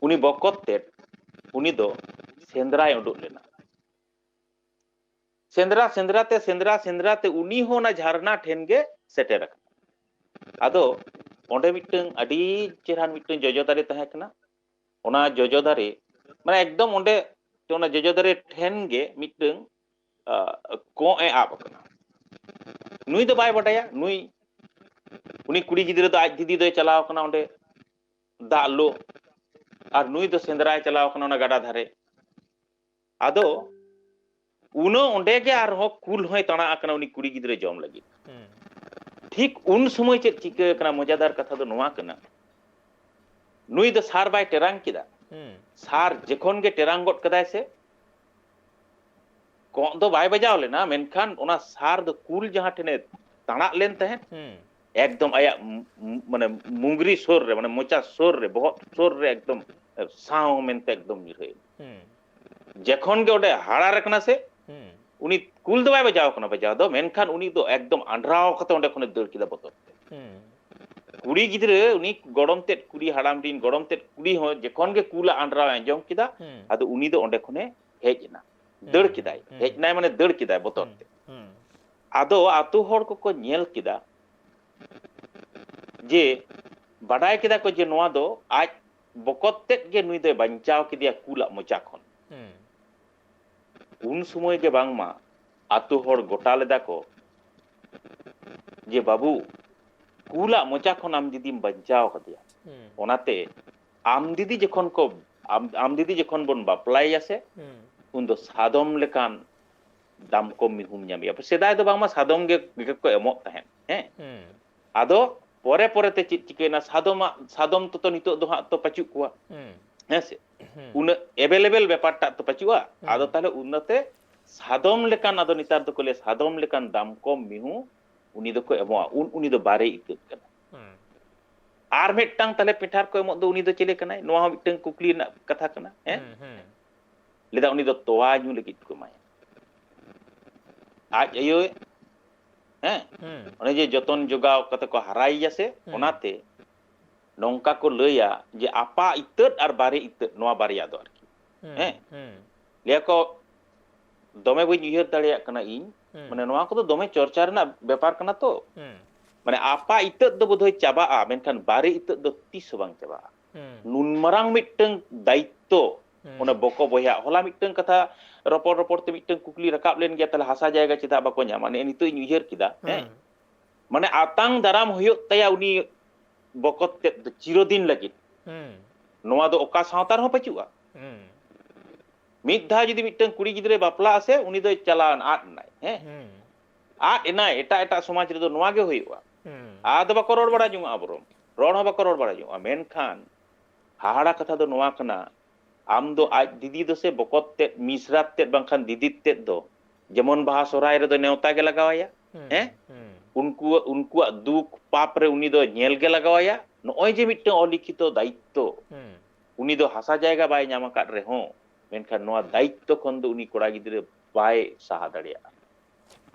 ᱩᱱᱤ ᱵᱚᱠᱚᱛ ᱛᱮᱫ ᱩᱱᱤ ᱫᱚ ᱥᱮᱸᱫᱽᱨᱟᱭ ᱩᱰᱩᱠ ᱞᱮᱱᱟ᱾ ᱥᱮᱸᱫᱽᱨᱟ ᱥᱮᱸᱫᱽᱨᱟ ᱛᱮ, ᱥᱮᱸᱫᱽᱨᱟ ᱥᱮᱸᱫᱽᱨᱟ ᱛᱮ ᱩᱱᱤ ᱦᱚᱸ ᱚᱱᱟ ᱡᱷᱟᱨᱱᱟ ᱴᱷᱮᱱ ᱜᱮ ᱥᱮᱴᱮᱨ ᱟᱠᱟᱱᱟ᱾ ᱟᱫᱚ ᱚᱸᱰᱮ ᱢᱤᱫᱴᱟᱝ ᱟᱹᱰᱤ ᱪᱮᱦᱨᱟᱱ ᱢᱤᱫᱴᱟᱝ ᱡᱚᱡᱚ ᱫᱟᱨᱮ ᱛᱟᱦᱮᱸ ᱠᱟᱱᱟ᱾ ᱚᱱᱟ ᱡᱚᱡᱚ ᱫᱟᱨᱮ, ᱢᱟᱱᱮ, ᱮᱠᱫᱚᱢ ᱚᱸᱰᱮ, ᱚᱱᱟ ᱡᱚᱡᱚ ᱫᱟᱨᱮ ᱴᱷᱮᱱ ᱜᱮ ᱢᱤᱫᱴᱟᱝ, ᱟ, ᱠᱚᱸᱜ ᱮ ᱟᱵ ᱟᱠᱟᱱᱟ᱾ ᱱᱩᱭ ᱫᱚ ᱵᱟᱭ ᱵᱟᱰᱟᱭᱟ, ᱱᱩᱭ, ᱩᱱᱤ ᱠᱩᱲᱤ ᱜᱤᱫᱽᱨᱟᱹ ᱫᱚ ᱟᱡ ᱫᱤᱫᱤ ᱫᱚᱭ ᱪᱟᱞᱟᱣ ᱠᱟᱱᱟ ᱚᱸᱰᱮ ᱫᱟᱜ ᱞᱩ, ᱟᱨ ᱱᱩᱭ ᱫᱚ ᱥᱮᱸᱫᱽᱨᱟᱭ ᱪᱟᱞᱟᱣ ᱠᱟᱱᱟ ᱚᱱᱟ ᱜᱟᱰᱟ ᱫᱷᱟᱨᱮ᱾ ᱟᱫᱚ ᱩᱱᱟᱹᱜ ᱚᱸᱰᱮ ᱜᱮ ᱟᱨᱦᱚᱸ ᱠᱩᱞ ᱦᱚᱸᱭ ᱛᱟᱬᱟ ᱟᱠᱟᱱᱟ ᱩᱱᱤ ᱠᱩᱲᱤ ᱜᱤᱫᱽᱨᱟᱹ ᱡᱚᱢ ᱞᱟᱹᱜᱤᱫ᱾ ᱦᱩᱸ᱾ ᱴᱷᱤᱠ ᱩᱱ ᱥᱚᱢᱚᱭ ᱪᱮᱫ ᱪᱤᱠᱟᱹ ᱟᱠᱟᱱᱟ, ᱢᱚᱡᱟᱫᱟᱨ ᱠᱟᱛᱷᱟ ᱫᱚ ᱱᱚᱣᱟ ᱠᱟᱱᱟ, ᱱᱩᱭ ᱫᱚ ᱥᱟᱨ ᱵᱟᱭ ᱴᱮᱨᱟᱝ ᱠᱮᱫᱟ᱾ ᱦᱩᱸ᱾ ᱥᱟᱨ ᱡᱚᱠᱷᱚᱱ ᱜᱮ ᱴᱮᱨᱟᱝ ᱜᱚᱫ ᱠᱟᱫᱟᱭ ᱥᱮ, ᱠᱚᱸᱜ ᱫᱚ ᱵᱟᱭ ᱵᱟᱡᱟᱣ ᱞᱮᱱᱟ, ᱢᱮᱱᱠᱷᱟᱱ ᱚᱱᱟ ᱥᱟᱨ ᱫᱚ ᱠᱩᱞ ᱡᱟᱦᱟᱸ ᱴᱷᱮᱱᱮ ᱛᱟᱬᱟᱜ ᱞᱮᱱ ᱛᱟᱦᱮᱸᱫ, ᱦᱩᱸ᱾ ᱮᱠᱫᱚᱢ ᱟᱭᱟᱜ ᱢᱩ-, ᱢᱩ-, ᱢᱟᱱᱮ ᱢᱩᱝᱜᱽᱨᱤ ᱥᱩᱨ ᱨᱮ, ᱢᱟᱱᱮ ᱢᱚᱪᱟ ᱥᱩᱨ ᱨᱮ, ᱵᱚᱦᱚᱜ ᱥᱩᱨ ᱨᱮ ᱮᱠᱫᱚᱢ ᱥᱟᱶ ᱢᱮᱱᱛᱮ ᱮᱠᱫᱚᱢ ᱧᱩᱨᱦᱟᱹᱭᱮᱱᱟ᱾ ᱦᱩᱸ᱾ ᱡᱚᱠᱷᱚᱱ ᱜᱮ ᱚᱸᱰᱮ ᱦᱟᱨᱟ ᱨᱟᱠᱟᱱᱟ ᱥᱮ, ᱦᱩᱸ᱾ ᱩᱱᱤ ᱠᱩᱞ ᱫᱚ ᱵᱟᱭ ᱵᱟᱡᱟᱣ ᱠᱟᱱᱟ ᱵᱟᱡᱟᱣ ᱫᱚ, ᱢᱮᱱᱠᱷᱟᱱ ᱩᱱᱤ ᱫᱚ ᱮᱠᱫᱚᱢ ᱟᱸᱰᱨᱟᱣ ᱠᱟᱛᱮ ᱚᱸᱰᱮ ᱠᱷᱚᱱᱮ ᱫᱟᱹᱲ ᱠᱮᱫᱟ ᱵᱚᱛᱚᱨ ᱛᱮ᱾ ᱦᱩᱸ᱾ ᱠᱩᱲᱤ ᱜᱤᱫᱽᱨᱟᱹ, ᱩᱱᱤ ᱜᱚᱲᱚᱢ ᱛᱮᱫ ᱠᱩᱲᱤ, ᱦᱟᱲᱟᱢ ᱨᱤᱱ ᱜᱚᱲᱚᱢ ᱛᱮᱫ ᱠᱩᱲᱤ ᱦᱚᱸ ᱡᱚᱠᱷᱚᱱ ᱜᱮ ᱠᱩᱞᱟᱜ ᱟᱸᱰᱨᱟᱣ ᱮ ᱟᱸᱡᱚᱢ ᱠᱮᱫᱟ, ᱦᱩᱸ᱾ ᱟᱫᱚ ᱩᱱᱤ ᱫᱚ ᱚᱸᱰᱮ ᱠᱷᱚᱱᱮ ᱦᱮᱡ ᱮᱱᱟ᱾ ᱦᱩᱸ᱾ ᱫᱟᱹᱲ ᱠᱮᱫᱟᱭ᱾ ᱦᱩᱸ᱾ ᱦᱮᱡ ᱮᱱᱟᱭ ᱢᱟᱱᱮ ᱫᱟᱹᱲ ᱠᱮᱫᱟᱭ ᱵᱚᱛᱚᱨ ᱦᱩᱸ᱾ ᱛᱮ᱾ ᱦᱩᱸ᱾ ᱟᱫᱚ ᱟᱛᱳ ᱦᱚᱲ ᱠᱚᱠᱚ ᱧᱮᱞ ᱠᱮᱫᱟ ᱡᱮ, ᱵᱟᱰᱟᱭ ᱠᱮᱫᱟ ᱠᱚ ᱡᱮ ᱱᱚᱣᱟ ᱫᱚ ᱟᱡ ᱵᱚᱠᱚᱛ ᱛᱮᱫ ᱜᱮ ᱱᱩᱭ ᱫᱚᱭ ᱵᱟᱧᱪᱟᱣ ᱠᱮᱫᱮᱭᱟ ᱠᱩᱞᱟᱜ ᱢᱚᱪᱟ ᱠᱷᱚᱱ᱾ ᱦᱩᱸ᱾ ᱩᱱ ᱥᱚᱢᱚᱭ ᱜᱮ ᱵᱟᱝᱢᱟ ᱟᱛᱳ ᱦᱚᱲ ᱜᱚᱴᱟ ᱞᱮᱫᱟ ᱠᱚ ᱡᱮ, "ᱵᱟᱹᱵᱩ, ᱠᱩᱞᱟᱜ ᱢᱚᱪᱟ ᱠᱷᱚᱱ ᱟᱢ ᱫᱤᱫᱤᱢ ᱵᱟᱧᱪᱟᱣ ᱠᱟᱫᱮᱭᱟ᱾ ᱦᱩᱸ᱾ ᱚᱱᱟᱛᱮ ᱟᱢ ᱫᱤᱫᱤ ᱡᱚᱠᱷᱚᱱ ᱠᱚ, ᱟᱢ, ᱟᱢ ᱫᱤᱫᱤ ᱡᱚᱠᱷᱚᱱ ᱵᱚᱱ ᱵᱟᱯᱞᱟᱭᱮᱭᱟ ᱥᱮ, ᱦᱩᱸ᱾ ᱩᱱ ᱫᱚ ᱥᱟᱫᱚᱢ ᱞᱮᱠᱟᱱ ᱫᱟᱢ ᱠᱚᱢ ᱢᱤᱦᱩᱢ ᱧᱟᱢᱮᱭᱟ᱾" ᱥᱮᱫᱟᱭ ᱫᱚ ᱵᱟᱝᱢᱟ ᱥᱟᱫᱚᱢ ᱜᱮ, ᱜᱮ ᱠᱚ ᱮᱢᱚᱜ ᱛᱟᱦᱮᱸᱫ, ᱦᱮᱸ? ᱦᱩᱸ᱾ ᱟᱫᱚ ᱯᱚᱨᱮ ᱯᱚᱨᱮ ᱛᱮ ᱪᱮᱫ ᱪᱤᱠᱟᱹᱭᱮᱱᱟ, ᱥᱟᱫᱚᱢᱟᱜ, ᱥᱟᱫᱚᱢ ᱛᱚ, ᱛᱚ ᱱᱤᱛᱚᱜ ᱫᱚ ᱦᱟᱸᱜ ᱛᱚ ᱯᱟᱹᱪᱩᱜ ᱠᱚᱣᱟ, ᱦᱩᱸ᱾ ᱦᱮᱸ ᱥᱮ? ᱦᱩᱸ᱾ ᱩᱱᱟᱹᱜ available ᱵᱮᱯᱟᱨ ᱴᱟᱜ ᱛᱚ ᱯᱟᱹᱪᱩᱜᱼᱟ᱾ ᱦᱩᱸ᱾ ᱟᱫᱚ ᱛᱟᱦᱞᱮ ᱩᱱᱟᱹᱛᱮ ᱥᱟᱫᱚᱢ ᱞᱮᱠᱟᱱ, ᱟᱫᱚ ᱱᱮᱛᱟᱨ ᱫᱚᱠᱚ ᱞᱟᱹᱭᱟ ᱥᱟᱫᱚᱢ ᱞᱮᱠᱟᱱ ᱫᱟᱢ ᱠᱚᱢ ᱢᱤᱦᱩ ᱩᱱᱤ ᱫᱚᱠᱚ ᱮᱢᱚᱜᱼᱟ, ᱩᱱ ᱩᱱᱤ ᱫᱚ ᱵᱟᱨᱮ ᱤᱛᱟᱹᱫ ᱠᱟᱱᱟ᱾ ᱦᱩᱸ᱾ ᱟᱨ ᱢᱤᱫᱴᱟᱝ ᱛᱟᱦᱞᱮ ᱯᱮᱸᱴᱷᱟᱨ ᱠᱚ ᱮᱢᱚᱜ ᱫᱚ, ᱩᱱᱤ ᱫᱚ ᱪᱮᱞᱮ ᱠᱟᱱᱟᱭ? ᱱᱚᱣᱟ ᱦᱚᱸ ᱢᱤᱫᱴᱟᱝ ᱠᱩᱠᱞᱤ ᱨᱮᱱᱟᱜ ᱠᱟᱛᱷᱟ ᱠᱟᱱᱟ, ᱦᱮᱸ? ᱦᱩᱸ, ᱦᱩᱸ᱾ ᱞᱟᱹᱭᱫᱟ ᱩᱱᱤ ᱫᱚ ᱛᱚᱣᱟ ᱧᱩ ᱞᱟᱹᱜᱤᱫ ᱠᱚ ᱮᱢᱟᱭᱟ᱾ ᱟᱡ ᱟᱭᱳᱭ ᱦᱮᱸ, ᱦᱩᱸ᱾ ᱚᱱᱮ ᱡᱮ ᱡᱚᱛᱚᱱ ᱡᱚᱜᱟᱣ ᱠᱟᱛᱮ ᱠᱚ ᱦᱟᱨᱟᱭᱮᱭᱟ ᱥᱮ, ᱦᱩᱸ᱾ ᱚᱱᱟᱛᱮ ᱱᱚᱝᱠᱟ ᱠᱚ ᱞᱟᱹᱭᱟ ᱡᱮ ᱟᱯᱟ ᱤᱛᱟᱹᱫ ᱟᱨ ᱵᱟᱨᱮ ᱤᱛᱟᱹᱫ, ᱱᱚᱣᱟ ᱵᱟᱨᱭᱟ ᱫᱚ ᱟᱨᱠᱤ᱾ ᱦᱩᱸ, ᱦᱮᱸ᱾ ᱦᱩᱸ᱾ ᱞᱟᱹᱭᱟ ᱠᱚ, ᱫᱚᱢᱮ ᱵᱟᱹᱧ ᱩᱭᱦᱟᱹᱨ ᱫᱟᱲᱮᱭᱟᱜ ᱠᱟᱱᱟ ᱤᱧ, ᱦᱩᱸ᱾ ᱢᱟᱱᱮ ᱱᱚᱣᱟ ᱠᱚᱫᱚ ᱫᱚᱢᱮ ᱪᱚᱨᱪᱟ ᱨᱮᱱᱟᱜ ᱵᱮᱯᱟᱨ ᱠᱟᱱᱟ ᱛᱚ᱾ ᱦᱩᱸ᱾ ᱢᱟᱱᱮ ᱟᱯᱟ ᱤᱛᱟᱹᱫ ᱫᱚ ᱵᱳᱫᱷᱚᱭ ᱪᱟᱵᱟᱜᱼᱟ, ᱢᱮᱱᱠᱷᱟᱱ ᱵᱟᱨᱮ ᱤᱛᱟᱹᱫ ᱫᱚ ᱛᱤᱥ ᱦᱚᱸ ᱵᱟᱝ ᱪᱟᱵᱟᱜᱼᱟ᱾ ᱦᱩᱸ᱾ ᱱᱩᱱ ᱢᱟᱨᱟᱝ ᱢᱤᱫᱴᱟᱝ ᱫᱟᱭᱤᱛᱛᱚ, ᱦᱩᱸ᱾ ᱚᱱᱮ ᱵᱚᱠᱚ ᱵᱚᱭᱦᱟ, ᱦᱚᱞᱟ ᱢᱤᱫᱴᱟᱝ ᱠᱟᱛᱷᱟ ᱨᱚᱯᱚᱲ ᱨᱚᱯᱚᱲ ᱛᱮ ᱢᱤᱫᱴᱟᱝ ᱠᱩᱠᱞᱤ ᱨᱟᱠᱟᱵ ᱞᱮᱱ ᱜᱮᱭᱟ, ᱛᱟᱦᱞᱮ ᱦᱟᱥᱟ ᱡᱟᱭᱜᱟ ᱪᱮᱫᱟᱜ ᱵᱟᱠᱚ ᱧᱟᱢᱟ? ᱱᱮᱜᱼᱮ ᱱᱤᱛᱚᱜ ᱤᱧ ᱩᱭᱦᱟᱹᱨ ᱠᱮᱫᱟ, ᱦᱮᱸ? ᱦᱩᱸ᱾ ᱢᱟᱱᱮ ᱟᱛᱟᱝ ᱫᱟᱨᱟᱢ ᱦᱩᱭᱩᱜ ᱛᱟᱭᱟ ᱩᱱᱤ ᱵᱚᱠᱚᱛ ᱛᱮᱫ ᱫᱚ ᱪᱤᱨᱚᱫᱤᱱ ᱞᱟᱹᱜᱤᱫ᱾ ᱦᱩᱸ᱾ ᱱᱚᱣᱟ ᱫᱚ ᱚᱠᱟ ᱥᱟᱶᱛᱟ ᱨᱮᱦᱚᱸ ᱯᱟᱹᱪᱩᱜᱼᱟ᱾ ᱦᱩᱸ᱾ ᱢᱤᱫ ᱫᱷᱟᱣ ᱡᱩᱫᱤ ᱢᱤᱫᱴᱟᱝ ᱠᱩᱲᱤ ᱜᱤᱫᱽᱨᱟᱹᱭ ᱵᱟᱯᱞᱟᱜᱼᱟ ᱥᱮ, ᱩᱱᱤ ᱫᱚᱭ ᱪᱟᱞᱟᱣ ᱮᱱ, ᱟᱫ ᱮᱱᱟᱭ, ᱦᱮᱸ? ᱦᱩᱸ᱾ ᱟᱫ ᱮᱱᱟᱭ, ᱮᱴᱟᱜ ᱮᱴᱟᱜ ᱥᱚᱢᱟᱡᱽ ᱨᱮᱫᱚ ᱱᱚᱣᱟ ᱜᱮ ᱦᱩᱭᱩᱜᱼᱟ᱾ ᱦᱩᱸ᱾ ᱟᱫᱚ ᱵᱟᱠᱚ ᱨᱚᱲ ᱵᱟᱲᱟ ᱡᱚᱝᱚᱜᱼᱟ, ᱵᱚᱨᱚᱝ ᱨᱚᱲ ᱦᱚᱸ ᱵᱟᱠᱚ ᱨᱚᱲ ᱵᱟᱲᱟ ᱡᱚᱝᱚᱜᱼᱟ᱾ ᱢᱮᱱᱠᱷᱟᱱ ᱦᱟᱦᱟᱲᱟ ᱠᱟᱛᱷᱟ ᱫᱚ ᱱᱚᱣᱟ ᱠᱟᱱᱟ, ᱟᱢ ᱫᱚ ᱟᱡ ᱫᱤᱫᱤ ᱫᱚ ᱥᱮ ᱵᱚᱠᱚᱛ ᱛᱮᱫ, ᱢᱤᱥᱨᱟᱛ ᱛᱮᱫ ᱵᱟᱝᱠᱷᱟᱱ ᱫᱤᱫᱤ ᱛᱮᱫ ᱫᱚ ᱡᱮᱢᱚᱱ ᱵᱟᱦᱟ ᱥᱚᱦᱨᱟᱭ ᱨᱮᱫᱚ ᱱᱮᱣᱛᱟ ᱜᱮ ᱞᱟᱜᱟᱣᱟᱭᱟ, ᱦᱩᱸ, ᱦᱮᱸ? ᱦᱩᱸ᱾ ᱩᱱᱠᱩᱣᱟᱜ, ᱩᱱᱠᱩᱣᱟᱜ ᱫᱩᱠ ᱯᱟᱯ ᱨᱮ ᱩᱱᱤ ᱫᱚ ᱧᱮᱞ ᱜᱮ ᱞᱟᱜᱟᱣᱟᱭᱟ᱾ ᱱᱚᱜᱼᱚᱭ ᱡᱮ ᱢᱤᱫᱴᱟᱝ ᱚᱞᱤᱠᱷᱤᱛᱚ ᱫᱟᱭᱤᱛᱛᱚ, ᱦᱩᱸ᱾ ᱩᱱᱤ ᱫᱚ ᱦᱟᱥᱟ ᱡᱟᱭᱜᱟ ᱵᱟᱭ ᱧᱟᱢ ᱟᱠᱟᱫ ᱨᱮᱦᱚᱸ, ᱢᱮᱱᱠᱷᱟᱱ ᱱᱚᱣᱟ ᱫᱟᱭᱤᱛᱛᱚ ᱠᱷᱚᱱ ᱫᱚ ᱩᱱᱤ ᱠᱚᱲᱟ ᱜᱤᱫᱽᱨᱟᱹ ᱵᱟᱭ ᱥᱟᱦᱟ ᱫᱟᱲᱮᱭᱟᱜᱼᱟ᱾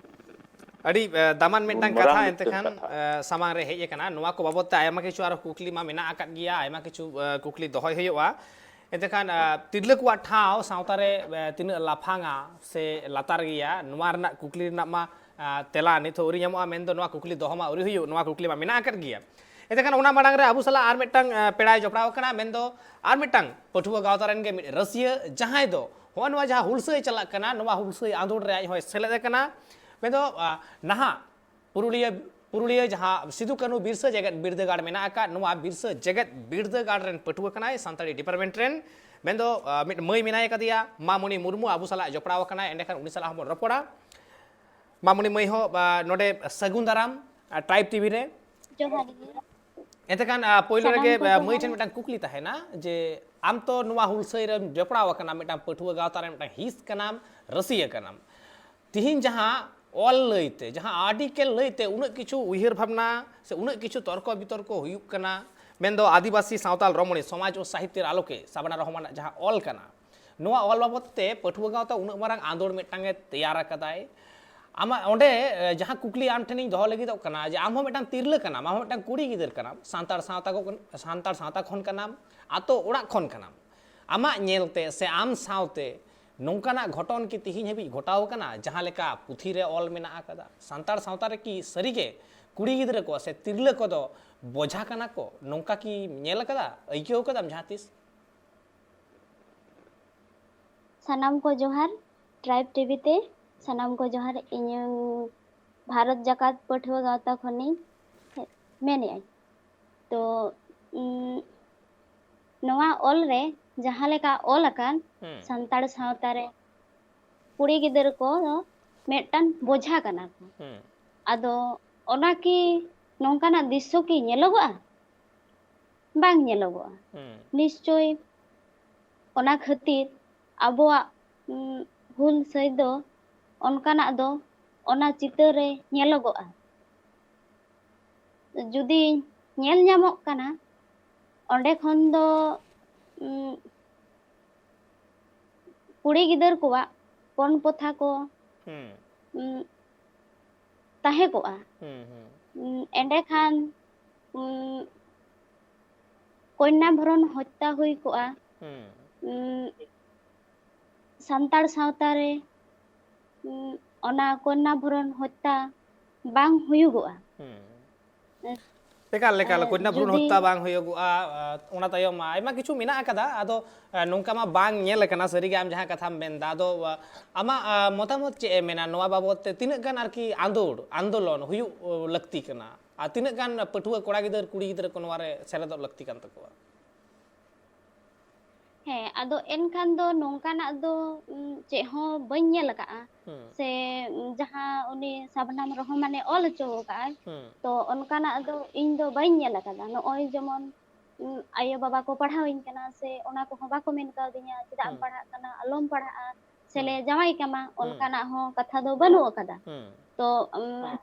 ᱟᱹᱰᱤ, ᱮ, ᱫᱟᱢᱟᱱ ᱢᱤᱫᱴᱟᱝ ᱱᱩᱱ ᱢᱟᱨᱟᱝ ᱠᱟᱛᱷᱟ ᱮᱱᱛᱮ ᱢᱤᱫᱴᱟᱝ ᱠᱷᱟᱱ, ᱠᱟᱛᱷᱟ᱾ ᱮ, ᱥᱟᱢᱟᱝ ᱨᱮ ᱦᱮᱡ ᱟᱠᱟᱱᱟ᱾ ᱱᱚᱣᱟ ᱠᱚ ᱵᱟᱵᱚᱛ ᱛᱮ ᱟᱭᱢᱟ ᱠᱤᱪᱷᱩ ᱟᱨᱦᱚᱸ ᱠᱩᱠᱞᱤ ᱢᱟ ᱢᱮᱱᱟᱜ ᱟᱠᱟᱫ ᱜᱮᱭᱟ, ᱟᱭᱢᱟ ᱠᱤᱪᱷᱩ, ᱮ, ᱠᱩᱠᱞᱤ ᱫᱚᱦᱚᱭ ᱦᱩᱭᱩᱜᱼᱟ᱾ ᱮᱱᱛᱮ ᱠᱷᱟᱱ, ᱮ, ᱛᱤᱨᱞᱟᱹ ᱠᱚᱣᱟᱜ ᱴᱷᱟᱶ ᱥᱟᱶᱛᱟ ᱨᱮ, ᱮ, ᱛᱤᱱᱟᱹᱜ ᱞᱟᱯᱷᱟᱝᱟ ᱥᱮ ᱞᱟᱛᱟᱨ ᱜᱮᱭᱟ, ᱱᱚᱣᱟ ᱨᱮᱱᱟᱜ ᱠᱩᱠᱞᱤ ᱨᱮᱱᱟᱜ ᱢᱟ, ᱮ, ᱛᱮᱞᱟ ᱱᱤᱛ ᱦᱚᱸ ᱟᱹᱣᱨᱤ ᱧᱟᱢᱚᱜᱼᱟ, ᱢᱮᱱᱫᱚ ᱱᱚᱣᱟ ᱠᱩᱠᱞᱤ ᱫᱚᱦᱚ ᱢᱟ ᱟᱹᱣᱨᱤ ᱦᱩᱭᱩᱜ, ᱱᱚᱣᱟ ᱠᱩᱠᱞᱤ ᱢᱟ ᱢᱮᱱᱟᱜ ᱟᱠᱟᱫ ᱜᱮᱭᱟ᱾ ᱮᱱᱛᱮ ᱠᱷᱟᱱ ᱚᱱᱟ ᱢᱟᱲᱟᱝ ᱨᱮ ᱟᱵᱚ ᱥᱟᱞᱟᱜ ᱟᱨ ᱢᱤᱫᱴᱟᱝ, ᱮ, ᱯᱮᱲᱟᱭ ᱡᱚᱯᱲᱟᱣ ᱟᱠᱟᱱᱟ, ᱢᱮᱱᱫᱚ ᱟᱨ ᱢᱤᱫᱴᱟᱝ ᱯᱟᱹᱴᱷᱩᱣᱟᱹ ᱜᱟᱶᱛᱟ ᱨᱮᱱ ᱜᱮ ᱢᱤᱫ ᱨᱟᱹᱥᱤᱭᱟᱹ, ᱡᱟᱦᱟᱸᱭ ᱫᱚ ᱦᱚᱸᱜᱼᱚ ᱱᱚᱣᱟ ᱡᱟᱦᱟᱸ ᱦᱩᱞᱥᱟᱹᱭ ᱪᱟᱞᱟᱜ ᱠᱟᱱᱟ, ᱱᱚᱣᱟ ᱦᱩᱞᱥᱟᱹᱭ ᱟᱸᱫᱳᱲ ᱨᱮ ᱟᱡ ᱦᱚᱸᱭ ᱥᱮᱞᱮᱫ ᱟᱠᱟᱱᱟ᱾ ᱢᱮᱱᱫᱚ, ᱟ, ᱱᱟᱦᱟᱜ ᱯᱩᱨᱩᱞᱤᱭᱟᱹ, ᱯᱩᱨᱩᱞᱤᱭᱟᱹ ᱡᱟᱦᱟᱸ ᱥᱤᱫᱩ ᱠᱟᱹᱱᱦᱩ ᱵᱤᱨᱥᱟᱹ ᱡᱮᱜᱮᱛ ᱵᱤᱨᱫᱟᱹᱜᱟᱲ ᱢᱮᱱᱟᱜ ᱟᱠᱟᱫ, ᱱᱚᱣᱟ ᱵᱤᱨᱥᱟᱹ ᱡᱮᱜᱮᱛ ᱵᱤᱨᱫᱟᱹᱜᱟᱲ ᱨᱮᱱ ᱯᱟᱹᱴᱷᱩᱣᱟᱹ ᱠᱟᱱᱟᱭ, ᱥᱟᱱᱛᱟᱲᱤ department ᱨᱮᱱ᱾ ᱢᱮᱱᱫᱚ, ᱟ, ᱢᱤᱫ ᱢᱟᱹᱭ ᱢᱮᱱᱟᱭ ᱠᱟᱫᱮᱭᱟ, ᱢᱟᱢᱚᱱᱤ ᱢᱩᱨᱢᱩ ᱟᱵᱚ ᱥᱟᱞᱟᱜ ᱡᱚᱯᱲᱟᱣ ᱟᱠᱟᱱᱟᱭ, ᱮᱸᱰᱮᱠᱷᱟᱱ ᱩᱱᱤ ᱥᱟᱞᱟᱜ ᱦᱚᱸᱵᱚᱱ ᱨᱚᱯᱚᱲᱟ᱾ ᱢᱟᱢᱚᱱᱤ ᱢᱟᱹᱭ ᱦᱚᱸ, ᱟ, ᱱᱚᱰᱮ ᱥᱟᱹᱜᱩᱱ ᱫᱟᱨᱟᱢ, ᱟ, Tribe TV ᱨᱮ᱾ ᱡᱚᱦᱟᱨ ᱜᱮ᱾ ᱮᱱᱛᱮ ᱠᱷᱟᱱ, ᱟ, ᱯᱳᱭᱞᱳ ᱥᱟᱱᱟᱢ ᱨᱮᱜᱮ, ᱠᱚ ᱟ, ᱢᱟᱹᱭ ᱡᱚᱦᱟᱨ᱾ ᱴᱷᱮᱱ ᱢᱤᱫᱴᱟᱝ ᱠᱩᱠᱞᱤ ᱛᱟᱦᱮᱱᱟ ᱡᱮ ᱟᱢ ᱛᱚ ᱱᱚᱣᱟ ᱦᱩᱞᱥᱟᱹᱭ ᱨᱮᱢ ᱡᱚᱯᱲᱟᱣ ᱟᱠᱟᱱᱟ, ᱢᱤᱫᱴᱟᱝ ᱯᱟᱹᱴᱷᱩᱣᱟᱹ ᱜᱟᱶᱛᱟ ᱨᱮ ᱢᱤᱫᱴᱟᱝ ᱦᱤᱸᱥ ᱠᱟᱱᱟᱢ, ᱨᱟᱹᱥᱤᱭᱟᱹ ᱠᱟᱱᱟᱢ᱾ ᱛᱤᱦᱤᱧ ᱡᱟᱦᱟᱸ ᱚᱞ ᱞᱟᱹᱭᱛᱮ, ᱡᱟᱦᱟᱸ article ᱞᱟᱹᱭᱛᱮ ᱩᱱᱟᱹᱜ ᱠᱤᱪᱷᱩ ᱩᱭᱦᱟᱹᱨ ᱵᱷᱟᱵᱽᱱᱟ ᱥᱮ ᱩᱱᱟᱹᱜ ᱠᱤᱪᱷᱩ ᱛᱚᱨᱠᱚ ᱵᱤᱛᱚᱨᱠᱚ ᱦᱩᱭᱩᱜ ᱠᱟᱱᱟ, ᱢᱮᱱᱫᱚ ᱟᱹᱫᱤᱵᱟᱹᱥᱤ ᱥᱟᱶᱛᱟᱞ ᱨᱚᱢᱚᱬᱤ ᱥᱚᱢᱟᱡᱽ ᱳ ᱥᱟᱦᱤᱛᱛᱚᱨ ᱟᱞᱳᱠᱮ ᱥᱟᱵᱟᱱᱟ ᱨᱚᱦᱢᱟᱱᱟᱜ ᱡᱟᱦᱟᱸ ᱚᱞ ᱠᱟᱱᱟ, ᱱᱚᱣᱟ ᱚᱞ ᱵᱟᱵᱚᱫ ᱛᱮ ᱯᱟᱹᱴᱷᱩᱣᱟᱹ ᱜᱟᱶᱛᱟ ᱩᱱᱟᱹᱜ ᱢᱟᱨᱟᱝ ᱟᱸᱫᱳᱲ ᱢᱤᱫᱴᱟᱝ ᱮ ᱛᱮᱭᱟᱨ ᱟᱠᱟᱫᱟᱭ᱾ ᱟᱢᱟᱜ ᱚᱸᱰᱮ ᱮ, ᱡᱟᱦᱟᱸ ᱠᱩᱠᱞᱤ ᱟᱢ ᱴᱷᱮᱱᱤᱧ ᱫᱚᱦᱚ ᱞᱟᱹᱜᱤᱫᱚᱜ ᱠᱟᱱᱟ, ᱡᱮ ᱟᱢ ᱦᱚᱸ ᱢᱤᱫᱴᱟᱝ ᱛᱤᱨᱞᱟᱹ ᱠᱟᱱᱟᱢ, ᱟᱢ ᱦᱚᱸ ᱢᱤᱫᱴᱟᱝ ᱠᱩᱲᱤ ᱜᱤᱫᱟᱹᱨ ᱠᱟᱱᱟᱢ, ᱥᱟᱱᱛᱟᱲ ᱥᱟᱶᱛᱟ ᱠᱚ, ᱥᱟᱱᱛᱟᱲ ᱥᱟᱶᱛᱟ ᱠᱷᱚᱱ ᱠᱟᱱᱟᱢ, ᱟᱛᱳ ᱚᱲᱟᱜ ᱠᱷᱚᱱ ᱠᱟᱱᱟᱢ, ᱟᱢᱟᱜ ᱧᱮᱞᱛᱮ ᱥᱮ ᱟᱢ ᱥᱟᱶᱛᱮ ᱱᱚᱝᱠᱟᱱᱟᱜ ᱜᱷᱚᱴᱚᱱ ᱠᱤ ᱛᱤᱦᱤᱧ ᱦᱟᱹᱵᱤᱡ ᱜᱷᱚᱴᱟᱣ ᱟᱠᱟᱱᱟ, ᱡᱟᱦᱟᱸ ᱞᱮᱠᱟ ᱯᱩᱛᱷᱤ ᱨᱮ ᱚᱞ ᱢᱮᱱᱟᱜ ᱟᱠᱟᱫᱟ? ᱥᱟᱱᱛᱟᱲ ᱥᱟᱶᱛᱟ ᱨᱮ ᱠᱤ ᱥᱟᱹᱨᱤᱜᱮ ᱠᱩᱲᱤ ᱜᱤᱫᱽᱨᱟᱹ ᱠᱚ ᱥᱮ ᱛᱤᱨᱞᱟᱹ ᱠᱚᱫᱚ ᱵᱚᱡᱷᱟ ᱠᱟᱱᱟ ᱠᱚ, ᱱᱚᱝᱠᱟ ᱠᱤ ᱧᱮᱞ ᱟᱠᱟᱫᱟ, ᱟᱹᱭᱠᱟᱹᱣ ᱟᱠᱟᱫᱟᱢ ᱡᱟᱦᱟᱸ ᱛᱤᱥ? ᱥᱟᱱᱟᱢ ᱠᱚ ᱡᱚᱦᱟᱨ, ᱴᱨᱟᱭᱤᱵᱽ ᱴᱤᱵᱷᱤ ᱛᱮ ᱥᱟᱱᱟᱢ ᱠᱚ ᱡᱚᱦᱟᱨ᱾ ᱤᱧ ᱵᱷᱟᱨᱚᱛ ᱡᱟᱠᱟᱛ ᱯᱟᱹᱴᱷᱩᱣᱟᱹ ᱜᱟᱶᱛᱟ ᱠᱷᱚᱱᱤᱧ ᱢᱮᱱᱮᱫᱼᱟᱹᱧ᱾ ᱛᱚ ᱩᱸ, ᱱᱚᱣᱟ ᱚᱞ ᱨᱮ ᱡᱟᱦᱟᱸ ᱞᱮᱠᱟ ᱚᱞ ᱟᱠᱟᱱ, ᱦᱩᱸ᱾ ᱥᱟᱱᱛᱟᱲ ᱥᱟᱶᱛᱟ ᱨᱮ ᱠᱩᱲᱤ ᱜᱤᱫᱟᱹᱨ ᱠᱚ ᱫᱚ ᱢᱤᱫᱴᱟᱝ ᱵᱚᱡᱷᱟ ᱠᱟᱱᱟ ᱠᱚ᱾ ᱦᱩᱸ᱾ ᱟᱫᱚ ᱚᱱᱟ ᱠᱤ, ᱱᱚᱝᱠᱟᱱᱟᱜ ᱫᱨᱤᱥᱥᱚ ᱠᱤ ᱧᱮᱞᱚᱜᱚᱜᱼᱟ? ᱵᱟᱝ ᱧᱮᱞᱚᱜᱚᱜᱼᱟ᱾ ᱦᱩᱸ᱾ ᱱᱤᱥᱪᱳᱭ ᱚᱱᱟ ᱠᱷᱟᱹᱛᱤᱨ ᱟᱵᱚᱣᱟᱜ ᱩᱸ, ᱦᱩᱞ ᱥᱟᱹᱭ ᱫᱚ ᱚᱱᱠᱟᱱᱟᱜ ᱫᱚ ᱚᱱᱟ ᱪᱤᱛᱟᱹᱨ ᱨᱮ ᱧᱮᱞᱚᱜᱚᱜᱼᱟ᱾ ᱡᱩᱫᱤ ᱧᱮᱞ ᱧᱟᱢᱚᱜ ᱠᱟᱱᱟ, ᱚᱸᱰᱮ ᱠᱷᱚᱱ ᱫᱚ ᱩᱸ, ᱠᱩᱲᱤ ᱜᱤᱫᱟᱹᱨ ᱠᱚᱣᱟᱜ ᱯᱚᱱ ᱯᱚᱛᱷᱟ ᱠᱚ ᱦᱩᱸ᱾ ᱩᱸ, ᱛᱟᱦᱮᱸ ᱠᱚᱜᱼᱟ᱾ ᱦᱩᱸ, ᱦᱩᱸ᱾ ᱩᱸ, ᱮᱸᱰᱮᱠᱷᱟᱱ ᱩᱸ, ᱠᱚᱱᱭᱟ ᱵᱷᱚᱨᱚᱱ ᱦᱚᱛᱛᱟ ᱦᱩᱭ ᱠᱚᱜᱼᱟ᱾ ᱦᱩᱸ᱾ ᱩᱸ, ᱥᱟᱱᱛᱟᱲ ᱥᱟᱶᱛᱟ ᱨᱮ ᱩᱸ, ᱚᱱᱟ ᱠᱚᱱᱭᱟ ᱵᱷᱚᱨᱚᱱ ᱦᱚᱛᱛᱟ ᱵᱟᱝ ᱦᱩᱭᱩᱜᱚᱜᱼᱟ᱾ ᱦᱩᱸ᱾ ᱮ, ᱮᱠᱟᱞ, ᱮᱠᱟᱞ, ᱮ, ᱠᱚᱱᱭᱟ ᱵᱷᱨᱩᱱ ᱡᱩᱫᱤ ᱦᱚᱛᱛᱟ ᱵᱟᱝ ᱦᱩᱭᱩᱜᱚᱜᱼᱟ᱾ ᱟ, ᱚᱱᱟ ᱛᱟᱭᱚᱢ ᱟᱭᱢᱟ ᱠᱤᱪᱷᱩ ᱢᱮᱱᱟᱜ ᱟᱠᱟᱫᱟ᱾ ᱟᱫᱚ, ᱟ, ᱱᱚᱝᱠᱟ ᱢᱟ ᱵᱟᱝ ᱧᱮᱞ ᱟᱠᱟᱱᱟ, ᱥᱟᱹᱨᱤᱜᱮ ᱟᱢ ᱡᱟᱦᱟᱸ ᱠᱟᱛᱷᱟᱢ ᱢᱮᱱᱫᱟ᱾ ᱟᱫᱚ, ᱟ, ᱟᱢᱟᱜ, ᱟ, ᱢᱚᱛᱟᱢᱚᱛ ᱪᱮᱫ ᱮ ᱢᱮᱱᱟ ᱱᱚᱣᱟ ᱵᱟᱵᱚᱛ ᱛᱮ? ᱛᱤᱱᱟᱹᱜ ᱜᱟᱱ ᱟᱨᱠᱤ ᱟᱸᱫᱳᱲ, ᱟᱱᱫᱳᱞᱚᱱ ᱦᱩᱭᱩᱜ, ᱚ, ᱞᱟᱹᱠᱛᱤ ᱠᱟᱱᱟ? ᱟᱨ ᱛᱤᱱᱟᱹᱜ ᱜᱟᱱ ᱯᱟᱹᱴᱷᱩᱣᱟᱹ ᱠᱚᱲᱟ ᱜᱤᱫᱟᱹᱨ, ᱠᱩᱲᱤ ᱜᱤᱫᱽᱨᱟᱹ ᱠᱚ ᱱᱚᱣᱟ ᱨᱮ ᱥᱮᱞᱮᱫᱚᱜ ᱞᱟᱹᱠᱛᱤ ᱠᱟᱱ ᱛᱟᱠᱚᱣᱟ? ᱦᱮᱸ, ᱟᱫᱚ ᱮᱱᱠᱷᱟᱱ ᱫᱚ ᱱᱚᱝᱠᱟᱱᱟᱜ ᱫᱚ, ᱩᱸ, ᱪᱮᱫ ᱦᱚᱸ ᱵᱟᱹᱧ ᱧᱮᱞ ᱟᱠᱟᱫᱼᱟ᱾ ᱦᱩᱸ᱾ ᱥᱮ, ᱩᱸ, ᱡᱟᱦᱟᱸ ᱩᱱᱤ ᱥᱟᱵᱱᱟᱢ ᱨᱚᱦᱚᱢᱟᱱᱮ ᱚᱞ ᱦᱚᱪᱚ ᱟᱠᱟᱫᱼᱟᱭ, ᱦᱩᱸ᱾ ᱛᱚ ᱚᱱᱠᱟᱱᱟᱜ ᱫᱚ ᱤᱧ ᱫᱚ ᱵᱟᱹᱧ ᱧᱮᱞ ᱟᱠᱟᱫᱟ᱾ ᱱᱚᱜᱼᱚᱭ ᱡᱮᱢᱚᱱ, ᱩᱸ, ᱟᱭᱳ ᱵᱟᱵᱟ ᱠᱚ ᱯᱟᱲᱦᱟᱣᱤᱧ ᱠᱟᱱᱟ ᱥᱮ ᱚᱱᱟ ᱠᱚᱦᱚᱸ ᱵᱟᱠᱚ ᱢᱮᱱ ᱠᱟᱣᱫᱤᱧᱟ, "ᱪᱮᱫᱟᱜ ᱮᱢ ᱦᱩᱸ᱾ ᱯᱟᱲᱦᱟᱜ ᱠᱟᱱᱟ? ᱟᱞᱚᱢ ᱯᱟᱲᱦᱟᱜᱼᱟ, ᱥᱮᱞᱮ ᱦᱩᱸ᱾ ᱡᱟᱶᱟᱭ ᱠᱟᱢᱟ", ᱦᱩᱸ᱾ ᱚᱱᱠᱟᱱᱟᱜ ᱦᱚᱸ ᱠᱟᱛᱷᱟ ᱫᱚ ᱵᱟᱹᱱᱩᱜ ᱟᱠᱟᱫᱟ᱾ ᱦᱩᱸ᱾ ᱛᱚ, ᱩᱸ,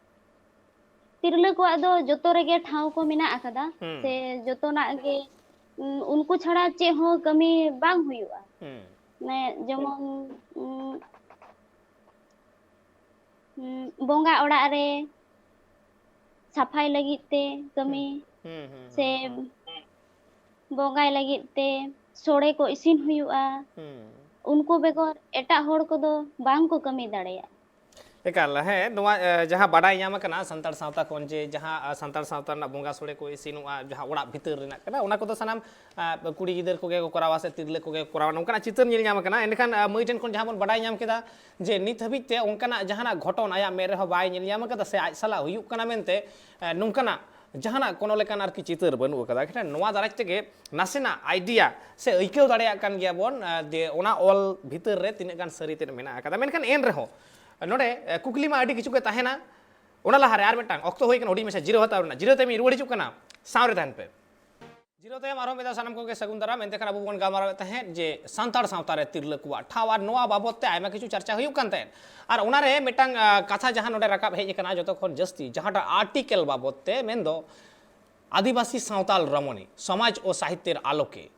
ᱛᱤᱨᱞᱟᱹ ᱠᱚᱣᱟᱜ ᱫᱚ ᱡᱚᱛᱚ ᱨᱮᱜᱮ ᱴᱷᱟᱶ ᱠᱚ ᱢᱮᱱᱟᱜ ᱟᱠᱟᱫᱟ, ᱦᱩᱸ᱾ ᱥᱮ ᱡᱚᱛᱚᱱᱟᱜ ᱜᱮ, ᱩᱸ, ᱩᱱᱠᱩ ᱪᱷᱟᱲᱟ ᱪᱮᱫ ᱦᱚᱸ ᱠᱟᱹᱢᱤ ᱵᱟᱝ ᱦᱩᱭᱩᱜᱼᱟ᱾ ᱦᱩᱸ᱾ ᱢᱟᱱᱮ ᱡᱮᱢᱚᱱ, ᱩᱸ, ᱩᱸ, ᱵᱚᱸᱜᱟ ᱚᱲᱟᱜ ᱨᱮ ᱥᱟᱯᱷᱟᱭ ᱞᱟᱹᱜᱤᱫ ᱛᱮ ᱠᱟᱹᱢᱤ, ᱦᱩᱸ, ᱦᱩᱸ, ᱥᱮ ᱦᱩᱸ, ᱦᱩᱸ᱾ ᱵᱚᱸᱜᱟᱭ ᱞᱟᱹᱜᱤᱫ ᱛᱮ ᱥᱚᱲᱮ ᱠᱚ ᱤᱥᱤᱱ ᱦᱩᱭᱩᱜᱼᱟ᱾ ᱦᱩᱸ᱾ ᱩᱱᱠᱩ ᱵᱮᱜᱚᱨ ᱮᱴᱟᱜ ᱦᱚᱲ ᱠᱚᱫᱚ ᱵᱟᱝ ᱠᱚ ᱠᱟᱹᱢᱤ ᱫᱟᱲᱮᱭᱟᱜᱼᱟ᱾ ᱮᱠᱟᱞ, ᱦᱮᱸ, ᱱᱚᱣᱟ, ᱮ, ᱡᱟᱦᱟᱸ ᱵᱟᱰᱟᱭ ᱧᱟᱢ ᱟᱠᱟᱱᱟ ᱥᱟᱱᱛᱟᱲ ᱥᱟᱶᱛᱟ ᱠᱷᱚᱱ, ᱡᱮ ᱡᱟᱦᱟᱸ, ᱟ, ᱥᱟᱱᱛᱟᱲ ᱥᱟᱶᱛᱟ ᱨᱮᱱᱟᱜ ᱵᱚᱸᱜᱟ ᱥᱚᱲᱮ ᱠᱚ ᱤᱥᱤᱱᱚᱜᱼᱟ, ᱡᱟᱦᱟᱸ ᱚᱲᱟᱜ ᱵᱷᱤᱛᱟᱹᱨ ᱨᱮᱱᱟᱜ ᱠᱟᱱᱟ, ᱚᱱᱟ ᱠᱚᱫᱚ ᱥᱟᱱᱟᱢ, ᱟ, ᱠᱩᱲᱤ ᱜᱤᱫᱟᱹᱨ ᱠᱚᱜᱮ ᱠᱚ ᱠᱚᱨᱟᱣᱟ ᱥᱮ ᱛᱤᱨᱞᱟᱹ ᱠᱚᱜᱮ ᱠᱚ ᱠᱚᱨᱟᱣᱟ, ᱱᱚᱝᱠᱟᱱᱟᱜ ᱪᱤᱛᱟᱹᱨ ᱧᱮᱞ ᱧᱟᱢ ᱟᱠᱟᱱᱟ᱾ ᱮᱸᱰᱮᱠᱷᱟᱱ, ᱟ, ᱢᱟᱹᱭ ᱴᱷᱮᱱ ᱠᱷᱚᱱ ᱡᱟᱦᱟᱸ ᱵᱚᱱ ᱵᱟᱰᱟᱭ ᱧᱟᱢ ᱠᱮᱫᱟ ᱡᱮ ᱱᱤᱛ ᱦᱟᱹᱵᱤᱡ ᱛᱮ ᱚᱱᱠᱟᱱᱟᱜ ᱡᱟᱦᱟᱱᱟᱜ ᱜᱷᱚᱴᱚᱱ ᱟᱭᱟᱜ ᱢᱮᱫ ᱨᱮᱦᱚᱸ ᱵᱟᱭ ᱧᱮᱞ ᱧᱟᱢ ᱟᱠᱟᱫᱟ ᱥᱮ ᱟᱡ ᱥᱟᱞᱟᱜ ᱦᱩᱭᱩᱜ ᱠᱟᱱᱟ ᱢᱮᱱᱛᱮ, ᱮ, ᱱᱚᱝᱠᱟᱱᱟᱜ ᱡᱟᱦᱟᱱᱟᱜ ᱠᱳᱱᱳ ᱞᱮᱠᱟᱱ ᱟᱨᱠᱤ ᱪᱤᱛᱟᱹᱨ ᱵᱟᱹᱱᱩᱜ ᱟᱠᱟᱫᱟ᱾ ᱮᱱᱠᱷᱟᱱ ᱱᱚᱣᱟ ᱫᱟᱨᱟᱭ ᱛᱮᱜᱮ ᱱᱟᱥᱮᱱᱟᱜ idea ᱥᱮ ᱟᱹᱭᱠᱟᱹᱣ ᱫᱟᱲᱮᱭᱟᱜ ᱠᱟᱱ ᱜᱮᱭᱟ ᱵᱚᱱ, ᱮ, ᱡᱮ ᱚᱱᱟ ᱚᱞ ᱵᱷᱤᱛᱟᱹᱨ ᱨᱮ ᱛᱤᱱᱟᱹᱜ ᱜᱟᱱ ᱥᱟᱹᱨᱤ ᱛᱮᱫ ᱢᱮᱱᱟᱜ ᱟᱠᱟᱫᱟ᱾ ᱢᱮᱱᱠᱷᱟᱱ ᱮᱱ ᱨᱮᱦᱚᱸ ᱱᱚᱰᱮ, ᱮ, ᱠᱩᱠᱞᱤ ᱢᱟ ᱟᱹᱰᱤ ᱠᱤᱪᱷᱩ ᱜᱮ ᱛᱟᱦᱮᱱᱟ᱾ ᱚᱱᱟ ᱞᱟᱦᱟᱨᱮ ᱟᱨ ᱢᱤᱫᱴᱟᱝ ᱚᱠᱛᱚ ᱦᱩᱭ ᱠᱟᱱᱟ ᱦᱩᱰᱤᱧ ᱢᱟᱪᱷᱟ ᱡᱤᱨᱟᱹᱣ ᱦᱟᱛᱟᱣ ᱨᱮᱱᱟᱜ᱾ ᱡᱤᱨᱟᱹᱣ ᱛᱟᱭᱚᱢ ᱤᱧ ᱨᱩᱣᱟᱹᱲ ᱦᱤᱡᱩᱜ ᱠᱟᱱᱟ, ᱥᱟᱶᱨᱮ ᱛᱟᱦᱮᱱ ᱯᱮ᱾ ᱡᱤᱨᱟᱹᱣ ᱛᱟᱭᱚᱢ ᱟᱨᱦᱚᱸ ᱢᱤᱫ ᱫᱷᱟᱣ ᱥᱟᱱᱟᱢ ᱠᱚᱜᱮ ᱥᱟᱹᱜᱩᱱ ᱫᱟᱨᱟᱢ᱾ ᱮᱱᱛᱮ ᱠᱷᱟᱱ ᱟᱵᱚ ᱵᱚᱱ ᱜᱟᱞᱢᱟᱨᱟᱣᱮᱫ ᱛᱟᱦᱮᱸᱫ ᱡᱮ ᱥᱟᱱᱛᱟᱲ ᱥᱟᱶᱛᱟ ᱨᱮ ᱛᱤᱨᱞᱟᱹ ᱠᱚᱣᱟᱜ ᱴᱷᱟᱶ ᱟᱨ ᱱᱚᱣᱟ ᱵᱟᱵᱚᱛ ᱛᱮ ᱟᱭᱢᱟ ᱠᱤᱪᱷᱩ ᱪᱟᱨᱪᱟ ᱦᱩᱭᱩᱜ ᱠᱟᱱ ᱛᱟᱦᱮᱸᱫ᱾ ᱟᱨ ᱚᱱᱟᱨᱮ ᱢᱤᱫᱴᱟᱝ, ᱟ, ᱠᱟᱛᱷᱟ ᱡᱟᱦᱟᱸ ᱱᱚᱰᱮ ᱨᱟᱠᱟᱵ ᱦᱮᱡ ᱟᱠᱟᱱᱟ ᱡᱚᱛᱚ ᱠᱷᱚᱱ ᱡᱟᱹᱥᱛᱤ, ᱡᱟᱦᱟᱸᱴᱟᱜ article ᱵᱟᱵᱚᱛ ᱛᱮ, ᱢᱮᱱᱫᱚ ᱟᱹᱫᱤᱵᱟᱹᱥᱤ ᱥᱟᱶᱛᱟᱞ ᱨᱚᱢᱚᱱᱤ, ᱥᱚᱢᱟᱡᱽ ᱳ ᱥᱟᱦᱤᱛᱭᱚᱨ ᱟᱞᱳᱠᱮ,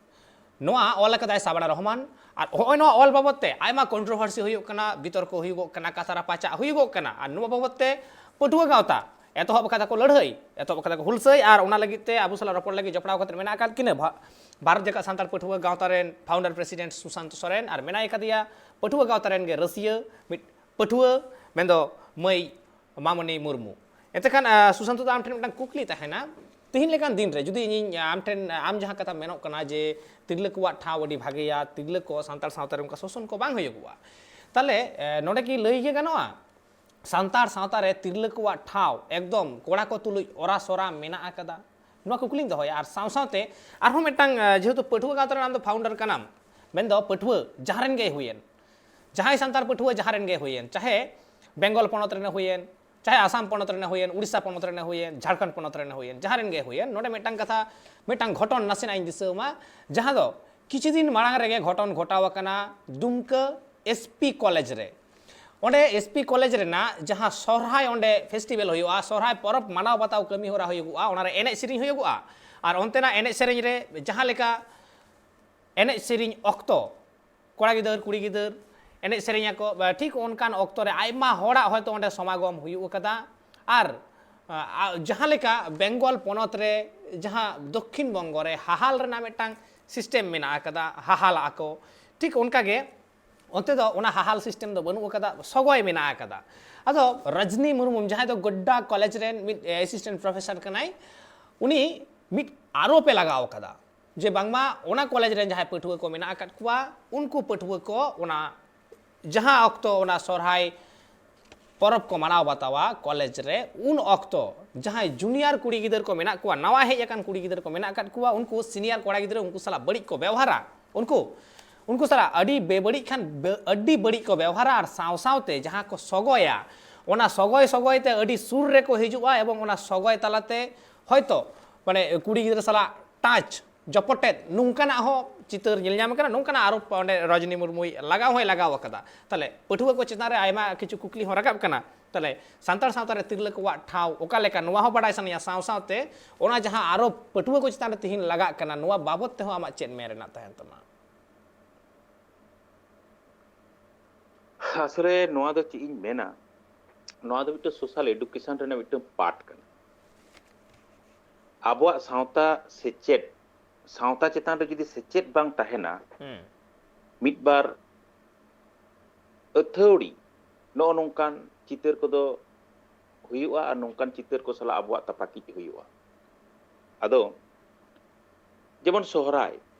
ᱱᱚᱣᱟ ᱚᱞ ᱟᱠᱟᱫᱟᱭ ᱥᱟᱵᱟᱱᱟ ᱨᱚᱦᱢᱟᱱ᱾ ᱟᱨ ᱦᱚᱸᱜᱼᱚᱭ ᱱᱚᱣᱟ ᱚᱞ ᱵᱟᱵᱚᱛ ᱛᱮ ᱟᱭᱢᱟ controversy ᱦᱩᱭᱩᱜ ᱠᱟᱱᱟ, ᱵᱤᱛᱚᱨᱠᱚ ᱦᱩᱭᱩᱜᱚᱜ ᱠᱟᱱᱟ, ᱠᱟᱛᱷᱟ ᱨᱟᱯᱟᱪᱟᱜ ᱦᱩᱭᱩᱜᱚᱜ ᱠᱟᱱᱟ᱾ ᱟᱨ ᱱᱚᱣᱟ ᱵᱟᱵᱚᱛ ᱛᱮ ᱯᱟᱹᱴᱷᱩᱣᱟᱹ ᱜᱟᱶᱛᱟ ᱮᱛᱚᱦᱚᱵ ᱟᱠᱟᱫᱟ ᱠᱚ ᱞᱟᱹᱲᱦᱟᱹᱭ, ᱮᱛᱚᱦᱚᱵ ᱟᱠᱟᱫᱟ ᱠᱚ ᱦᱩᱞᱥᱟᱹᱭ, ᱟᱨ ᱚᱱᱟ ᱞᱟᱹᱜᱤᱫ ᱛᱮ ᱟᱵᱚ ᱥᱟᱞᱟᱜ ᱨᱚᱯᱚᱲ ᱞᱟᱹᱜᱤᱫ ᱡᱚᱯᱲᱟᱣ ᱠᱟᱛᱮ ᱢᱮᱱᱟᱜ ᱟᱠᱟᱫ ᱠᱤᱱᱟᱹ ᱵᱷᱟ-, ᱵᱷᱟᱨᱚᱛ ᱡᱟᱠᱟᱛ ᱥᱟᱱᱛᱟᱲ ᱯᱟᱹᱴᱷᱩᱣᱟᱹ ᱜᱟᱶᱛᱟ ᱨᱮᱱ founder president ᱥᱩᱥᱟᱱᱛ ᱥᱚᱨᱮᱱ, ᱟᱨ ᱢᱮᱱᱟᱭ ᱟᱠᱟᱫᱮᱭᱟ ᱯᱟᱹᱴᱷᱩᱣᱟᱹ ᱜᱟᱶᱛᱟ ᱨᱮᱱ ᱜᱮ ᱨᱟᱹᱥᱤᱭᱟᱹ ᱢᱤᱫ ᱯᱟᱹᱴᱷᱩᱣᱟᱹ, ᱢᱮᱱᱫᱚ ᱢᱟᱹᱭ ᱢᱟᱢᱚᱱᱤ ᱢᱩᱨᱢᱩ᱾ ᱮᱱᱛᱮ ᱠᱷᱟᱱ, ᱟ, ᱥᱩᱥᱟᱱᱛᱚ ᱫᱟ, ᱟᱢ ᱴᱷᱮᱱ ᱢᱤᱫᱴᱟᱝ ᱠᱩᱠᱞᱤ ᱛᱟᱦᱮᱱᱟ, ᱛᱤᱦᱤᱧ ᱞᱮᱠᱟᱱ ᱫᱤᱱ ᱨᱮ ᱡᱩᱫᱤ ᱤᱧᱤᱧ, ᱟᱢ ᱴᱷᱮᱱ, ᱟᱢ ᱡᱟᱦᱟᱸ ᱠᱟᱛᱷᱟ ᱢᱮᱱᱚᱜ ᱠᱟᱱᱟ ᱡᱮ ᱛᱤᱨᱞᱟᱹ ᱠᱚᱣᱟᱜ ᱴᱷᱟᱶ ᱟᱹᱰᱤ ᱵᱷᱟᱜᱮᱭᱟ, ᱛᱤᱨᱞᱟᱹ ᱠᱚ ᱥᱟᱱᱛᱟᱲ ᱥᱟᱶᱛᱟ ᱨᱮ ᱚᱱᱠᱟ ᱥᱳᱥᱚᱱ ᱠᱚ ᱵᱟᱝ ᱦᱩᱭᱩᱜᱚᱜᱼᱟ, ᱛᱟᱦᱞᱮ, ᱮ, ᱱᱚᱰᱮ ᱠᱤ ᱞᱟᱹᱭ ᱜᱮ ᱜᱟᱱᱚᱜᱼᱟ ᱥᱟᱱᱛᱟᱲ ᱥᱟᱶᱛᱟ ᱨᱮ ᱛᱤᱨᱞᱟᱹ ᱠᱚᱣᱟᱜ ᱴᱷᱟᱶ ᱮᱠᱫᱚᱢ ᱠᱚᱲᱟ ᱠᱚ ᱛᱩᱞᱩᱡ ᱚᱨᱟᱥᱚᱨᱟ ᱢᱮᱱᱟᱜ ᱟᱠᱟᱫᱟ? ᱱᱚᱣᱟ ᱠᱩᱠᱞᱤᱧ ᱫᱚᱦᱚᱭᱟ᱾ ᱟᱨ ᱥᱟᱶ ᱥᱟᱶᱛᱮ ᱟᱨᱦᱚᱸ ᱢᱤᱫᱴᱟᱝ, ᱮ, ᱡᱮᱦᱮᱛᱩ ᱯᱟᱹᱴᱷᱩᱣᱟᱹ ᱜᱟᱶᱛᱟ ᱨᱮᱱ ᱟᱢ ᱫᱚ founder ᱠᱟᱱᱟᱢ, ᱢᱮᱱᱫᱚ ᱯᱟᱹᱴᱷᱩᱣᱟᱹ ᱡᱟᱦᱟᱸ ᱨᱮᱱ ᱜᱮᱭ ᱦᱩᱭᱮᱱ, ᱡᱟᱦᱟᱸᱭ ᱥᱟᱱᱛᱟᱲ ᱯᱟᱹᱴᱷᱩᱣᱟᱹ ᱡᱟᱦᱟᱸ ᱨᱮᱱ ᱜᱮᱭ ᱦᱩᱭᱮᱱ, ᱪᱟᱦᱮ ᱵᱮᱝᱜᱚᱞ ᱯᱚᱱᱚᱛ ᱨᱮᱱᱮ ᱦᱩᱭᱮᱱ, ᱪᱟᱦᱮ ᱟᱥᱟᱢ ᱯᱚᱱᱚᱛ ᱨᱮᱱᱮ ᱦᱩᱭᱮᱱ, ᱩᱲᱤᱥᱥᱟ ᱯᱚᱱᱚᱛ ᱨᱮᱱᱮ ᱦᱩᱭᱮᱱ, ᱡᱷᱟᱲᱠᱷᱚᱸᱰ ᱯᱚᱱᱚᱛ ᱨᱮᱱᱮ ᱦᱩᱭᱮᱱ, ᱡᱟᱦᱟᱸ ᱨᱮᱱ ᱜᱮ ᱦᱩᱭᱮᱱ, ᱱᱚᱰᱮ ᱢᱤᱫᱴᱟᱝ ᱠᱟᱛᱷᱟ, ᱢᱤᱫᱴᱟᱝ ᱜᱷᱚᱴᱚᱱ ᱱᱟᱥᱮᱱᱟᱜ ᱤᱧ ᱫᱤᱥᱟᱹᱣ ᱢᱟ, ᱡᱟᱦᱟᱸ ᱫᱚ ᱠᱤᱪᱷᱩ ᱫᱤᱱ ᱢᱟᱲᱟᱝ ᱨᱮᱜᱮ ᱜᱷᱚᱴᱚᱱ ᱜᱷᱚᱴᱟᱣ ᱟᱠᱟᱱᱟ ᱰᱩᱢᱠᱟᱹ S P college ᱨᱮ᱾ ᱚᱸᱰᱮ S P college ᱨᱮᱱᱟᱜ ᱡᱟᱦᱟᱸ ᱥᱚᱦᱨᱟᱭ ᱚᱸᱰᱮ festival ᱦᱩᱭᱩᱜᱼᱟ, ᱥᱚᱦᱨᱟᱭ ᱯᱚᱨᱚᱵᱽ ᱢᱟᱱᱟᱣ ᱵᱟᱛᱟᱣ ᱠᱟᱹᱢᱤ ᱦᱚᱨᱟ ᱦᱩᱭᱩᱜᱚᱜᱼᱟ, ᱚᱱᱟᱨᱮ ᱮᱱᱮᱡ ᱥᱮᱨᱮᱧ ᱦᱩᱭᱩᱜᱚᱜᱼᱟ᱾ ᱟᱨ ᱚᱱᱛᱮᱱᱟᱜ ᱮᱱᱮᱡ ᱥᱮᱨᱮᱧ ᱨᱮ ᱡᱟᱦᱟᱸ ᱞᱮᱠᱟ ᱮᱱᱮᱡ ᱥᱮᱨᱮᱧ ᱚᱠᱛᱚ ᱠᱚᱲᱟ ᱜᱤᱫᱟᱹᱨ, ᱠᱩᱲᱤ ᱜᱤᱫᱟᱹᱨ ᱮᱱᱮᱡ ᱥᱮᱨᱮᱧ ᱟᱠᱚ, ᱵᱟ, ᱴᱷᱤᱠ ᱚᱱᱠᱟᱱ ᱚᱠᱛᱚ ᱨᱮ ᱟᱭᱢᱟ ᱦᱚᱲᱟᱜ ᱦᱚᱭᱛᱳ ᱚᱸᱰᱮ ᱥᱚᱢᱟᱜᱚᱢ ᱦᱩᱭᱩᱜ ᱠᱟᱫᱟ᱾ ᱟᱨ, ᱟ, ᱟ, ᱡᱟᱦᱟᱸ ᱞᱮᱠᱟ ᱵᱮᱝᱜᱚᱞ ᱯᱚᱱᱚᱛ ᱨᱮ, ᱡᱟᱦᱟᱸ ᱫᱚᱠᱠᱷᱤᱱ ᱵᱚᱝᱜᱚ ᱨᱮ ᱦᱟᱦᱟᱞ ᱨᱮᱱᱟᱜ ᱢᱤᱫᱴᱟᱝ system ᱢᱮᱱᱟᱜ ᱟᱠᱟᱫᱟ, ᱦᱟᱦᱟᱞ ᱟᱠᱚ, ᱴᱷᱤᱠ ᱚᱱᱠᱟ ᱜᱮ ᱚᱱᱛᱮ ᱫᱚ ᱚᱱᱟ ᱦᱟᱦᱟᱞ system ᱫᱚ ᱵᱟᱹᱱᱩᱜ ᱟᱠᱟᱫᱟ, ᱥᱚᱜᱚᱭ ᱢᱮᱱᱟᱜ ᱟᱠᱟᱫᱟ᱾ ᱟᱫᱚ ᱨᱟᱡᱽᱱᱤ ᱢᱩᱨᱢᱩ, ᱡᱟᱦᱟᱸᱭ ᱫᱚ ᱜᱳᱰᱰᱟ ᱠᱚᱞᱮᱡᱽ ᱨᱮᱱ ᱢᱤᱫ assistant professor ᱠᱟᱱᱟᱭ, ᱩᱱᱤ ᱢᱤᱫ ᱟᱨᱳᱯ ᱮ ᱞᱟᱜᱟᱣ ᱟᱠᱟᱫᱟ ᱡᱮ ᱵᱟᱝᱢᱟ ᱚᱱᱟ ᱠᱚᱞᱮᱡᱽ ᱨᱮᱱ ᱡᱟᱦᱟᱸᱭ ᱯᱟᱹᱴᱷᱩᱣᱟᱹ ᱠᱚ ᱢᱮᱱᱟᱜ ᱟᱠᱟᱫ ᱠᱚᱣᱟ, ᱩᱱᱠᱩ ᱯᱟᱹᱴᱷᱩᱣᱟᱹ ᱠᱚ ᱚᱱᱟ ᱡᱟᱦᱟᱸ ᱚᱠᱛᱚ ᱚᱱᱟ ᱥᱚᱨᱦᱟᱭ ᱯᱚᱨᱚᱵᱽ ᱠᱚ ᱢᱟᱱᱟᱣ ᱵᱟᱛᱟᱣᱟ ᱠᱚᱞᱮᱡᱽ ᱨᱮ, ᱩᱱ ᱚᱠᱛᱚ ᱡᱟᱦᱟᱸᱭ junior ᱠᱩᱲᱤ ᱜᱤᱫᱟᱹᱨ ᱠᱚ ᱢᱮᱱᱟᱜ ᱠᱚᱣᱟ, ᱱᱟᱣᱟ ᱦᱮᱡ ᱟᱠᱟᱱ ᱠᱩᱲᱤ ᱜᱤᱫᱟᱹᱨ ᱠᱚ ᱢᱮᱱᱟᱜ ᱟᱠᱟᱫ ᱠᱚᱣᱟ, ᱩᱱᱠᱩ senior ᱠᱚᱲᱟ ᱜᱤᱫᱽᱨᱟᱹ ᱩᱱᱠᱩ ᱥᱟᱞᱟᱜ ᱵᱟᱹᱲᱤᱡ ᱠᱚ ᱵᱮᱣᱦᱟᱨᱟ, ᱩᱱᱠᱩ, ᱩᱱᱠᱩ ᱥᱟᱞᱟᱜ ᱟᱹᱰᱤ ᱵᱮᱵᱟᱹᱲᱤᱡ ᱠᱷᱟᱱ ᱵᱮ-, ᱟᱹᱰᱤ ᱵᱟᱹᱲᱤᱡ ᱠᱚ ᱵᱮᱣᱦᱟᱨᱟ᱾ ᱟᱨ ᱥᱟᱶ ᱥᱟᱶᱛᱮ ᱡᱟᱦᱟᱸ ᱠᱚ ᱥᱚᱜᱚᱭᱟ, ᱚᱱᱟ ᱥᱚᱜᱚᱭ ᱥᱚᱜᱚᱭ ᱛᱮ ᱟᱹᱰᱤ ᱥᱩᱨ ᱨᱮᱠᱚ ᱦᱤᱡᱩᱜᱼᱟ ᱮᱵᱚᱝ ᱚᱱᱟ ᱥᱚᱜᱚᱭ ᱛᱟᱞᱟᱛᱮ ᱦᱚᱭᱛᱳ ᱢᱟᱱᱮ ᱠᱩᱲᱤ ᱜᱤᱫᱽᱨᱟᱹ ᱥᱟᱞᱟᱜ touch, ᱡᱚᱯᱚᱴᱮᱫ, ᱱᱚᱝᱠᱟᱱᱟᱜ ᱦᱚᱸ ᱪᱤᱛᱟᱹᱨ ᱧᱮᱞ ᱧᱟᱢ ᱟᱠᱟᱱᱟ᱾ ᱱᱚᱝᱠᱟᱱᱟᱜ ᱟᱨᱳᱯ ᱚᱸᱰᱮ ᱨᱚᱡᱽᱱᱤ ᱢᱩᱨᱢᱩᱭ ᱞᱟᱜᱟᱣ ᱦᱚᱸᱭ ᱞᱟᱜᱟᱣ ᱟᱠᱟᱫᱟ᱾ ᱛᱟᱦᱞᱮ ᱯᱟᱹᱴᱷᱩᱣᱟᱹ ᱠᱚ ᱪᱮᱛᱟᱱ ᱨᱮ ᱟᱭᱢᱟ ᱠᱤᱪᱷᱩ ᱠᱩᱠᱞᱤ ᱦᱚᱸ ᱨᱟᱠᱟᱵ ᱠᱟᱱᱟ᱾ ᱛᱟᱦᱞᱮ ᱥᱟᱱᱛᱟᱲ ᱥᱟᱶᱛᱟ ᱨᱮ ᱛᱤᱨᱞᱟᱹ ᱠᱚᱣᱟᱜ ᱴᱷᱟᱶ ᱚᱠᱟ ᱞᱮᱠᱟ, ᱱᱚᱣᱟ ᱦᱚᱸ ᱵᱟᱰᱟᱭ ᱥᱟᱱᱟᱧᱟ᱾ ᱥᱟᱶ ᱥᱟᱶᱛᱮ ᱚᱱᱟ ᱡᱟᱦᱟᱸ ᱟᱨᱳᱯ ᱯᱟᱹᱴᱷᱩᱣᱟᱹ ᱠᱚ ᱪᱮᱛᱟᱱ ᱨᱮ ᱛᱤᱦᱤᱧ ᱞᱟᱜᱟᱜ ᱠᱟᱱᱟ, ᱱᱚᱣᱟ ᱵᱟᱵᱚᱛ ᱛᱮᱦᱚᱸ ᱟᱢᱟᱜ ᱪᱮᱫ ᱢᱮᱱ ᱨᱮᱱᱟᱜ ᱛᱟᱦᱮᱱ ᱛᱟᱢᱟ? ᱟᱥᱚᱞᱮ ᱱᱚᱣᱟ ᱫᱚ ᱪᱮᱫ ᱤᱧ ᱢᱮᱱᱟ, ᱱᱚᱣᱟ ᱫᱚ ᱢᱤᱫᱴᱟᱝ social education ᱨᱮᱱᱟᱜ ᱢᱤᱫᱴᱟᱝ part ᱠᱟᱱᱟ᱾ ᱟᱵᱚᱣᱟᱜ ᱥᱟᱶᱛᱟ ᱥᱮᱪᱮᱫ, ᱥᱟᱶᱛᱟ ᱪᱮᱛᱟᱱ ᱨᱮ ᱡᱩᱫᱤ ᱥᱮᱪᱮᱫ ᱵᱟᱝ ᱛᱟᱦᱮᱱᱟ, ᱦᱩᱸ᱾ ᱢᱤᱫ ᱵᱟᱨ ᱟᱹᱛᱷᱟᱹᱣᱲᱤ ᱱᱚᱜᱼᱚ ᱱᱚᱝᱠᱟᱱ ᱪᱤᱛᱟᱹᱨ ᱠᱚᱫᱚ ᱦᱩᱭᱩᱜᱼᱟ ᱟᱨ ᱱᱚᱝᱠᱟᱱ ᱪᱤᱛᱟᱹᱨ ᱠᱚ ᱥᱟᱞᱟᱜ ᱟᱵᱚᱣᱟᱜ ᱛᱟᱯᱟᱠᱤᱡ ᱦᱩᱭᱩᱜᱼᱟ᱾ ᱟᱫᱚ ᱡᱮᱢᱚᱱ ᱥᱚᱦᱨᱟᱭ,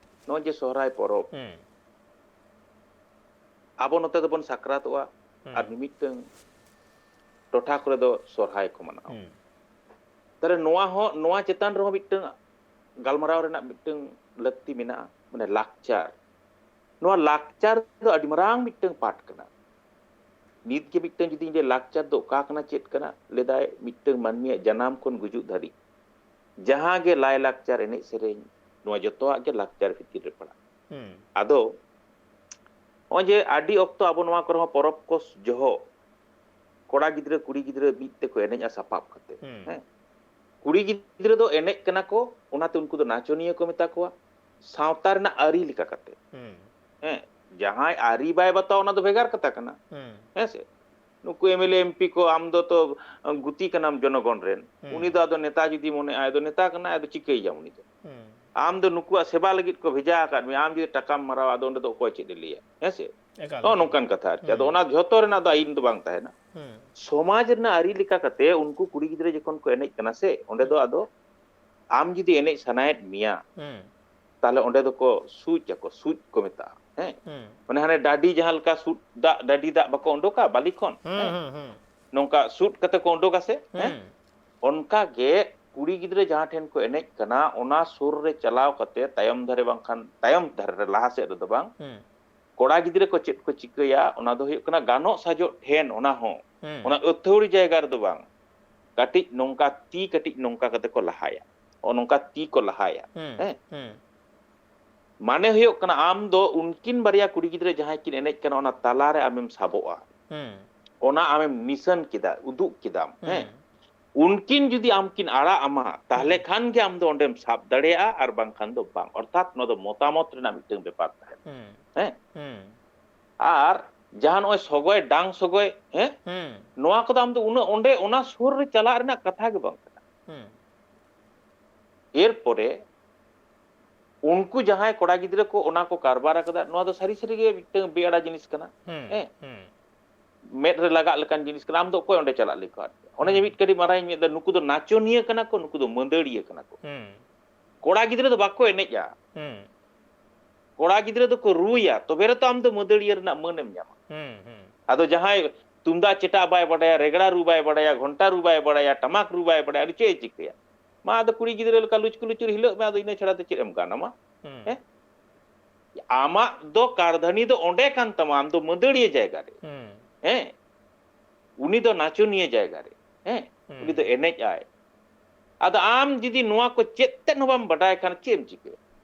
ᱱᱚᱜᱼᱚᱭ ᱡᱮ ᱥᱚᱦᱨᱟᱭ ᱯᱚᱨᱚᱵᱽ, ᱦᱩᱸ᱾ ᱟᱵᱚ ᱱᱚᱛᱮ ᱫᱚᱵᱚᱱ ᱥᱟᱠᱨᱟᱛᱚᱜᱼᱟ, ᱦᱩᱸ᱾ ᱟᱨ ᱢᱤᱢᱤᱫᱴᱟᱹᱝ ᱴᱚᱴᱷᱟ ᱠᱚᱨᱮ ᱫᱚ ᱥᱚᱦᱨᱟᱭ ᱠᱚ ᱢᱟᱱᱟᱣᱟ᱾ ᱦᱩᱸ᱾ ᱛᱟᱦᱞᱮ ᱱᱚᱣᱟ ᱦᱚᱸ, ᱱᱚᱣᱟ ᱪᱮᱛᱟᱱ ᱨᱮᱦᱚᱸ ᱢᱤᱫᱴᱟᱹᱝ ᱜᱟᱞᱢᱟᱨᱟᱣ ᱨᱮᱱᱟᱜ ᱢᱤᱫᱴᱟᱹᱝ ᱞᱟᱹᱠᱛᱤ ᱢᱮᱱᱟᱜᱼᱟ, ᱢᱟᱱᱮ ᱞᱟᱠᱪᱟᱨ᱾ ᱱᱚᱣᱟ ᱞᱟᱠᱪᱟᱨ ᱫᱚ ᱟᱹᱰᱤ ᱢᱟᱨᱟᱝ ᱢᱤᱫᱴᱟᱹᱝ part ᱠᱟᱱᱟ᱾ ᱱᱤᱛ ᱜᱮ ᱢᱤᱫᱴᱟᱹᱝ ᱡᱩᱫᱤᱧ ᱞᱟᱹᱭᱟ ᱞᱟᱠᱪᱟᱨ ᱫᱚ ᱚᱠᱟ ᱠᱟᱱᱟ, ᱪᱮᱫ ᱠᱟᱱᱟ, ᱞᱟᱹᱭᱫᱟᱭ ᱢᱤᱫᱴᱟᱹᱝ ᱢᱟᱹᱱᱢᱤᱭᱟᱜ ᱡᱟᱱᱟᱢ ᱠᱷᱚᱱ ᱜᱩᱡᱩᱜ ᱫᱷᱟᱹᱨᱤᱡ ᱡᱟᱦᱟᱸ ᱜᱮ ᱞᱟᱭ ᱞᱟᱠᱪᱟᱨ, ᱮᱱᱮᱡ ᱥᱮᱨᱮᱧ, ᱱᱚᱣᱟ ᱡᱚᱛᱚᱣᱟᱜ ᱜᱮ ᱞᱟᱠᱪᱟᱨ ᱵᱷᱤᱛᱤᱨ ᱨᱮ ᱯᱟᱲᱟᱜᱼᱟ᱾ ᱦᱩᱸ᱾ ᱟᱫᱚ ᱱᱚᱜᱼᱚᱭ ᱡᱮ ᱟᱹᱰᱤ ᱚᱠᱛᱚ ᱟᱵᱚ ᱱᱚᱣᱟ ᱠᱚᱨᱮ ᱦᱚᱸ ᱯᱚᱨᱚᱵᱽ ᱠᱚ ᱡᱚᱦᱚᱜ ᱠᱚᱲᱟ ᱜᱤᱫᱽᱨᱟᱹ ᱠᱩᱲᱤ ᱜᱤᱫᱽᱨᱟᱹ ᱢᱤᱫ ᱛᱮᱠᱚ ᱮᱱᱮᱡᱼᱟ ᱥᱟᱯᱟᱵ ᱠᱟᱛᱮ᱾ ᱦᱩᱸ᱾ ᱦᱮᱸ? ᱠᱩᱲᱤ ᱜᱤᱫᱽᱨᱟᱹ ᱫᱚ ᱮᱱᱮᱡ ᱠᱟᱱᱟ ᱠᱚ, ᱚᱱᱟᱛᱮ ᱩᱱᱠᱩ ᱫᱚ ᱱᱟᱪᱚᱱᱤᱭᱟᱹ ᱠᱚ ᱢᱮᱛᱟ ᱠᱚᱣᱟ, ᱥᱟᱶᱛᱟ ᱨᱮᱱᱟᱜ ᱟᱹᱨᱤ ᱞᱮᱠᱟ ᱠᱟᱛᱮ᱾ ᱦᱩᱸ᱾ ᱦᱮᱸ? ᱡᱟᱦᱟᱸᱭ ᱟᱹᱨᱤ ᱵᱟᱭ ᱵᱟᱛᱟᱣᱟ, ᱚᱱᱟ ᱫᱚ ᱵᱷᱮᱜᱟᱨ ᱠᱟᱛᱷᱟ ᱠᱟᱱᱟ᱾ ᱦᱩᱸ᱾ ᱦᱮᱸ ᱥᱮ? ᱱᱩᱠᱩ M L A, M P ᱠᱚ, ᱟᱢ ᱫᱚ ᱛᱚ ᱜᱩᱛᱤ ᱠᱟᱱᱟᱢ ᱡᱚᱱᱚᱜᱚᱱ ᱨᱮᱱ᱾ ᱦᱩᱸ᱾ ᱩᱱᱤ ᱫᱚ ᱟᱫᱚ ᱱᱮᱛᱟ ᱡᱩᱫᱤ ᱢᱚᱱᱮᱜᱼᱟᱭ, ᱟᱫᱚ ᱱᱮᱛᱟ ᱠᱟᱱᱟᱭ, ᱟᱫᱚ ᱪᱤᱠᱟᱹᱭᱮᱭᱟᱢ ᱩᱱᱤ ᱫᱚ? ᱦᱩᱸ᱾ ᱟᱢ ᱫᱚ ᱱᱩᱠᱩᱣᱟᱜ ᱥᱮᱵᱟ ᱞᱟᱹᱜᱤᱫ ᱠᱚ ᱵᱷᱮᱡᱟ ᱟᱠᱟᱫ ᱢᱮᱭᱟ, ᱟᱢ ᱡᱩᱫᱤ ᱴᱟᱠᱟᱢ ᱢᱟᱨᱟᱣᱟ, ᱟᱫᱚ ᱚᱸᱰᱮ ᱫᱚ ᱚᱠᱚᱭ ᱪᱮᱫ ᱮ ᱞᱟᱹᱭᱟ? ᱦᱮᱸ ᱥᱮ? ᱮᱠᱟᱞ, ᱱᱚᱜᱼᱚ ᱮᱠᱟᱞ᱾ ᱱᱚᱝᱠᱟᱱ ᱠᱟᱛᱷᱟ ᱟᱨᱠᱤ᱾ ᱟᱫᱚ ᱦᱩᱸ᱾ ᱚᱱᱟ ᱡᱷᱚᱛᱚ ᱨᱮᱱᱟᱜ ᱫᱚ ᱟᱹᱭᱤᱱ ᱫᱚ ᱵᱟᱝ ᱛᱟᱦᱮᱱᱟ᱾ ᱦᱩᱸ᱾ ᱥᱚᱢᱟᱡᱽ ᱨᱮᱱᱟᱜ ᱟᱹᱨᱤ ᱞᱮᱠᱟ ᱠᱟᱛᱮ ᱩᱱᱠᱩ ᱠᱩᱲᱤ ᱜᱤᱫᱽᱨᱟᱹ ᱡᱚᱠᱷᱚᱱ ᱠᱚ ᱮᱱᱮᱡ ᱠᱟᱱᱟ ᱥᱮ, ᱚᱸᱰᱮ ᱫᱚ ᱦᱩᱸ᱾ ᱟᱫᱚ ᱟᱢ ᱡᱩᱫᱤ ᱮᱱᱮᱡ ᱥᱟᱱᱟᱭᱮᱫ ᱢᱮᱭᱟ, ᱦᱩᱸ᱾ ᱛᱟᱦᱞᱮ ᱚᱸᱰᱮ ᱫᱚᱠᱚ ᱥᱩᱡ ᱟᱠᱚ, ᱥᱩᱡ ᱠᱚ ᱢᱮᱛᱟᱜᱼᱟ᱾ ᱦᱮᱸ? ᱦᱩᱸ᱾ ᱢᱟᱱᱮ ᱦᱟᱱᱮ ᱰᱟᱹᱰᱤ ᱡᱟᱦᱟᱸ ᱞᱮᱠᱟ ᱥᱩᱫ ᱫᱟᱜ, ᱰᱟᱹᱰᱤ ᱫᱟᱜ ᱵᱟᱠᱚ ᱩᱰᱩᱠᱟ ᱵᱟᱹᱞᱤ ᱠᱷᱚᱱ? ᱦᱩᱸ, ᱦᱮᱸ? ᱦᱩᱸ, ᱦᱩᱸ᱾ ᱱᱚᱝᱠᱟ ᱥᱩᱫ ᱠᱟᱛᱮ ᱠᱚ ᱩᱰᱩᱠᱟ ᱥᱮ? ᱦᱮᱸ? ᱦᱩᱸ᱾ ᱚᱱᱠᱟ ᱜᱮ ᱠᱩᱲᱤ ᱜᱤᱫᱽᱨᱟᱹ ᱡᱟᱦᱟᱸ ᱴᱷᱮᱱ ᱠᱚ ᱮᱱᱮᱡ ᱠᱟᱱᱟ, ᱚᱱᱟ ᱥᱩᱨ ᱨᱮ ᱪᱟᱞᱟᱣ ᱠᱟᱛᱮ ᱛᱟᱭᱚᱢ ᱫᱷᱟᱨᱮ ᱵᱟᱝᱠᱷᱟᱱ ᱛᱟᱭᱚᱢ ᱫᱷᱟᱨᱮ ᱨᱮ, ᱞᱟᱦᱟ ᱥᱮᱫ ᱨᱮᱫᱚ ᱵᱟᱝ, ᱦᱩᱸ᱾ ᱠᱚᱲᱟ ᱜᱤᱫᱽᱨᱟᱹ ᱠᱚ ᱪᱮᱫ ᱠᱚ ᱪᱤᱠᱟᱹᱭᱟ, ᱚᱱᱟ ᱫᱚ ᱦᱩᱭᱩᱜ ᱠᱟᱱᱟ ᱜᱟᱱᱚᱜ ᱥᱟᱡᱚᱜ ᱴᱷᱮᱱ, ᱚᱱᱟ ᱦᱚᱸ, ᱦᱩᱸ᱾ ᱚᱱᱟ ᱟᱹᱛᱷᱟᱹᱣᱲᱤ ᱡᱟᱭᱜᱟ ᱨᱮᱫᱚ ᱵᱟᱝ, ᱠᱟᱹᱴᱤᱡ ᱱᱚᱝᱠᱟ ᱛᱤ ᱠᱟᱹᱴᱤᱡ ᱱᱚᱝᱠᱟ ᱠᱟᱛᱮ ᱠᱚ ᱞᱟᱦᱟᱭᱟ, ᱱᱚᱜᱼᱚ ᱱᱚᱝᱠᱟ ᱛᱤ ᱠᱚ ᱞᱟᱦᱟᱭᱟ᱾ ᱦᱩᱸ, ᱦᱮᱸ? ᱦᱩᱸ᱾ ᱢᱟᱱᱮ ᱦᱩᱭᱩᱜ ᱠᱟᱱᱟ, ᱟᱢ ᱫᱚ ᱩᱱᱠᱤᱱ ᱵᱟᱨᱭᱟ ᱠᱩᱲᱤ ᱜᱤᱫᱽᱨᱟᱹ ᱡᱟᱦᱟᱸᱭ ᱠᱤᱱ ᱮᱱᱮᱡ ᱠᱟᱱᱟ, ᱚᱱᱟ ᱛᱟᱞᱟᱨᱮ ᱟᱢᱮᱢ ᱥᱟᱵᱚᱜᱼᱟ᱾ ᱦᱩᱸ᱾ ᱚᱱᱟ ᱟᱢᱮᱢ ᱱᱤᱥᱟᱹᱱ ᱠᱮᱫᱟ, ᱩᱫᱩᱜ ᱠᱮᱫᱟᱢ, ᱦᱮᱸ? ᱦᱩᱸ᱾ ᱩᱱᱠᱤᱱ ᱡᱩᱫᱤ ᱟᱢ ᱠᱤᱱ ᱟᱲᱟᱜ ᱟᱢᱟ, ᱛᱟᱦᱞᱮ ᱦᱩᱸ᱾ ᱠᱷᱟᱱ ᱜᱮ ᱟᱢ ᱫᱚ ᱚᱸᱰᱮᱢ ᱥᱟᱵ ᱫᱟᱲᱮᱭᱟᱜᱼᱟ, ᱟᱨ ᱵᱟᱝᱠᱷᱟᱱ ᱫᱚ ᱵᱟᱝ᱾ ᱚᱨᱛᱷᱟᱛ ᱱᱚᱣᱟ ᱫᱚ ᱢᱚᱛᱟᱢᱚᱛ ᱨᱮᱱᱟᱜ ᱢᱤᱫᱴᱟᱝ ᱵᱮᱯᱟᱨ ᱛᱟᱦᱮᱱᱟ᱾ ᱦᱩᱸ᱾ ᱦᱮᱸ? ᱦᱩᱸ᱾ ᱟᱨ ᱡᱟᱦᱟᱸ ᱱᱚᱜᱼᱚᱭ ᱥᱚᱜᱚᱭ, ᱰᱟᱝ ᱥᱚᱜᱚᱭ, ᱦᱮᱸ? ᱦᱩᱸ᱾ ᱱᱚᱣᱟ ᱠᱚᱫᱚ ᱟᱢ ᱫᱚ ᱩᱱᱟᱹᱜ ᱚᱸᱰᱮ, ᱚᱱᱟ ᱥᱩᱨ ᱨᱮ ᱪᱟᱞᱟᱜ ᱨᱮᱱᱟᱜ ᱠᱟᱛᱷᱟ ᱜᱮ ᱵᱟᱝ ᱠᱟᱱᱟ᱾ ᱦᱩᱸ᱾ ᱮᱨᱯᱚᱨᱮ ᱩᱱᱠᱩ ᱡᱟᱦᱟᱸᱭ ᱠᱚᱲᱟ ᱜᱤᱫᱽᱨᱟᱹ ᱠᱚ ᱚᱱᱟ ᱠᱚ ᱠᱟᱨᱵᱟᱨ ᱟᱠᱟᱫᱟ, ᱱᱚᱣᱟ ᱫᱚ ᱥᱟᱹᱨᱤ ᱥᱟᱹᱨᱤ ᱜᱮ ᱢᱤᱫᱴᱟᱝ ᱵᱮᱼᱟᱲᱟ ᱡᱤᱱᱤᱥ ᱠᱟᱱᱟ᱾ ᱦᱩᱸ, ᱦᱮᱸ? ᱦᱩᱸ᱾ ᱢᱮᱫ ᱨᱮ ᱞᱟᱜᱟᱜ ᱞᱮᱠᱟᱱ ᱡᱤᱱᱤᱥ ᱠᱟᱱᱟ᱾ ᱟᱢ ᱫᱚ ᱚᱠᱚᱭ ᱚᱸᱰᱮ ᱪᱟᱞᱟᱜ ᱞᱟᱹᱜᱤᱫ ᱠᱚ ᱟᱫ ᱢᱮᱭᱟ? ᱚᱱᱮ ᱡᱮ ᱦᱩᱸ᱾ ᱢᱤᱫ ᱠᱟᱹᱴᱤᱡ ᱢᱟᱨᱟᱝ ᱤᱧ ᱢᱮᱱ ᱮᱫᱟ, ᱱᱩᱠᱩ ᱫᱚ ᱱᱟᱪᱚᱱᱤᱭᱟᱹ ᱠᱟᱱᱟ ᱠᱚ, ᱱᱩᱠᱩ ᱫᱚ ᱢᱟᱹᱫᱟᱹᱲᱤᱭᱟᱹ ᱠᱟᱱᱟ ᱠᱚ᱾ ᱦᱩᱸ᱾ ᱠᱚᱲᱟ ᱜᱤᱫᱽᱨᱟᱹ ᱫᱚ ᱵᱟᱠᱚ ᱮᱱᱮᱡᱼᱟ᱾ ᱦᱩᱸ᱾ ᱠᱚᱲᱟ ᱜᱤᱫᱽᱨᱟᱹ ᱫᱚᱠᱚ ᱨᱩᱭᱟ, ᱛᱚᱵᱮ ᱨᱮᱛᱚ ᱟᱢ ᱫᱚ ᱢᱟᱹᱫᱟᱹᱲᱤᱭᱟᱹ ᱨᱮᱱᱟᱜ ᱢᱟᱹᱱ ᱮᱢ ᱧᱟᱢᱟ᱾ ᱦᱩᱸ, ᱦᱩᱸ᱾ ᱟᱫᱚ ᱡᱟᱦᱟᱸᱭ ᱛᱩᱢᱫᱟᱜ ᱪᱮᱴᱟᱜ ᱵᱟᱭ ᱵᱟᱰᱟᱭᱟ, ᱨᱮᱜᱽᱲᱟ ᱨᱩ ᱵᱟᱭ ᱵᱟᱰᱟᱭᱟ, ᱜᱷᱚᱱᱴᱟ ᱨᱩ ᱵᱟᱭ ᱵᱟᱰᱟᱭᱟ, ᱴᱟᱢᱟᱠ ᱨᱩ ᱵᱟᱭ ᱵᱟᱰᱟᱭᱟ, ᱟᱫᱚ ᱪᱮᱫ ᱮ ᱪᱤᱠᱟᱹᱭᱟ? ᱢᱟ ᱟᱫᱚ ᱠᱩᱲᱤ ᱜᱤᱫᱽᱨᱟᱹ ᱞᱮᱠᱟ ᱞᱩᱪᱠᱩ ᱞᱩᱪᱩᱨ ᱦᱤᱞᱟᱹᱜ ᱢᱮ, ᱟᱫᱚ ᱤᱱᱟᱹ ᱪᱷᱟᱲᱟ ᱫᱚ ᱪᱮᱫ ᱮᱢ ᱜᱟᱱ ᱟᱢᱟ? ᱦᱩᱸ᱾ ᱦᱮᱸ? ᱟᱢᱟᱜ ᱫᱚ ᱠᱟᱨᱫᱷᱟᱹᱱᱤ ᱫᱚ ᱚᱸᱰᱮ ᱠᱟᱱ ᱛᱟᱢᱟ, ᱟᱢ ᱫᱚ ᱢᱟᱹᱫᱟᱹᱲᱤᱭᱟᱹ ᱡᱟᱭᱜᱟ ᱨᱮ᱾ ᱦᱩᱸ᱾ ᱦᱮᱸ? ᱩᱱᱤ ᱫᱚ ᱱᱟᱪᱚᱱᱤᱭᱟᱹ ᱡᱟᱭᱜᱟ ᱨᱮ᱾ ᱦᱮᱸ? ᱦᱩᱸ᱾ ᱩᱱᱤ ᱫᱚ ᱮᱱᱮᱡ ᱟᱭ᱾ ᱟᱫᱚ ᱟᱢ ᱡᱩᱫᱤ ᱱᱚᱣᱟ ᱠᱚ ᱪᱮᱫ ᱛᱮᱫ ᱦᱚᱸ ᱵᱟᱢ ᱵᱟᱰᱟᱭ ᱠᱷᱟᱱ ᱪᱮᱫ ᱮᱢ ᱪᱤᱠᱟᱹᱭᱟ?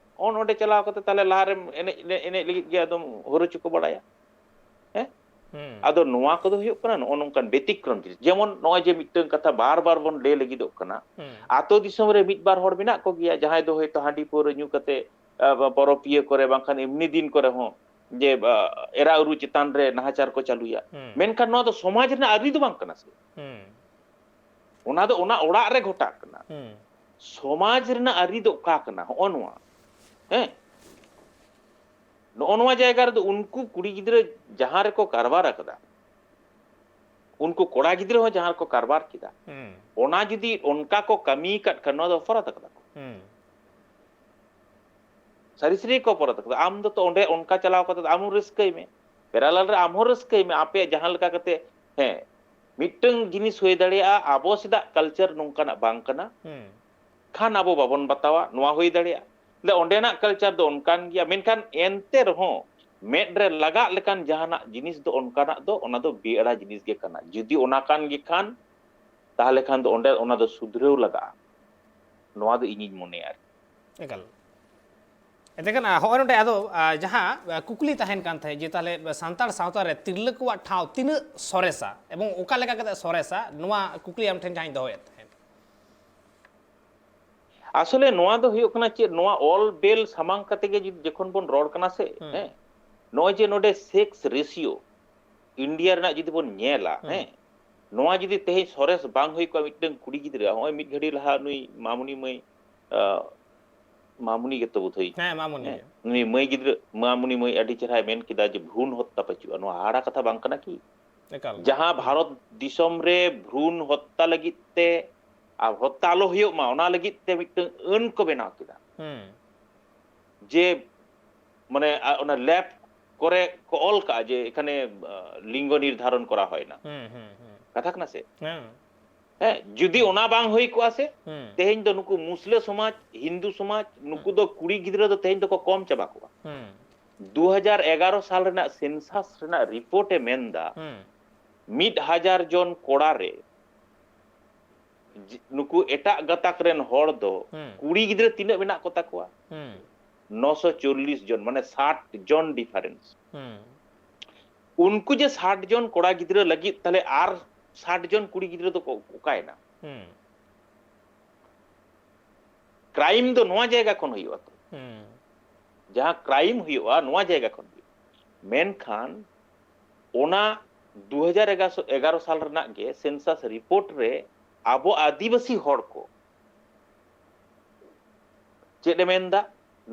ᱚᱱ ᱚᱸᱰᱮ ᱪᱟᱞᱟᱣ ᱠᱟᱛᱮ ᱛᱟᱦᱞᱮ ᱞᱟᱦᱟ ᱨᱮᱢ ᱮᱱᱮᱡ, ᱮᱱᱮᱡ ᱞᱟᱹᱜᱤᱫ ᱜᱮ ᱟᱫᱚᱢ ᱦᱚᱨᱚ ᱪᱚᱠᱚ ᱵᱟᱲᱟᱭᱟ᱾ ᱦᱮᱸ? ᱦᱩᱸ᱾ ᱟᱫᱚ ᱱᱚᱣᱟ ᱠᱚᱫᱚ ᱦᱩᱭᱩᱜ ᱠᱟᱱᱟ ᱱᱚᱜᱼᱚ ᱱᱚᱝᱠᱟᱱ ᱵᱮᱛᱤᱠᱨᱚᱢ ᱡᱤᱱᱤᱥ᱾ ᱡᱮᱢᱚᱱ ᱱᱚᱜᱼᱚᱭ ᱡᱮ ᱢᱤᱫᱴᱟᱝ ᱠᱟᱛᱷᱟ ᱵᱟᱨ ᱵᱟᱨ ᱵᱚᱱ ᱞᱟᱹᱭ ᱞᱟᱹᱜᱤᱫᱚᱜ ᱠᱟᱱᱟ, ᱦᱩᱸ᱾ ᱟᱛᱳ ᱫᱤᱥᱚᱢ ᱨᱮ ᱢᱤᱫ ᱵᱟᱨ ᱦᱚᱲ ᱢᱮᱱᱟᱜ ᱠᱚᱜᱮᱭᱟ, ᱡᱟᱦᱟᱸᱭ ᱫᱚ ᱦᱚᱭᱛᱳ ᱦᱟᱺᱰᱤ ᱯᱟᱹᱣᱨᱟᱹ ᱧᱩ ᱠᱟᱛᱮ, ᱟ, ᱯᱚᱨᱚᱵᱽ ᱯᱤᱭᱟᱹ ᱠᱚᱨᱮ ᱵᱟᱝᱠᱷᱟᱱ ᱮᱢᱱᱤ ᱫᱤᱱ ᱠᱚᱨᱮ ᱦᱚᱸ ᱡᱮ ᱮᱨᱟ ᱩᱨᱩ ᱪᱮᱛᱟᱱ ᱨᱮ ᱱᱟᱦᱟᱪᱟᱨ ᱠᱚ ᱪᱟᱹᱞᱩᱭᱟ᱾ ᱢᱮᱱᱠᱷᱟᱱ ᱱᱚᱣᱟ ᱫᱚ ᱥᱚᱢᱟᱡᱽ ᱨᱮᱱᱟᱜ ᱟᱹᱨᱤ ᱫᱚ ᱵᱟᱝ ᱠᱟᱱᱟ ᱥᱮ᱾ ᱚᱱᱟ ᱫᱚ ᱚᱱᱟ ᱚᱲᱟᱜ ᱨᱮ ᱜᱷᱚᱴᱟᱜ ᱠᱟᱱᱟ᱾ ᱥᱚᱢᱟᱡᱽ ᱨᱮᱱᱟᱜ ᱟᱹᱨᱤ ᱫᱚ ᱚᱠᱟ ᱠᱟᱱᱟ? ᱦᱚᱸᱜᱼᱚ ᱱᱚᱣᱟ᱾ ᱦᱮᱸ, ᱱᱚᱜᱼᱚ ᱱᱚᱣᱟ ᱡᱟᱭᱜᱟ ᱨᱮᱫᱚ ᱩᱱᱠᱩ ᱠᱩᱲᱤ ᱜᱤᱫᱽᱨᱟᱹ ᱡᱟᱦᱟᱸ ᱨᱮᱠᱚ ᱠᱟᱨᱵᱟᱨ ᱟᱠᱟᱫᱟ, ᱩᱱᱠᱩ ᱠᱚᱲᱟ ᱜᱤᱫᱽᱨᱟᱹ ᱦᱚᱸ ᱡᱟᱦᱟᱸ ᱨᱮᱠᱚ ᱠᱟᱨᱵᱟᱨ ᱠᱮᱫᱟ, ᱚᱱᱟ ᱡᱩᱫᱤ ᱚᱱᱠᱟ ᱠᱚ ᱠᱟᱹᱢᱤ ᱟᱠᱟᱫ ᱠᱷᱟᱱ, ᱱᱚᱣᱟ ᱫᱚ ᱚᱯᱚᱨᱟᱫᱷ ᱟᱠᱟᱫᱟ ᱠᱚ᱾ ᱥᱟᱹᱨᱤ ᱥᱟᱹᱨᱤ ᱜᱮᱠᱚ ᱚᱯᱚᱨᱟᱫᱷ ᱟᱠᱟᱫᱟ᱾ ᱟᱢ ᱫᱚ ᱛᱚ ᱚᱸᱰᱮ ᱚᱱᱠᱟ ᱪᱟᱞᱟᱣ ᱠᱟᱛᱮ ᱟᱢ ᱦᱚᱸ ᱨᱟᱹᱥᱠᱟᱹᱭ ᱢᱮ, ᱯᱮᱨᱟᱞᱟᱞ ᱨᱮ ᱟᱢ ᱦᱚᱸ ᱨᱟᱹᱥᱠᱟᱹᱭ ᱢᱮ, ᱟᱯᱮᱭᱟᱜ ᱡᱟᱦᱟᱸ ᱞᱮᱠᱟ ᱠᱟᱛᱮ᱾ ᱦᱮᱸ, ᱢᱤᱫᱴᱟᱝ ᱡᱤᱱᱤᱥ ᱦᱩᱭ ᱫᱟᱲᱮᱭᱟᱜᱼᱟ, ᱟᱵᱚ ᱥᱮᱫᱟᱜ ᱠᱟᱞᱪᱟᱨ ᱱᱚᱝᱠᱟᱱᱟᱜ ᱵᱟᱝ ᱠᱟᱱᱟ, ᱠᱷᱟᱱ ᱟᱵᱚ ᱵᱟᱵᱚᱱ ᱵᱟᱛᱟᱣᱟ, ᱱᱚᱣᱟ ᱦᱩᱭ ᱫᱟᱲᱮᱭᱟᱜᱼᱟ᱾ ᱚᱸᱰᱮᱱᱟᱜ ᱠᱟᱞᱪᱟᱨ ᱫᱚ ᱚᱱᱠᱟᱱ ᱜᱮᱭᱟ, ᱢᱮᱱᱠᱷᱟᱱ ᱮᱱᱛᱮ ᱨᱮᱦᱚᱸ ᱢᱮᱫ ᱨᱮ ᱞᱟᱜᱟᱜ ᱞᱮᱠᱟᱱ ᱡᱟᱦᱟᱱᱟᱜ ᱡᱤᱱᱤᱥ ᱫᱚ ᱚᱱᱠᱟᱱᱟᱜ ᱫᱚ, ᱚᱱᱟ ᱫᱚ ᱵᱮᱼᱟᱹᱲᱟ ᱡᱤᱱᱤᱥ ᱜᱮ ᱠᱟᱱᱟ᱾ ᱡᱩᱫᱤ ᱚᱱᱟ ᱠᱟᱱ ᱜᱮ ᱠᱷᱟᱱ, ᱛᱟᱦᱚᱞᱮ ᱠᱷᱟᱱ ᱫᱚ ᱚᱸᱰᱮ ᱚᱱᱟ ᱫᱚ ᱥᱩᱫᱷᱨᱟᱹᱣ ᱞᱟᱜᱟᱜᱼᱟ, ᱱᱚᱣᱟ ᱫᱚ ᱤᱧᱤᱧ ᱢᱚᱱᱮᱭᱟ ᱟᱨᱠᱤ᱾ ᱮᱠᱟᱞ᱾ ᱮᱱᱛᱮ ᱠᱷᱟᱱ, ᱟ, ᱦᱚᱸᱜᱼᱚᱭ ᱱᱚᱰᱮ ᱟᱫᱚ, ᱟ, ᱡᱟᱦᱟᱸ, ᱟ, ᱠᱩᱠᱞᱤ ᱛᱟᱦᱮᱱ ᱠᱟᱱ ᱛᱟᱦᱮᱸᱫ ᱡᱮ ᱛᱟᱦᱚᱞᱮ ᱥᱟᱱᱛᱟᱲ ᱥᱟᱶᱛᱟ ᱨᱮ ᱛᱤᱨᱞᱟᱹ ᱠᱚᱣᱟᱜ ᱴᱷᱟᱶ ᱛᱤᱱᱟᱹᱜ ᱥᱚᱨᱮᱥᱟ ᱮᱵᱚᱝ ᱚᱠᱟ ᱞᱮᱠᱟ ᱠᱟᱛᱮ ᱥᱚᱨᱮᱥᱟ, ᱱᱚᱣᱟ ᱠᱩᱠᱞᱤ ᱟᱢ ᱴᱷᱮᱱ ᱡᱟᱦᱟᱸᱧ ᱫᱚᱦᱚᱭᱮᱫ ᱛᱟᱦᱮᱸᱫ᱾ ᱟᱥᱚᱞᱮ ᱱᱚᱣᱟ ᱫᱚ ᱦᱩᱭᱩᱜ ᱠᱟᱱᱟ ᱪᱮᱫ, ᱱᱚᱣᱟ ᱚᱞ ᱵᱮᱞ ᱥᱟᱢᱟᱝ ᱠᱟᱛᱮ ᱜᱮ ᱡᱩᱫᱤ, ᱡᱚᱠᱷᱚᱱ ᱵᱚᱱ ᱨᱚᱲ ᱠᱟᱱᱟ ᱥᱮ, ᱦᱮᱸ, ᱱᱚᱜᱼᱚᱭ ᱡᱮ ᱱᱚᱰᱮ ᱥᱮᱠᱥ ᱨᱮᱥᱤᱭᱳ ᱤᱱᱰᱤᱭᱟ ᱨᱮᱱᱟᱜ ᱡᱩᱫᱤ ᱵᱚᱱ ᱧᱮᱞᱟ, ᱦᱮᱸ, ᱱᱚᱣᱟ ᱡᱩᱫᱤ ᱛᱮᱦᱮᱧ ᱥᱚᱨᱮᱥ ᱵᱟᱝ ᱦᱩᱭ ᱠᱚᱜᱼᱟ ᱢᱤᱫᱴᱟᱝ ᱠᱩᱲᱤ ᱜᱤᱫᱽᱨᱟᱹ, ᱱᱚᱜᱼᱚᱭ ᱢᱤᱫ ᱜᱷᱟᱹᱲᱤ ᱞᱟᱦᱟ ᱱᱩᱭ ᱢᱟᱢᱩᱱᱤ ᱢᱟᱹᱭ, ᱟ, ᱢᱟᱢᱩᱱᱤ ᱜᱮᱛᱚ ᱵᱳᱫᱷᱚᱭ, ᱦᱮᱸ, ᱢᱟᱢᱩᱱᱤ ᱦᱮᱸ, ᱜᱮ᱾ ᱱᱩᱭ ᱢᱟᱹᱭ ᱜᱤᱫᱽᱨᱟᱹ, ᱢᱟᱢᱩᱱᱤ ᱢᱟᱹᱭ ᱟᱹᱰᱤ ᱪᱮᱦᱨᱟᱭ ᱢᱮᱱ ᱠᱮᱫᱟ ᱡᱮ ᱵᱷᱨᱩᱱ ᱦᱚᱛᱛᱟ ᱯᱟᱹᱪᱩᱜᱼᱟ᱾ ᱱᱚᱣᱟ ᱦᱟᱦᱟᱲᱟ ᱠᱟᱛᱷᱟ ᱵᱟᱝ ᱠᱟᱱᱟ ᱠᱤ? ᱮᱠᱟᱞ᱾ ᱡᱟᱦᱟᱸ ᱵᱷᱟᱨᱚᱛ ᱫᱤᱥᱚᱢ ᱨᱮ ᱵᱷᱨᱩᱱ ᱦᱚᱛᱛᱟ ᱞᱟᱹᱜᱤᱫ ᱛᱮ, ᱟᱨ ᱦᱚᱛᱛᱟ ᱟᱞᱚ ᱦᱩᱭᱩᱜ ᱢᱟ, ᱚᱱᱟ ᱞᱟᱹᱜᱤᱫ ᱛᱮ ᱢᱤᱫᱴᱟᱝ ᱟᱹᱱ ᱠᱚ ᱵᱮᱱᱟᱣ ᱠᱮᱫᱟ᱾ ᱦᱩᱸ᱾ ᱡᱮ, ᱢᱟᱱᱮ, ᱟ, ᱚᱱᱟ ᱞᱮᱵ ᱠᱚᱨᱮ ᱠᱚ ᱚᱞ ᱠᱟᱜᱼᱟ ᱡᱮ ᱮᱠᱷᱟᱱᱮ, ᱟ, ᱞᱤᱝᱜᱚ ᱱᱤᱨᱫᱷᱟᱨᱚᱱ ᱠᱚᱨᱟ ᱦᱚᱭᱱᱟ᱾ ᱦᱩᱸ, ᱦᱩᱸ, ᱦᱩᱸ᱾ ᱠᱟᱛᱷᱟ ᱠᱟᱱᱟ ᱥᱮ? ᱦᱮᱸ᱾ ᱦᱮᱸ, ᱡᱩᱫᱤ ᱦᱩᱸ᱾ ᱚᱱᱟ ᱵᱟᱝ ᱦᱩᱭ ᱠᱚᱜᱼᱟ ᱥᱮ, ᱦᱩᱸ᱾ ᱛᱮᱦᱮᱧ ᱫᱚ ᱱᱩᱠᱩ ᱢᱩᱥᱞᱟᱹ ᱥᱚᱢᱟᱡᱽ, ᱦᱤᱱᱫᱩ ᱥᱚᱢᱟᱡᱽ, ᱱᱩᱠᱩ ᱦᱩᱸ᱾ ᱫᱚ ᱠᱩᱲᱤ ᱜᱤᱫᱽᱨᱟᱹ ᱫᱚ ᱛᱮᱦᱮᱧ ᱫᱚᱠᱚ ᱠᱚᱢ ᱪᱟᱵᱟ ᱠᱚᱜᱼᱟ᱾ ᱦᱩᱸ᱾ ᱫᱩ ᱦᱟᱡᱟᱨ ᱮᱜᱟᱨᱚ ᱥᱟᱞ ᱨᱮᱱᱟᱜ ᱥᱮᱱᱥᱟᱥ ᱨᱮᱱᱟᱜ ᱨᱤᱯᱳᱨᱴ ᱮ ᱢᱮᱱᱫᱟ, ᱦᱩᱸ᱾ ᱢᱤᱫ ᱦᱟᱡᱟᱨ ᱡᱚᱱ ᱠᱚᱲᱟ ᱨᱮ ᱡᱤ-, ᱱᱩᱠᱩ ᱮᱴᱟᱜ ᱜᱟᱛᱟᱠ ᱨᱮᱱ ᱦᱚᱲ ᱫᱚ ᱦᱩᱸ᱾ ᱠᱩᱲᱤ ᱜᱤᱫᱽᱨᱟᱹ ᱛᱤᱱᱟᱹᱜ ᱢᱮᱱᱟᱜ ᱠᱚ ᱛᱟᱠᱚᱣᱟ? ᱦᱩᱸ᱾ ᱱᱚᱥᱚ ᱪᱚᱞᱞᱤᱥ ᱡᱚᱱ, ᱢᱟᱱᱮ ᱥᱟᱴ ᱡᱚᱱ ᱰᱤᱯᱷᱟᱨᱮᱱᱥ᱾ ᱦᱩᱸ᱾ ᱩᱱᱠᱩ ᱡᱮ ᱥᱟᱴ ᱡᱚᱱ ᱠᱚᱲᱟ ᱜᱤᱫᱽᱨᱟᱹ ᱞᱟᱹᱜᱤᱫ ᱛᱟᱦᱞᱮ ᱟᱨ ᱥᱟᱴ ᱡᱚᱱ ᱠᱩᱲᱤ ᱜᱤᱫᱽᱨᱟᱹ ᱫᱚᱠᱚ ᱚᱠᱟᱭᱮᱱᱟ? ᱦᱩᱸ᱾ ᱠᱨᱟᱭᱤᱢ ᱫᱚ ᱱᱚᱣᱟ ᱡᱟᱭᱜᱟ ᱠᱷᱚᱱ ᱦᱩᱭᱩᱜᱼᱟ ᱛᱚ᱾ ᱦᱩᱸ᱾ ᱡᱟᱦᱟᱸ ᱠᱨᱟᱭᱤᱢ ᱦᱩᱭᱩᱜᱼᱟ, ᱱᱚᱣᱟ ᱡᱟᱭᱜᱟ ᱠᱷᱚᱱ ᱦᱩᱭᱩᱜᱼᱟ᱾ ᱢᱮᱱᱠᱷᱟᱱ ᱚᱱᱟ ᱫᱩ ᱦᱟᱡᱟᱨ ᱮᱜᱟᱨᱚ ᱥᱟᱞ ᱨᱮᱱᱟᱜ ᱜᱮ census report ᱨᱮ ᱟᱵᱚ ᱟᱹᱫᱤᱵᱟᱹᱥᱤ ᱦᱚᱲ ᱠᱚ ᱪᱮᱫ ᱮ ᱢᱮᱱᱫᱟ?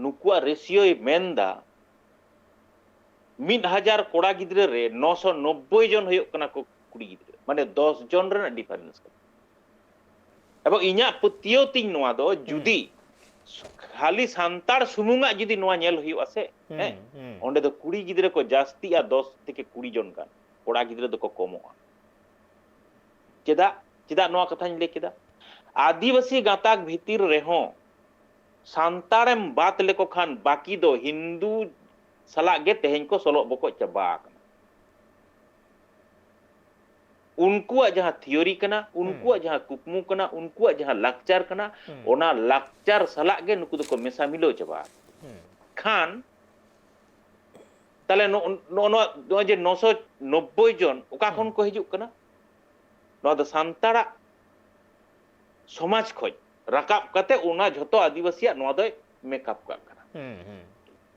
ᱱᱩᱠᱩᱣᱟᱜ ratio ᱭ ᱢᱮᱱᱫᱟ, ᱢᱤᱫ ᱦᱟᱡᱟᱨ ᱠᱚᱲᱟ ᱜᱤᱫᱽᱨᱟᱹ ᱨᱮ ᱱᱚᱥᱚ ᱱᱚᱵᱵᱳᱭ ᱡᱚᱱ ᱦᱩᱭᱩᱜ ᱠᱟᱱᱟ ᱠᱚ ᱠᱩᱲᱤ ᱜᱤᱫᱽᱨᱟᱹ, ᱢᱟᱱᱮ ᱫᱚᱥ ᱡᱚᱱ ᱨᱮᱱᱟᱜ difference ᱠᱟᱱᱟ᱾ ᱮᱵᱚᱝ ᱤᱧᱟᱹᱜ ᱯᱟᱹᱛᱭᱟᱹᱣ ᱛᱤᱧ ᱱᱚᱣᱟ ᱫᱚ, ᱡᱩᱫᱤ ᱠᱷᱟᱹᱞᱤ ᱥᱟᱱᱛᱟᱲ ᱥᱩᱢᱩᱝᱟᱜ ᱡᱩᱫᱤ ᱱᱚᱣᱟ ᱧᱮᱞ ᱦᱩᱭᱩᱜᱼᱟ ᱥᱮ, ᱦᱮᱸ, ᱦᱩᱸ᱾ ᱚᱸᱰᱮ ᱫᱚ ᱠᱩᱲᱤ ᱜᱤᱫᱽᱨᱟᱹ ᱠᱚ ᱡᱟᱹᱥᱛᱤᱜᱼᱟ, ᱫᱚᱥ ᱛᱷᱮᱠᱮ ᱠᱩᱲᱤ ᱡᱚᱱ ᱜᱟᱱ, ᱠᱚᱲᱟ ᱜᱤᱫᱽᱨᱟᱹ ᱫᱚᱠᱚ ᱠᱚᱢᱚᱜᱼᱟ᱾ ᱪᱮᱫᱟᱜ? ᱪᱮᱫᱟᱜ ᱱᱚᱣᱟ ᱠᱟᱛᱷᱟᱧ ᱞᱟᱹᱭ ᱠᱮᱫᱟ? ᱟᱹᱫᱤᱵᱟᱹᱥᱤ ᱜᱟᱛᱟᱠ ᱵᱷᱤᱛᱤᱨ ᱨᱮᱦᱚᱸ ᱥᱟᱱᱛᱟᱲᱮᱢ ᱵᱟᱫ ᱞᱮᱠᱚ ᱠᱷᱟᱱ ᱵᱟᱹᱠᱤ ᱫᱚ ᱦᱤᱱᱫᱩ ᱥᱟᱞᱟᱜ ᱜᱮ ᱛᱮᱦᱮᱧ ᱠᱚ ᱥᱚᱞᱚᱜ ᱵᱚᱠᱚᱡ ᱪᱟᱵᱟ ᱟᱠᱟᱱᱟ᱾ ᱩᱱᱠᱩᱣᱟᱜ ᱡᱟᱦᱟᱸ theory ᱠᱟᱱᱟ, ᱩᱱᱠᱩᱣᱟᱜ ᱡᱟᱦᱟᱸ ᱠᱩᱠᱢᱩ ᱠᱟᱱᱟ, ᱩᱱᱠᱩᱣᱟᱜ ᱡᱟᱦᱟᱸ ᱞᱟᱠᱪᱟᱨ ᱠᱟᱱᱟ, ᱦᱩᱸ᱾ ᱚᱱᱟ ᱞᱟᱠᱪᱟᱨ ᱥᱟᱞᱟᱜ ᱜᱮ ᱱᱩᱠᱩ ᱫᱚᱠᱚ ᱢᱮᱥᱟ ᱢᱤᱞᱟᱹᱣ ᱪᱟᱵᱟ ᱟᱠᱟᱱᱟ᱾ ᱦᱩᱸ᱾ ᱠᱷᱟᱱ ᱛᱟᱦᱞᱮ ᱱᱚᱜᱼᱚ ᱱᱚᱜᱼᱚ ᱱᱚᱣᱟ, ᱱᱚᱜᱼᱚᱭ ᱡᱮ ᱱᱚᱥᱚ ᱱᱚᱵᱵᱳᱭ ᱡᱚᱱ ᱚᱠᱟ ᱠᱷᱚᱱ ᱦᱩᱸ᱾ ᱠᱚ ᱦᱤᱡᱩᱜ ᱠᱟᱱᱟ? ᱱᱚᱣᱟ ᱫᱚ ᱥᱟᱱᱛᱟᱲᱟᱜ ᱥᱚᱢᱟᱡᱽ ᱠᱷᱚᱡ ᱨᱟᱠᱟᱵ ᱠᱟᱛᱮ ᱚᱱᱟ ᱡᱷᱚᱛᱚ ᱟᱹᱫᱤᱵᱟᱹᱥᱤᱭᱟᱜ ᱱᱚᱣᱟ ᱫᱚᱭ make up ᱠᱟᱜ ᱠᱟᱱᱟ᱾ ᱦᱩᱸ, ᱦᱩᱸ᱾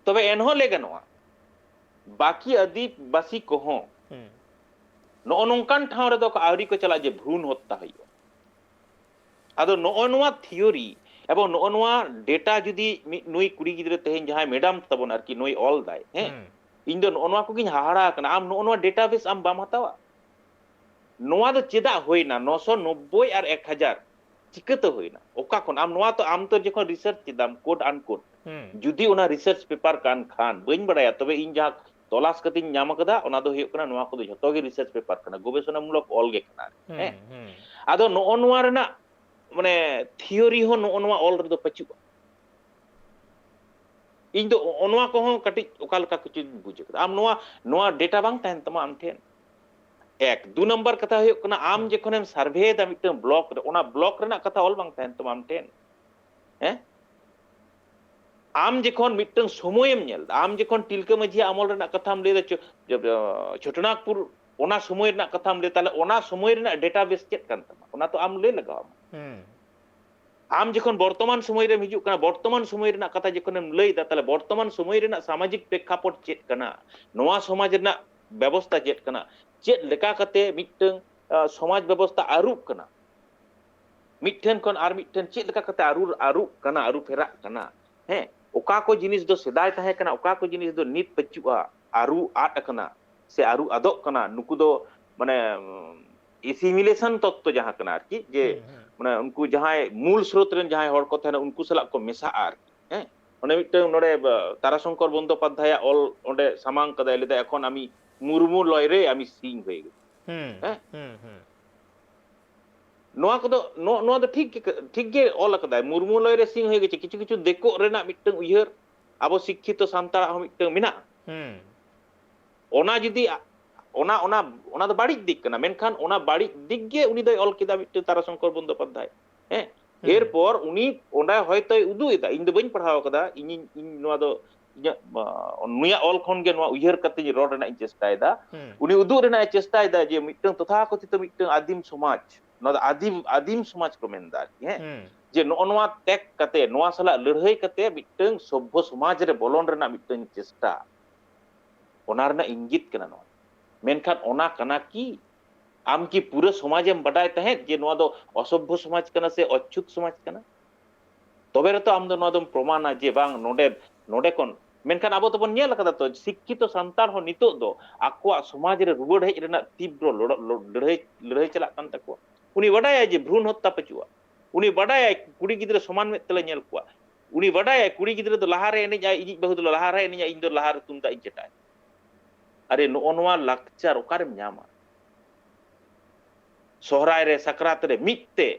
ᱛᱚᱵᱮ ᱮᱱᱦᱚᱸ ᱞᱟᱹᱭ ᱜᱟᱱᱚᱜᱼᱟ, ᱵᱟᱹᱠᱤ ᱟᱹᱫᱤᱵᱟᱹᱥᱤ ᱠᱚᱦᱚᱸ ᱦᱩᱸ᱾ ᱱᱚᱜᱼᱚ ᱱᱚᱝᱠᱟᱱ ᱴᱷᱟᱶ ᱨᱮᱫᱚ ᱠᱚ ᱟᱹᱣᱨᱤ ᱠᱚ ᱪᱟᱞᱟᱜᱼᱟ ᱡᱮ ᱵᱷᱨᱩᱱ ᱦᱚᱛᱛᱟ ᱦᱩᱭᱩᱜᱼᱟ᱾ ᱟᱫᱚ ᱱᱚᱜᱼᱚ ᱱᱚᱣᱟ theory ᱮᱵᱚᱝ ᱱᱚᱜᱼᱚ ᱱᱚᱣᱟ data ᱡᱩᱫᱤ ᱢᱤᱫ ᱱᱩᱭ ᱠᱩᱲᱤ ᱜᱤᱫᱽᱨᱟᱹ ᱛᱮᱦᱮᱧ ᱡᱟᱦᱟᱸᱭ madam ᱛᱟᱵᱚᱱ ᱟᱨᱠᱤ ᱱᱩᱭ ᱚᱞ ᱫᱟᱭ, ᱦᱮᱸ, ᱦᱩᱸ᱾ ᱤᱧ ᱫᱚ ᱱᱚᱜᱼᱚ ᱱᱚᱣᱟ ᱠᱚᱜᱮᱧ ᱦᱟᱦᱟᱲᱟ ᱟᱠᱟᱱᱟ᱾ ᱟᱢ ᱱᱚᱜᱼᱚ ᱱᱚᱣᱟ database ᱟᱢ ᱵᱟᱢ ᱦᱟᱛᱟᱣᱟ? ᱱᱚᱣᱟ ᱫᱚ ᱪᱮᱫᱟᱜ ᱦᱩᱭᱱᱟ? ᱱᱚᱥᱚ ᱱᱚᱵᱵᱳᱭ ᱟᱨ ᱮᱠ ᱦᱟᱡᱟᱨ ᱪᱤᱠᱟᱹᱛᱮ ᱦᱩᱭᱱᱟ? ᱚᱠᱟ ᱠᱷᱚᱱ? ᱟᱢ ᱱᱚᱣᱟ ᱛᱚ, ᱟᱢ ᱛᱚ ᱡᱚᱠᱷᱚᱱ research ᱠᱮᱫᱟᱢ, quote unquote, ᱦᱩᱸ᱾ ᱡᱩᱫᱤ ᱚᱱᱟ research paper ᱠᱟᱱ ᱠᱷᱟᱱ, ᱵᱟᱹᱧ ᱵᱟᱲᱟᱭᱟ, ᱛᱚᱵᱮ ᱤᱧ ᱡᱟᱦᱟᱸ ᱛᱚᱞᱟᱥ ᱠᱟᱛᱮᱧ ᱧᱟᱢ ᱟᱠᱟᱫᱟ, ᱚᱱᱟ ᱫᱚ ᱦᱩᱭᱩᱜ ᱠᱟᱱᱟ, ᱱᱚᱣᱟ ᱠᱚᱫᱚ ᱡᱷᱚᱛᱚ ᱜᱮ research paper ᱠᱟᱱᱟ, ᱜᱚᱵᱮᱥᱚᱱᱟᱢᱩᱞᱚᱠ ᱚᱞ ᱜᱮ ᱠᱟᱱᱟ, ᱦᱩᱸ, ᱦᱮᱸ? ᱦᱩᱸ᱾ ᱟᱫᱚ ᱱᱚᱜᱼᱚ ᱱᱚᱣᱟ ᱨᱮᱱᱟᱜ, ᱢᱟᱱᱮ, theory ᱦᱚᱸ ᱱᱚᱜᱼᱚ ᱱᱚᱣᱟ ᱚᱞ ᱨᱮᱫᱚ ᱯᱟᱹᱪᱩᱜᱼᱟ᱾ ᱤᱧ ᱫᱚ ᱚ-, ᱱᱚᱣᱟ ᱠᱚᱦᱚᱸ ᱠᱟᱹᱴᱤᱡ ᱚᱠᱟ ᱞᱮᱠᱟ ᱠᱤᱪᱷᱩᱧ ᱵᱩᱡᱽ ᱠᱟᱫᱟ᱾ ᱟᱢ ᱱᱚᱣᱟ, ᱱᱚᱣᱟ data ᱵᱟᱝ ᱛᱟᱦᱮᱱ ᱛᱟᱢᱟ ᱟᱢ ᱴᱷᱮᱱ᱾ ᱮᱠ, ᱫᱩ ᱱᱟᱢᱵᱟᱨ ᱠᱟᱛᱷᱟ ᱦᱩᱭᱩᱜ ᱠᱟᱱᱟ, ᱟᱢ ᱦᱩᱸ᱾ ᱡᱚᱠᱷᱚᱱᱮᱢ survey ᱮᱫᱟ ᱢᱤᱫᱴᱟᱝ block ᱨᱮ, ᱚᱱᱟ block ᱨᱮᱱᱟᱜ ᱠᱟᱛᱷᱟ ᱚᱞ ᱵᱟᱝ ᱛᱟᱦᱮᱱ ᱛᱟᱢᱟ ᱟᱢ ᱴᱷᱮᱱ᱾ ᱦᱮᱸ? ᱟᱢ ᱡᱚᱠᱷᱚᱱ ᱢᱤᱫᱴᱟᱝ ᱥᱚᱢᱚᱭᱮᱢ ᱧᱮᱞ ᱮᱫᱟ, ᱟᱢ ᱡᱚᱠᱷᱚᱱ ᱛᱤᱞᱠᱟᱹ ᱢᱟᱹᱡᱷᱤᱭᱟᱜ ᱟᱢᱚᱞ ᱨᱮᱱᱟᱜ ᱠᱟᱛᱷᱟᱢ ᱞᱟᱹᱭ ᱮᱫᱟ, ᱪᱷᱚ-, ᱪᱷᱚᱴᱚᱱᱟᱜᱽᱯᱩᱨ, ᱚᱱᱟ ᱥᱚᱢᱚᱭ ᱨᱮᱱᱟᱜ ᱠᱟᱛᱷᱟᱢ ᱞᱟᱹᱭ, ᱛᱟᱦᱞᱮ ᱚᱱᱟ ᱥᱚᱢᱚᱭ ᱨᱮᱱᱟᱜ database ᱪᱮᱫ ᱠᱟᱱ ᱛᱟᱢᱟ? ᱚᱱᱟ ᱛᱚ ᱟᱢ ᱞᱟᱹᱭ ᱞᱟᱜᱟᱣ ᱟᱢᱟ᱾ ᱦᱩᱸ᱾ ᱟᱢ ᱡᱚᱠᱷᱚᱱ ᱵᱚᱨᱛᱚᱢᱟᱱ ᱥᱚᱢᱚᱭ ᱨᱮᱢ ᱦᱤᱡᱩᱜ ᱠᱟᱱᱟ, ᱵᱚᱨᱛᱚᱢᱟᱱ ᱥᱚᱢᱚᱭ ᱨᱮᱱᱟᱜ ᱠᱟᱛᱷᱟ ᱡᱚᱠᱷᱚᱱᱮᱢ ᱞᱟᱹᱭ ᱮᱫᱟ, ᱛᱟᱦᱞᱮ ᱵᱚᱨᱛᱚᱢᱟᱱ ᱥᱚᱢᱚᱭ ᱨᱮᱱᱟᱜ ᱥᱟᱢᱟᱡᱤᱠ ᱯᱨᱮᱠᱠᱷᱟᱯᱚᱴ ᱪᱮᱫ ᱠᱟᱱᱟ, ᱱᱚᱣᱟ ᱥᱚᱢᱟᱡᱽ ᱨᱮᱱᱟᱜ ᱵᱮᱵᱚᱥᱛᱟ ᱪᱮᱫ ᱠᱟᱱᱟ, ᱪᱮᱫ ᱞᱮᱠᱟ ᱠᱟᱛᱮ ᱢᱤᱫᱴᱟᱝ ᱥᱚᱢᱟᱡᱽ ᱵᱮᱵᱚᱥᱛᱟ ᱟᱹᱨᱩᱜ ᱠᱟᱱᱟ, ᱢᱤᱫᱴᱷᱮᱱ ᱠᱷᱚᱱ ᱟᱨ ᱢᱤᱫᱴᱷᱮᱱ ᱪᱮᱫ ᱞᱮᱠᱟ ᱠᱟᱛᱮ ᱟᱹᱨᱩ ᱟᱹᱨᱩᱜ ᱠᱟᱱᱟ, ᱟᱹᱨᱩ ᱯᱷᱮᱨᱟᱜ ᱠᱟᱱᱟ, ᱦᱮᱸ, ᱚᱠᱟ ᱠᱚ ᱡᱤᱱᱤᱥ ᱫᱚ ᱥᱮᱫᱟᱭ ᱛᱟᱦᱮᱸ ᱠᱟᱱᱟ, ᱚᱠᱟ ᱠᱚ ᱡᱤᱱᱤᱥ ᱫᱚ ᱱᱤᱛ ᱯᱟᱹᱪᱩᱜᱼᱟ, ᱟᱹᱨᱩ ᱟᱫ ᱟᱠᱟᱱᱟ ᱥᱮ ᱟᱹᱨᱩ ᱟᱫᱚᱜ ᱠᱟᱱᱟ, ᱱᱩᱠᱩ ᱫᱚ ᱢᱟᱱᱮ ᱮᱥᱤᱢᱤᱞᱮᱥᱚᱱ ᱛᱚᱛᱛᱚ ᱡᱟᱦᱟᱸ ᱠᱟᱱᱟ ᱟᱨᱠᱤ, ᱡᱮ ᱢᱟᱱᱮ ᱩᱱᱠᱩ ᱡᱟᱦᱟᱸᱭ ᱢᱩᱞ ᱥᱨᱳᱛ ᱨᱮᱱ ᱡᱟᱦᱟᱸᱭ ᱦᱚᱲ ᱠᱚ ᱛᱟᱦᱮᱱᱟ, ᱩᱱᱠᱩ ᱥᱟᱞᱟᱜ ᱠᱚ ᱢᱮᱥᱟᱜᱼᱟ ᱟᱨᱠᱤ, ᱦᱮᱸ᱾ ᱚᱱᱮ ᱢᱤᱫᱴᱟᱝ ᱱᱚᱰᱮ ᱛᱟᱨᱟᱥᱚᱝᱠᱚᱨ ᱵᱚᱱᱫᱚᱯᱟᱫᱽᱫᱷᱟᱭᱟᱜ ᱚᱞ ᱚᱸᱰᱮ ᱥᱟᱢᱟᱝ ᱠᱟᱫᱟᱭ, ᱞᱟᱹᱭᱫᱟᱭ, "ᱮᱠᱷᱚᱱ ᱟᱢᱤ ᱢᱩᱨᱢᱩ ᱞᱚᱭ ᱨᱮ ᱟᱢᱤ ᱥᱤᱝ ᱦᱚᱭᱮ ᱜᱮ᱾" ᱦᱮᱸ, ᱱᱚᱣᱟ ᱠᱚᱫᱚ ᱱᱚᱣᱟ ᱫᱚ ᱴᱷᱤᱠ ᱴᱷᱤᱠ ᱜᱮ ᱚᱞ ᱟᱠᱟᱫᱟᱭ, "ᱢᱩᱨᱢᱩ ᱞᱚᱭ ᱨᱮ ᱥᱤᱝ ᱦᱚᱭᱮ ᱜᱮ᱾" ᱠᱤᱪᱷᱩ ᱠᱤᱪᱷᱩ ᱫᱮᱠᱚᱜ ᱨᱮᱱᱟᱜ ᱢᱤᱫᱴᱟᱝ ᱩᱭᱦᱟᱹᱨ ᱟᱵᱚ ᱥᱤᱠᱠᱷᱤᱛᱚ ᱥᱟᱱᱛᱟᱲᱟᱜ ᱦᱚᱸ ᱢᱤᱫᱴᱟᱝ ᱢᱮᱱᱟᱜᱼᱟ᱾ ᱚᱱᱟ ᱡᱩᱫᱤ ᱚᱱᱟ ᱚᱱᱟ ᱚᱱᱟ ᱫᱚ ᱵᱟᱹᱲᱤᱡ ᱫᱤᱠ ᱠᱟᱱᱟ, ᱢᱮᱱᱠᱷᱟᱱ ᱚᱱᱟ ᱵᱟᱹᱲᱤᱡ ᱫᱤᱠ ᱜᱮ ᱩᱱᱤ ᱫᱚᱭ ᱚᱞ ᱠᱮᱫᱟ ᱢᱤᱫᱴᱟᱝ ᱛᱟᱨᱟᱥᱚᱝᱠᱚᱨ ᱵᱚᱱᱫᱚᱯᱟᱫᱽᱫᱷᱟᱭ᱾ ᱦᱮᱸ, ᱮᱨᱯᱚᱨ ᱩᱱᱤ ᱚᱸᱰᱮ ᱦᱚᱭᱛᱳᱭ ᱩᱫᱩᱜ ᱮᱫᱟ, ᱤᱧ ᱫᱚ ᱵᱟᱹᱧ ᱯᱟᱲᱦᱟᱣ ᱟᱠᱟᱫᱟ, ᱤᱧᱤᱧ ᱤᱧ ᱱᱚᱣᱟ ᱫᱚ ᱤᱧᱟᱹᱜ ᱱᱩᱭᱟᱜ ᱚᱞ ᱠᱷᱚᱱ ᱜᱮ ᱱᱚᱣᱟ ᱩᱭᱦᱟᱹᱨ ᱠᱟᱛᱮ ᱨᱚᱲ ᱨᱮᱱᱟᱜ ᱤᱧ ᱪᱮᱥᱴᱟᱭᱮᱫᱟ᱾ ᱩᱱᱤ ᱩᱫᱩᱜ ᱨᱮᱱᱟᱜ ᱮ ᱪᱮᱥᱴᱟᱭᱮᱫᱟ ᱡᱮ ᱢᱤᱫᱴᱟᱝ ᱛᱚᱛᱷᱟᱠᱚᱛᱷᱤᱛ ᱢᱤᱫᱴᱟᱝ ᱟᱹᱫᱤᱢ ᱥᱚᱢᱟᱡᱽ, ᱱᱚᱣᱟ ᱫᱚ ᱟᱹᱫᱤᱢ ᱟᱹᱫᱤᱢ ᱥᱚᱢᱟᱡᱽ ᱠᱚ ᱢᱮᱱᱫᱟ ᱟᱨᱠᱤ, ᱦᱮᱸ, ᱡᱮ ᱱᱚᱜᱼᱚ ᱱᱚᱣᱟ ᱛᱮᱜ ᱠᱟᱛᱮ, ᱱᱚᱣᱟ ᱥᱟᱞᱟᱜ ᱞᱟᱹᱲᱦᱟᱹᱭ ᱠᱟᱛᱮ ᱢᱤᱫᱴᱟᱝ ᱥᱚᱵᱽᱵᱷᱚ ᱥᱚᱢᱟᱡᱽ ᱨᱮ ᱵᱚᱞᱚᱱ ᱨᱮᱱᱟᱜ ᱢᱤᱫᱴᱟᱝ ᱪᱮᱥᱴᱟ, ᱚᱱᱟ ᱨᱮᱱᱟᱜ ᱤᱝᱜᱤᱛ ᱠᱟᱱᱟ ᱱᱚᱣᱟ᱾ ᱢᱮᱱᱠᱷᱟᱱ ᱚᱱᱟ ᱠᱟᱱᱟ ᱠᱤ? ᱟᱢ ᱠᱤ ᱯᱩᱨᱟᱹ ᱥᱚᱢᱟᱡᱽ ᱮᱢ ᱵᱟᱰᱟᱭ ᱛᱟᱦᱮᱸᱫ ᱡᱮ ᱱᱚᱣᱟ ᱫᱚ ᱚᱥᱚᱵᱽᱵᱷᱚ ᱥᱚᱢᱟᱡᱽ ᱠᱟᱱᱟ ᱥᱮ ᱚᱪᱪᱷᱩᱛ ᱥᱚᱢᱟᱡᱽ ᱠᱟᱱᱟ? ᱛᱚᱵᱮ ᱨᱮᱛᱚ ᱟᱢ ᱫᱚ ᱱᱚᱣᱟ ᱫᱚᱢ ᱯᱨᱚᱢᱟᱱᱟ ᱡᱮ ᱵᱟᱝ, ᱱᱚᱰᱮ ᱱᱚᱰᱮ ᱠᱷᱚᱱ᱾ ᱢᱮᱱᱠᱷᱟᱱ ᱟᱵᱚ ᱫᱚᱵᱚᱱ ᱧᱮᱞ ᱟᱠᱟᱫᱟ ᱛᱚ, ᱥᱤᱠᱠᱷᱤᱛᱚ ᱥᱟᱱᱛᱟᱲ ᱦᱚᱸ ᱱᱤᱛᱚᱜ ᱫᱚ ᱟᱠᱚᱣᱟᱜ ᱥᱚᱢᱟᱡᱽ ᱨᱮ ᱨᱩᱣᱟᱹᱲ ᱦᱮᱡ ᱨᱮᱱᱟᱜ ᱛᱤᱵᱨᱚ ᱞᱚᱲ-, ᱞᱚ-, ᱞᱟᱹᱲᱦᱟᱹᱭ, ᱞᱟᱹᱲᱦᱟᱹᱭ ᱪᱟᱞᱟᱜ ᱠᱟᱱ ᱛᱟᱠᱚᱣᱟ᱾ ᱩᱱᱤ ᱵᱟᱰᱟᱭᱟᱭ ᱡᱮ ᱵᱷᱨᱩᱱ ᱦᱚᱛᱛᱟ ᱯᱟᱹᱪᱩᱜᱼᱟ, ᱩᱱᱤ ᱵᱟᱰᱟᱭᱟᱭ ᱠᱩᱲᱤ ᱜᱤᱫᱽᱨᱟᱹ ᱥᱚᱢᱟᱱ ᱢᱮᱫ ᱛᱮᱞᱮ ᱧᱮᱞ ᱠᱚᱣᱟ, ᱩᱱᱤ ᱵᱟᱰᱟᱭᱟᱭ ᱠᱩᱲᱤ ᱜᱤᱫᱽᱨᱟᱹ ᱫᱚ ᱞᱟᱦᱟᱨᱮ ᱮᱱᱮᱡᱼᱟᱭ, ᱤᱧᱤᱡ ᱵᱟᱹᱦᱩ ᱫᱚ ᱞᱟᱦᱟᱨᱮ ᱮᱱᱮᱡᱼᱟ, ᱤᱧ ᱫᱚ ᱞᱟᱦᱟᱨᱮ ᱛᱩᱢᱫᱟᱜ ᱤᱧ ᱪᱮᱴᱟᱭᱟ᱾ ᱟᱨᱮ, ᱱᱚᱜᱼᱚ ᱱᱚᱣᱟ ᱞᱟᱠᱪᱟᱨ ᱚᱠᱟᱨᱮᱢ ᱧᱟᱢᱟ? ᱥᱚᱦᱨᱟᱭ ᱨᱮ, ᱥᱟᱠᱨᱟᱛ ᱨᱮ ᱢᱤᱫ ᱛᱮ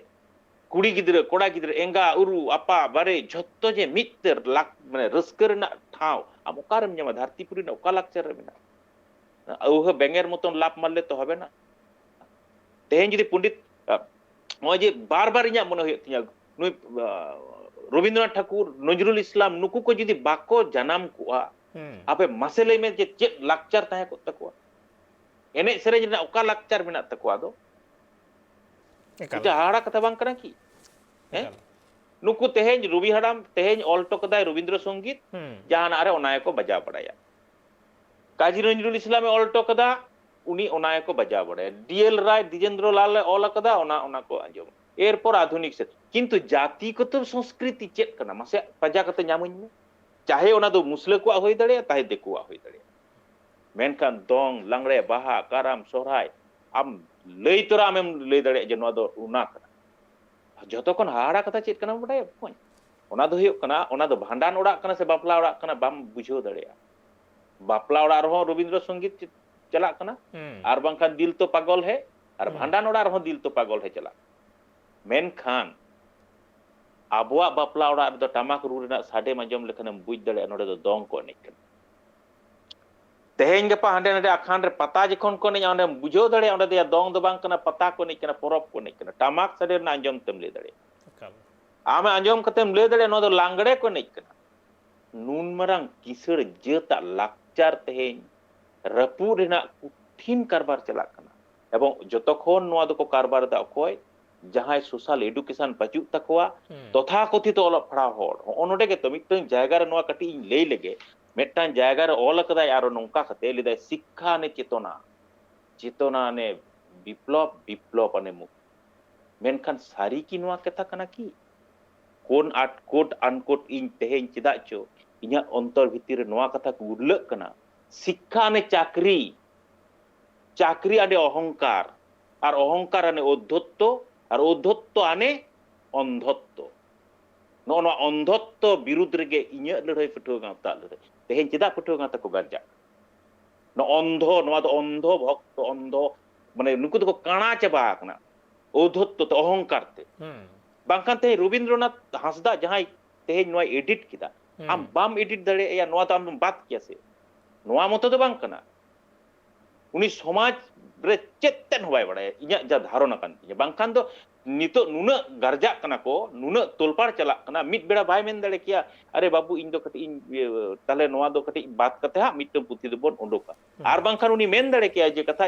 ᱠᱩᱲᱤ ᱜᱤᱫᱽᱨᱟᱹ, ᱠᱚᱲᱟ ᱜᱤᱫᱽᱨᱟᱹ, ᱮᱸᱜᱟ, ᱩᱨᱩ, ᱟᱯᱟ, ᱵᱟᱨᱮ, ᱡᱷᱚᱛᱚ ᱡᱮ ᱢᱤᱫ ᱛᱮ ᱞᱟᱠ-, ᱢᱟᱱᱮ ᱨᱟᱹᱥᱠᱟᱹ ᱨᱮᱱᱟᱜ ᱴᱷᱟᱶ ᱟᱢ ᱚᱠᱟᱨᱮᱢ ᱧᱟᱢᱟ? ᱫᱷᱟᱹᱨᱛᱤᱯᱩᱨᱤ ᱨᱮᱱᱟᱜ ᱚᱠᱟ ᱞᱟᱠᱪᱟᱨ ᱨᱮ ᱢᱮᱱᱟᱜᱼᱟ? ᱟᱹᱣᱦᱟᱹ ᱵᱮᱸᱜᱮᱨ ᱢᱚᱛᱚᱱ ᱞᱟᱵ ᱢᱟᱨᱞᱮ ᱛᱚ ᱦᱚᱵᱮ ᱱᱟ᱾ ᱛᱮᱦᱮᱧ ᱡᱩᱫᱤ ᱯᱚᱱᱰᱤᱛ, ᱟ, ᱱᱚᱜᱼᱚᱭ ᱡᱮ ᱵᱟᱨ ᱵᱟᱨ ᱤᱧᱟᱹᱜ ᱢᱚᱱᱮ ᱦᱩᱭᱩᱜ ᱛᱤᱧᱟᱹ, ᱱᱩᱭ, ᱟ, ᱨᱚᱵᱤᱱᱫᱨᱚᱱᱟᱛᱷ ᱴᱷᱟᱹᱠᱩᱨ, ᱱᱚᱡᱨᱩᱞ ᱤᱥᱞᱟᱢ, ᱱᱩᱠᱩ ᱠᱚ ᱡᱩᱫᱤ ᱵᱟᱠᱚ ᱡᱟᱱᱟᱢ ᱠᱚᱜᱼᱟ, ᱟᱯᱮ ᱢᱟᱥᱮ ᱞᱟᱹᱭ ᱢᱮ ᱡᱮ ᱪᱮᱫ ᱞᱟᱠᱪᱟᱨ ᱛᱟᱦᱮᱸ ᱠᱚᱜ ᱛᱟᱠᱚᱣᱟ? ᱮᱱᱮᱡ ᱥᱮᱨᱮᱧ ᱨᱮᱱᱟᱜ ᱚᱠᱟ ᱞᱟᱠᱪᱟᱨ ᱢᱮᱱᱟᱜ ᱛᱟᱠᱚᱣᱟ ᱟᱫᱚ? ᱮᱠᱟᱞ᱾ ᱢᱤᱫᱴᱮᱱ ᱦᱟᱦᱟᱲᱟ ᱠᱟᱛᱷᱟ ᱵᱟᱝ ᱠᱟᱱᱟ ᱠᱤ? ᱦᱮᱸ? ᱮᱠᱟᱞ᱾ ᱱᱩᱠᱩ ᱛᱮᱦᱮᱧ ᱨᱚᱵᱤ ᱦᱟᱲᱟᱢ ᱛᱮᱦᱮᱧ ᱚᱞ ᱦᱚᱴᱚ ᱠᱟᱫᱟᱭ ᱨᱚᱵᱤᱱᱫᱨᱚ ᱥᱚᱝᱜᱤᱛ, ᱦᱩᱸ᱾ ᱡᱟᱦᱟᱱᱟᱜ ᱨᱮ ᱚᱱᱟ ᱜᱮᱠᱚ ᱵᱟᱡᱟᱣ ᱵᱟᱲᱟᱭᱟ᱾ ᱠᱟᱡᱤ ᱱᱚᱡᱨᱩᱞ ᱤᱥᱞᱟᱢᱮ ᱚᱞ ᱦᱚᱴᱚ ᱠᱟᱫᱟ, ᱩᱱᱤ ᱚᱱᱟ ᱜᱮᱠᱚ ᱵᱟᱡᱟᱣ ᱵᱟᱲᱟᱭᱟ᱾ ᱰᱤ ᱮᱞ ᱨᱟᱭ, ᱫᱤᱡᱮᱱᱫᱨᱚ ᱞᱟᱞ ᱮ ᱚᱞ ᱟᱠᱟᱫᱟ, ᱚᱱᱟ ᱚᱱᱟ ᱠᱚ ᱟᱸᱡᱚᱢᱟ᱾ ᱮᱨᱯᱚᱨ ᱟᱫᱷᱩᱱᱤᱠ ᱥᱮᱫ᱾ ᱠᱤᱱᱛᱩ ᱡᱟᱛᱤᱜᱚᱛᱚ ᱥᱚᱝᱥᱠᱨᱤᱛᱤ ᱪᱮᱫ ᱠᱟᱱᱟ ᱢᱟᱥᱮ ᱯᱟᱸᱡᱟ ᱠᱟᱛᱮ ᱧᱟᱢᱟᱹᱧ ᱢᱮ᱾ ᱪᱟᱦᱮ ᱚᱱᱟ ᱫᱚ ᱢᱩᱥᱞᱟᱹ ᱠᱚᱣᱟᱜ ᱦᱩᱭ ᱫᱟᱲᱮᱭᱟᱜᱼᱟ, ᱛᱟᱦᱮ ᱫᱤᱠᱩᱣᱟᱜ ᱦᱩᱭ ᱫᱟᱲᱮᱭᱟᱜᱼᱟ᱾ ᱢᱮᱱᱠᱷᱟᱱ ᱫᱚᱝ, ᱞᱟᱜᱽᱲᱮ, ᱵᱟᱦᱟ, ᱠᱟᱨᱟᱢ, ᱥᱚᱦᱨᱟᱭ ᱟᱢ ᱞᱟᱹᱭ ᱛᱚᱨᱟ ᱟᱢᱮᱢ ᱞᱟᱹᱭ ᱫᱟᱲᱮᱭᱟᱜᱼᱟ ᱡᱮ ᱱᱚᱣᱟ ᱫᱚ ᱚᱱᱟ ᱠᱟᱱᱟ᱾ ᱡᱷᱚᱛᱚ ᱠᱷᱚᱱ ᱦᱟᱦᱟᱲᱟ ᱠᱟᱛᱷᱟ ᱪᱮᱫ ᱠᱟᱱᱟ ᱵᱟᱰᱟᱭᱟ ᱵᱚᱠᱚᱧ? ᱚᱱᱟ ᱫᱚ ᱦᱩᱭᱩᱜ ᱠᱟᱱᱟ, ᱚᱱᱟ ᱫᱚ ᱵᱷᱟᱸᱰᱟᱱ ᱚᱲᱟᱜ ᱠᱟᱱᱟ ᱥᱮ ᱵᱟᱯᱞᱟ ᱚᱲᱟᱜ ᱠᱟᱱᱟ ᱵᱟᱢ ᱵᱩᱡᱷᱟᱹᱣ ᱫᱟᱲᱮᱭᱟᱜᱼᱟ᱾ ᱵᱟᱯᱞᱟ ᱚᱲᱟᱜ ᱨᱮᱦᱚᱸ ᱨᱚᱵᱤᱱᱫᱨᱚ ᱥᱚᱝᱜᱤᱛ ᱪᱮ-, ᱪᱟᱞᱟᱜ ᱠᱟᱱᱟ, ᱦᱩᱸ᱾ ᱟᱨ ᱵᱟᱝᱠᱷᱟᱱ ᱫᱤᱞ ᱛᱚ ᱯᱟᱜᱚᱞ ᱦᱮ, ᱟᱨ ᱦᱩᱸ᱾ ᱵᱷᱟᱸᱰᱟᱱ ᱚᱲᱟᱜ ᱨᱮᱦᱚᱸ ᱫᱤᱞ ᱛᱚ ᱯᱟᱜᱚᱞ ᱦᱮ ᱪᱟᱞᱟᱜ ᱠᱟᱱᱟ᱾ ᱢᱮᱱᱠᱷᱟᱱ ᱟᱵᱚᱣᱟᱜ ᱵᱟᱯᱞᱟ ᱚᱲᱟᱜ ᱨᱮᱫᱚ ᱴᱟᱢᱟᱠ ᱨᱩ ᱨᱮᱱᱟᱜ ᱥᱟᱰᱮᱢ ᱟᱸᱡᱚᱢ ᱞᱮᱠᱷᱟᱱᱮᱢ ᱵᱩᱡᱽ ᱫᱟᱲᱮᱭᱟᱜᱼᱟ ᱱᱚᱰᱮ ᱫᱚ ᱫᱚᱝ ᱠᱚ ᱮᱱᱮᱡ ᱠᱟᱱᱟ᱾ ᱛᱮᱦᱮᱧ ᱜᱟᱯᱟ ᱦᱟᱸᱰᱮ ᱱᱟᱰᱮ ᱟᱠᱷᱟᱱ ᱨᱮ ᱯᱟᱛᱟ ᱡᱚᱠᱷᱚᱱ ᱠᱚ ᱮᱱᱮᱡᱼᱟ, ᱚᱸᱰᱮᱢ ᱵᱩᱡᱷᱟᱹᱣ ᱫᱟᱲᱮᱭᱟᱜᱼᱟ ᱚᱸᱰᱮ ᱫᱚᱭᱟ ᱫᱚᱝ ᱫᱚ ᱵᱟᱝ ᱠᱟᱱᱟ, ᱯᱟᱛᱟ ᱠᱚ ᱮᱱᱮᱡ ᱠᱟᱱᱟ, ᱯᱚᱨᱚᱵᱽ ᱠᱚ ᱮᱱᱮᱡ ᱠᱟᱱᱟ᱾ ᱴᱟᱢᱟᱠ ᱥᱟᱰᱮ ᱨᱮᱱᱟᱜ ᱟᱸᱡᱚᱢ ᱛᱮᱢ ᱞᱟᱹᱭ ᱫᱟᱲᱮᱭᱟᱜᱼᱟ᱾ ᱮᱠᱟᱞ᱾ ᱟᱢ ᱟᱸᱡᱚᱢ ᱠᱟᱛᱮᱢ ᱞᱟᱹᱭ ᱫᱟᱲᱮᱭᱟᱜᱼᱟ ᱱᱚᱣᱟ ᱫᱚ ᱞᱟᱜᱽᱲᱮ ᱠᱚ ᱮᱱᱮᱡ ᱠᱟᱱᱟ᱾ ᱱᱩᱱ ᱢᱟᱨᱟᱝ ᱠᱤᱥᱟᱹᱬ ᱡᱟᱹᱛᱟᱜ ᱞᱟᱠᱪᱟᱨ ᱛᱮᱦᱮᱧ ᱨᱟᱹᱯᱩᱫ ᱨᱮᱱᱟᱜ ᱠᱩᱴᱷᱤᱱ ᱠᱟᱨᱵᱟᱨ ᱪᱟᱞᱟᱜ ᱠᱟᱱᱟ᱾ ᱮᱵᱚᱝ ᱡᱚᱛᱚ ᱠᱷᱚᱱ ᱱᱚᱣᱟ ᱫᱚᱠᱚ ᱠᱟᱨᱵᱟᱨ ᱮᱫᱟ ᱚᱠᱚᱭ? ᱡᱟᱦᱟᱸᱭ social education ᱵᱟᱹᱪᱩᱜ ᱛᱟᱠᱚᱣᱟ, ᱦᱩᱸ᱾ ᱛᱚᱛᱷᱟᱠᱚᱛᱷᱤᱛᱚ ᱚᱞᱚᱜ ᱯᱟᱲᱦᱟᱣ ᱦᱚᱲ᱾ ᱦᱚᱸᱜᱼᱚ ᱱᱚᱰᱮ ᱜᱮᱛᱚ ᱢᱤᱫᱴᱟᱝ ᱡᱟᱭᱜᱟ ᱨᱮ ᱱᱚᱣᱟ ᱠᱟᱹᱴᱤᱡ ᱤᱧ ᱞᱟᱹᱭ ᱞᱮᱜᱮ, ᱢᱤᱫᱴᱟᱝ ᱡᱟᱭᱜᱟ ᱨᱮ ᱚᱞ ᱟᱠᱟᱫᱟᱭ ᱟᱨᱚ ᱱᱚᱝᱠᱟ ᱠᱟᱛᱮ ᱞᱟᱹᱭᱫᱟᱭ, "ᱥᱤᱠᱠᱷᱟ ᱟᱱᱮ ᱪᱮᱛᱚᱱᱟ, ᱪᱮᱛᱚᱱᱟ ᱟᱱᱮ ᱵᱤᱯᱞᱚᱵ, ᱵᱤᱯᱞᱚᱵ ᱟᱱᱮ ᱢᱩᱠᱛᱤ᱾" ᱢᱮᱱᱠᱷᱟᱱ ᱥᱟᱹᱨᱤ ᱠᱤ ᱱᱚᱣᱟ ᱠᱟᱛᱷᱟ ᱠᱟᱱᱟ ᱠᱤ? ᱠᱳᱱ ᱟᱴ ᱠᱳᱴ ᱟᱱᱠᱳᱴ ᱤᱧ ᱛᱮᱦᱮᱧ ᱪᱮᱫᱟᱜ ᱪᱚ ᱤᱧᱟᱹᱜ ᱚᱱᱛᱚᱨ ᱵᱷᱤᱛᱤᱨ ᱨᱮ ᱱᱚᱣᱟ ᱠᱟᱛᱷᱟ ᱠᱚ ᱜᱩᱨᱞᱟᱹᱜ ᱠᱟᱱᱟ, ᱥᱤᱠᱠᱷᱟ ᱟᱱᱮ ᱪᱟᱠᱨᱤ, ᱪᱟᱠᱨᱤ ᱟᱱᱮ ᱚᱦᱚᱝᱠᱟᱨ, ᱟᱨ ᱚᱦᱚᱝᱠᱟᱨ ᱟᱱᱮ ᱚᱫᱽᱫᱷᱚᱛᱛᱚ, ᱟᱨ ᱚᱫᱽᱫᱷᱚᱛᱛᱚ ᱟᱱᱮ ᱚᱱᱫᱷᱚᱛᱛᱚ᱾ ᱱᱚᱜᱼᱚ ᱱᱚᱣᱟ ᱚᱱᱫᱷᱚᱛᱛᱚ ᱵᱤᱨᱩᱫᱽ ᱨᱮᱜᱮ ᱤᱧᱟᱹᱜ ᱞᱟᱹᱲᱦᱟᱹᱭ ᱯᱟᱹᱴᱷᱩᱣᱟᱹ ᱜᱟᱶᱛᱟ ᱞᱟᱹᱲᱦᱟᱹᱭ᱾ ᱛᱮᱦᱮᱧ ᱪᱮᱫᱟᱜ ᱯᱟᱹᱴᱷᱩᱣᱟᱹ ᱜᱟᱶᱛᱟ ᱠᱚ ᱜᱟᱨᱡᱟᱜ ᱠᱟᱱᱟ? ᱱᱚᱣᱟ ᱚᱱᱫᱷᱚ, ᱱᱚᱣᱟ ᱫᱚ ᱚᱱᱫᱷᱚ ᱵᱷᱚᱠᱛᱚ, ᱚᱱᱫᱷᱚ, ᱢᱟᱱᱮ ᱱᱩᱠᱩ ᱫᱚᱠᱚ ᱠᱟᱬᱟ ᱪᱟᱵᱟ ᱟᱠᱟᱱᱟ ᱚᱫᱷᱚᱛᱛᱚ ᱛᱮ, ᱚᱦᱚᱝᱠᱟᱨ ᱛᱮ᱾ ᱦᱩᱸ᱾ ᱵᱟᱝᱠᱷᱟᱱ ᱛᱮᱦᱮᱧ ᱨᱚᱵᱤᱱᱫᱨᱚᱱᱟᱛᱷ ᱦᱟᱸᱥᱫᱟ ᱡᱟᱦᱟᱸᱭ ᱛᱮᱦᱮᱧ ᱱᱚᱣᱟᱭ edit ᱠᱮᱫᱟ, ᱦᱩᱸ᱾ ᱟᱢ ᱵᱟᱢ edit ᱫᱟᱲᱮᱭᱟᱭᱟ, ᱱᱚᱣᱟ ᱫᱚ ᱟᱢ ᱫᱚᱢ ᱵᱟᱫ ᱠᱮᱭᱟ ᱥᱮ? ᱱᱚᱣᱟ ᱢᱚᱛᱚ ᱫᱚ ᱵᱟᱝ ᱠᱟᱱᱟ᱾ ᱩᱱᱤ ᱥᱚᱢᱟᱡᱽ ᱨᱮ ᱪᱮᱫ ᱛᱮᱫ ᱦᱚᱸ ᱵᱟᱭ ᱵᱟᱲᱟᱭᱟ, ᱤᱧᱟᱹᱜ ᱡᱟ ᱫᱷᱟᱨᱚᱱᱟ ᱠᱟᱱ ᱛᱤᱧᱟ᱾ ᱵᱟᱝᱠᱷᱟᱱ ᱫᱚ ᱱᱤᱛᱚᱜ ᱱᱩᱱᱟᱹᱜ ᱜᱟᱨᱡᱟᱜ ᱠᱟᱱᱟ ᱠᱚ, ᱱᱩᱱᱟᱹᱜ ᱛᱚᱞᱯᱟᱲ ᱪᱟᱞᱟᱜ ᱠᱟᱱᱟ, ᱢᱤᱫ ᱵᱮᱲᱟ ᱵᱟᱭ ᱢᱮᱱ ᱫᱟᱲᱮ ᱠᱮᱭᱟ, "ᱟᱨᱮ ᱵᱟᱹᱵᱩ, ᱤᱧ ᱫᱚ ᱠᱟᱹᱴᱤᱡ ᱤᱧ, ᱤᱭᱟᱹ, ᱛᱟᱦᱞᱮ ᱱᱚᱣᱟ ᱫᱚ ᱠᱟᱹᱴᱤᱡ ᱵᱟᱫ ᱠᱟᱛᱮ ᱦᱟᱸᱜ ᱢᱤᱫᱴᱟᱝ ᱯᱩᱛᱷᱤ ᱫᱚᱵᱚᱱ ᱩᱰᱩᱠᱟ᱾" ᱦᱩᱸ᱾ ᱟᱨ ᱵᱟᱝᱠᱷᱟᱱ ᱩᱱᱤ ᱢᱮᱱ ᱫᱟᱲᱮ ᱠᱮᱭᱟ ᱡᱮ, "ᱠᱟᱛᱷᱟ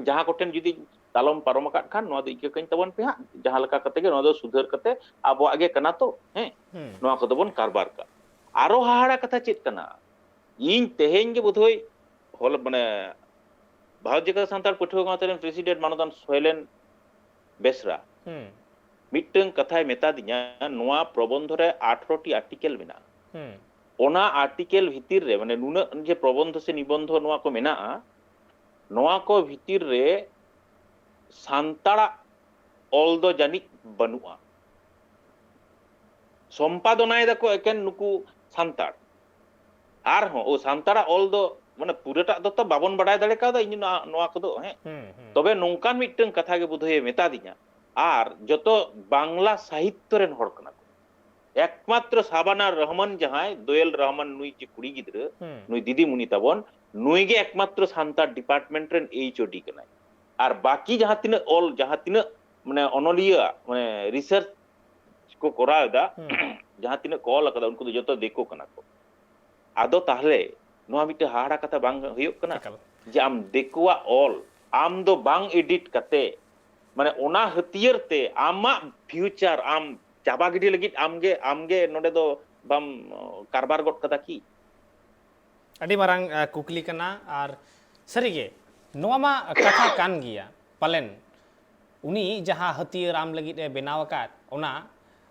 ᱡᱟᱦᱟᱸ ᱠᱚᱴᱷᱮᱱ ᱡᱩᱫᱤ ᱛᱟᱞᱚᱢ ᱯᱟᱨᱚᱢ ᱟᱠᱟᱫ ᱠᱷᱟᱱ, ᱱᱚᱣᱟ ᱫᱚ ᱤᱠᱟᱹ ᱠᱟᱹᱧ ᱛᱟᱵᱚᱱ ᱯᱮ ᱦᱟᱸᱜ, ᱡᱟᱦᱟᱸ ᱞᱮᱠᱟ ᱠᱟᱛᱮ ᱜᱮ ᱱᱚᱣᱟ ᱫᱚ ᱥᱩᱫᱷᱟᱹᱨ ᱠᱟᱛᱮ ᱟᱵᱚᱣᱟᱜ ᱜᱮ ᱠᱟᱱᱟ ᱛᱚ, ᱦᱮᱸ, ᱦᱩᱸ᱾ ᱱᱚᱣᱟ ᱠᱚᱫᱚ ᱵᱚᱱ ᱠᱟᱨᱵᱟᱨ ᱠᱟᱜ᱾ ᱟᱨᱚ ᱦᱟᱦᱟᱲᱟ ᱠᱟᱛᱷᱟ ᱪᱮᱫ ᱠᱟᱱᱟ? ᱤᱧ ᱛᱮᱦᱮᱧ ᱜᱮ ᱵᱳᱫᱷᱚᱭ ᱦᱚᱞ-, ᱢᱟᱱᱮ, ᱵᱷᱟᱨᱚᱛ ᱡᱟᱠᱟᱛ ᱥᱟᱱᱛᱟᱲ ᱯᱟᱹᱴᱷᱩᱣᱟᱹ ᱜᱟᱶᱛᱟ ᱨᱮᱱ president ᱢᱟᱱᱚᱛᱟᱱ ᱥᱚᱭᱞᱮᱱ ᱵᱮᱥᱨᱟ ᱦᱩᱸ᱾ ᱢᱤᱫᱴᱟᱝ ᱠᱟᱛᱷᱟᱭ ᱢᱮᱛᱟ ᱫᱤᱧᱟ, ᱱᱚᱣᱟ ᱯᱨᱚᱵᱚᱱᱫᱷᱚ ᱨᱮ ᱟᱴᱷᱨᱚ ᱴᱤ article ᱢᱮᱱᱟᱜᱼᱟ᱾ ᱦᱩᱸ᱾ ᱚᱱᱟ article ᱵᱷᱤᱛᱤᱨ ᱨᱮ, ᱢᱟᱱᱮ, ᱱᱩᱱᱟᱹᱜ ᱡᱮ ᱯᱨᱚᱵᱚᱱᱫᱷᱚ ᱥᱮ ᱱᱤᱵᱚᱱᱫᱷᱚ ᱱᱚᱣᱟ ᱠᱚ ᱢᱮᱱᱟᱜᱼᱟ, ᱱᱚᱣᱟ ᱠᱚ ᱵᱷᱤᱛᱤᱨ ᱨᱮ ᱥᱟᱱᱛᱟᱲᱟᱜ ᱚᱞ ᱫᱚ ᱡᱟᱹᱱᱤᱡ ᱵᱟᱹᱱᱩᱜᱼᱟ᱾ ᱥᱚᱢᱯᱟᱫᱚᱱᱟᱭ ᱫᱟᱠᱚ ᱮᱠᱮᱱ ᱱᱩᱠᱩ ᱥᱟᱱᱛᱟᱲ᱾ ᱟᱨᱦᱚᱸ, ᱳ, ᱥᱟᱱᱛᱟᱲᱟᱜ ᱚᱞ ᱫᱚ, ᱢᱟᱱᱮ, ᱯᱩᱨᱟᱹᱴᱟᱜ ᱫᱚ ᱛᱚ ᱵᱟᱵᱚᱱ ᱵᱟᱰᱟᱭ ᱫᱟᱲᱮ ᱠᱟᱣᱫᱟ, ᱤᱧ ᱱᱚᱣᱟ, ᱱᱚᱣᱟ ᱠᱚᱫᱚ, ᱦᱮᱸ᱾ ᱦᱩᱸ, ᱦᱩᱸ᱾ ᱛᱚᱵᱮ ᱱᱚᱝᱠᱟᱱ ᱢᱤᱫᱴᱟᱝ ᱠᱟᱛᱷᱟ ᱜᱮ ᱵᱳᱫᱷᱚᱭᱮ ᱢᱮᱛᱟ ᱫᱤᱧᱟ, ᱟᱨ ᱡᱚᱛᱚ ᱵᱟᱝᱞᱟ ᱥᱟᱦᱤᱛᱛᱚ ᱨᱮᱱ ᱦᱚᱲ ᱠᱟᱱᱟ ᱠᱚ᱾ ᱮᱠᱢᱟᱛᱨᱚ ᱥᱟᱵᱟᱱᱟ ᱨᱚᱦᱢᱟᱱ, ᱡᱟᱦᱟᱸᱭ ᱫᱳᱭᱮᱞ ᱨᱚᱦᱢᱟᱱ, ᱱᱩᱭ ᱡᱮ ᱠᱩᱲᱤ ᱜᱤᱫᱽᱨᱟᱹ, ᱦᱩᱸ᱾ ᱱᱩᱭ ᱫᱤᱫᱤᱢᱩᱱᱤ ᱛᱟᱵᱚᱱ, ᱱᱩᱭ ᱜᱮ ᱮᱠᱢᱟᱛᱨᱚ ᱥᱟᱱᱛᱟᱲ department ᱨᱮᱱ H O D ᱠᱟᱱᱟᱭ᱾ ᱟᱨ ᱵᱟᱠᱤ ᱡᱟᱦᱟᱸ ᱛᱤᱱᱟᱹᱜ ᱚᱞ, ᱡᱟᱦᱟᱸ ᱛᱤᱱᱟᱹᱜ, ᱢᱟᱱᱮ, ᱚᱱᱚᱞᱤᱭᱟᱹ, ᱢᱟᱱᱮ, research ᱠᱚ ᱠᱚᱨᱟᱣ ᱮᱫᱟ, ᱦᱩᱸ᱾ ᱡᱟᱦᱟᱸ ᱛᱤᱱᱟᱹᱜ ᱠᱚ ᱚᱞ ᱟᱠᱟᱫᱟ, ᱩᱱᱠᱩ ᱫᱚ ᱡᱚᱛᱚ ᱫᱤᱠᱩ ᱠᱟᱱᱟ ᱠᱚ᱾ ᱟᱫᱚ ᱛᱟᱦᱞᱮ ᱱᱚᱣᱟ ᱢᱤᱫᱴᱮᱱ ᱦᱟᱦᱟᱲᱟ ᱠᱟᱛᱷᱟ ᱵᱟᱝ ᱦᱩᱭᱩᱜ ᱠᱟᱱᱟ? ᱮᱠᱟᱞ᱾ ᱡᱮ ᱟᱢ ᱫᱤᱠᱩᱣᱟᱜ ᱚᱞ ᱟᱢ ᱫᱚ ᱵᱟᱝ edit ᱠᱟᱛᱮ, ᱢᱟᱱᱮ, ᱚᱱᱟ ᱦᱟᱹᱛᱭᱟᱹᱨ ᱛᱮ ᱟᱢᱟᱜ future ᱟᱢ ᱪᱟᱵᱟ ᱜᱤᱰᱤ ᱞᱟᱹᱜᱤᱫ ᱟᱢᱜᱮ, ᱟᱢᱜᱮ ᱱᱚᱰᱮ ᱫᱚ ᱵᱟᱢ, ᱚ, ᱠᱟᱨᱵᱟᱨ ᱜᱚᱫ ᱠᱟᱫᱟ ᱠᱤ? ᱟᱹᱰᱤ ᱢᱟᱨᱟᱝ, ᱟ, ᱠᱩᱠᱞᱤ ᱠᱟᱱᱟ᱾ ᱟᱨ ᱥᱟᱹᱨᱤᱜᱮ ᱱᱚᱣᱟ ᱢᱟ ᱠᱟᱛᱷᱟ ᱠᱟᱱ ᱜᱮᱭᱟ᱾ ᱯᱟᱞᱮᱱ ᱩᱱᱤ ᱡᱟᱦᱟᱸ ᱦᱟᱹᱛᱭᱟᱹᱨ ᱟᱢ ᱞᱟᱹᱜᱤᱫ ᱮ ᱵᱮᱱᱟᱣ ᱟᱠᱟᱫ, ᱚᱱᱟ,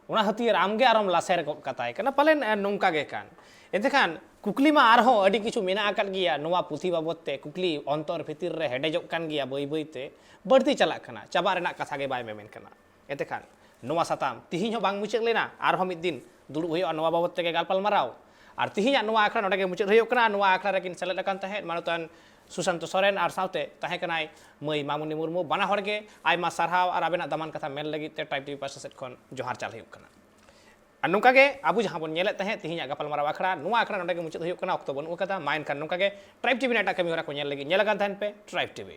ᱚᱱᱟ ᱦᱟᱹᱛᱭᱟᱹᱨ ᱟᱢᱜᱮ ᱟᱨᱚᱢ ᱞᱟᱥᱮᱨ ᱜᱚᱫ ᱠᱟᱛᱟᱭ ᱠᱟᱱᱟ, ᱯᱟᱞᱮᱱ, ᱮ, ᱱᱚᱝᱠᱟ ᱜᱮ ᱠᱟᱱ᱾ ᱮᱱᱛᱮᱠᱷᱟᱱ ᱠᱩᱠᱞᱤ ᱢᱟ ᱟᱨᱦᱚᱸ ᱟᱹᱰᱤ ᱠᱤᱪᱷᱩ ᱢᱮᱱᱟᱜ ᱟᱠᱟᱫ ᱜᱮᱭᱟ᱾ ᱱᱚᱣᱟ ᱯᱩᱛᱷᱤ ᱵᱟᱵᱚᱫ ᱛᱮ ᱠᱩᱠᱞᱤ ᱚᱱᱛᱚᱨ ᱵᱷᱤᱛᱤᱨ ᱨᱮ ᱦᱮᱰᱮᱡᱚᱜ ᱠᱟᱱ ᱜᱮᱭᱟ, ᱵᱟᱹᱭ ᱵᱟᱹᱭ ᱛᱮ ᱵᱟᱹᱲᱛᱤ ᱪᱟᱞᱟᱜ ᱠᱟᱱᱟ, ᱪᱟᱵᱟᱜ ᱨᱮᱱᱟᱜ ᱠᱟᱛᱷᱟ ᱜᱮ ᱵᱟᱭ ᱢᱮᱢᱮᱱ ᱠᱟᱱᱟ᱾ ᱮᱱᱛᱮᱠᱷᱟᱱ ᱱᱚᱣᱟ ᱥᱟᱛᱟᱢ ᱛᱤᱦᱤᱧ ᱦᱚᱸ ᱵᱟᱝ ᱢᱩᱪᱟᱹᱫ ᱞᱮᱱᱟ, ᱟᱨᱦᱚᱸ ᱢᱤᱫ ᱫᱤᱱ ᱫᱩᱲᱩᱵ ᱦᱩᱭᱩᱜᱼᱟ ᱱᱚᱣᱟ ᱵᱟᱵᱚᱫ ᱛᱮᱜᱮ ᱜᱟᱞᱯᱟᱞ ᱢᱟᱨᱟᱣ᱾ ᱟᱨ ᱛᱤᱦᱤᱧᱟᱜ ᱱᱚᱣᱟ ᱟᱠᱷᱲᱟ ᱱᱚᱰᱮ ᱜᱮ ᱢᱩᱪᱟᱹᱫ ᱦᱩᱭᱩᱜ ᱠᱟᱱᱟ᱾ ᱱᱚᱣᱟ ᱟᱠᱷᱲᱟ ᱨᱮᱠᱤᱱ ᱥᱮᱞᱮᱫ ᱟᱠᱟᱱ ᱛᱟᱦᱮᱸᱫ ᱢᱟᱱᱚᱛᱟᱱ ᱥᱩᱥᱟᱱᱛ ᱥᱚᱨᱮᱱ, ᱟᱨ ᱥᱟᱶᱛᱮ ᱛᱟᱦᱮᱸ ᱠᱟᱱᱟᱭ ᱢᱟᱹᱭ ᱢᱟᱢᱩᱱᱤ ᱢᱩᱨᱢᱩ᱾ ᱵᱟᱱᱟ ᱦᱚᱲ ᱜᱮ ᱟᱭᱢᱟ ᱥᱟᱨᱦᱟᱣ ᱟᱨ ᱟᱵᱮᱱᱟᱜ ᱫᱟᱢᱟᱱ ᱠᱟᱛᱷᱟ ᱢᱮᱱ ᱞᱟᱹᱜᱤᱫ ᱛᱮ Tribe T V ᱯᱟᱦᱴᱟ ᱥᱮᱫ ᱠᱷᱚᱱ ᱡᱚᱦᱟᱨ ᱪᱟᱞ ᱦᱩᱭᱩᱜ ᱠᱟᱱᱟ᱾ ᱟᱨ ᱱᱚᱝᱠᱟ ᱜᱮ ᱟᱵᱚ ᱡᱟᱦᱟᱸ ᱵᱚᱱ ᱧᱮᱞᱮᱫ ᱛᱟᱦᱮᱸᱫ ᱛᱤᱦᱤᱧᱟᱜ ᱜᱟᱯᱟᱞᱢᱟᱨᱟᱣ ᱟᱠᱷᱲᱟ, ᱱᱚᱣᱟ ᱟᱠᱷᱲᱟ ᱱᱚᱰᱮ ᱜᱮ ᱢᱩᱪᱟᱹᱫ ᱦᱩᱭᱩᱜ ᱠᱟᱱᱟ᱾ ᱚᱠᱛᱚ ᱵᱟᱹᱱᱩᱜ ᱟᱠᱟᱫᱟ, ᱢᱟ ᱮᱱᱠᱷᱟᱱ ᱱᱚᱝᱠᱟ ᱜᱮ Tribe T V ᱨᱮᱱᱟᱜ ᱮᱴᱟᱜ ᱠᱟᱹᱢᱤ ᱦᱚᱨᱟ ᱠᱚ ᱧᱮᱞ ᱞᱟᱹᱜᱤᱫ ᱧᱮᱞ ᱟᱠᱟᱱ ᱛᱟᱦᱮᱱ ᱯᱮ Tribe T V᱾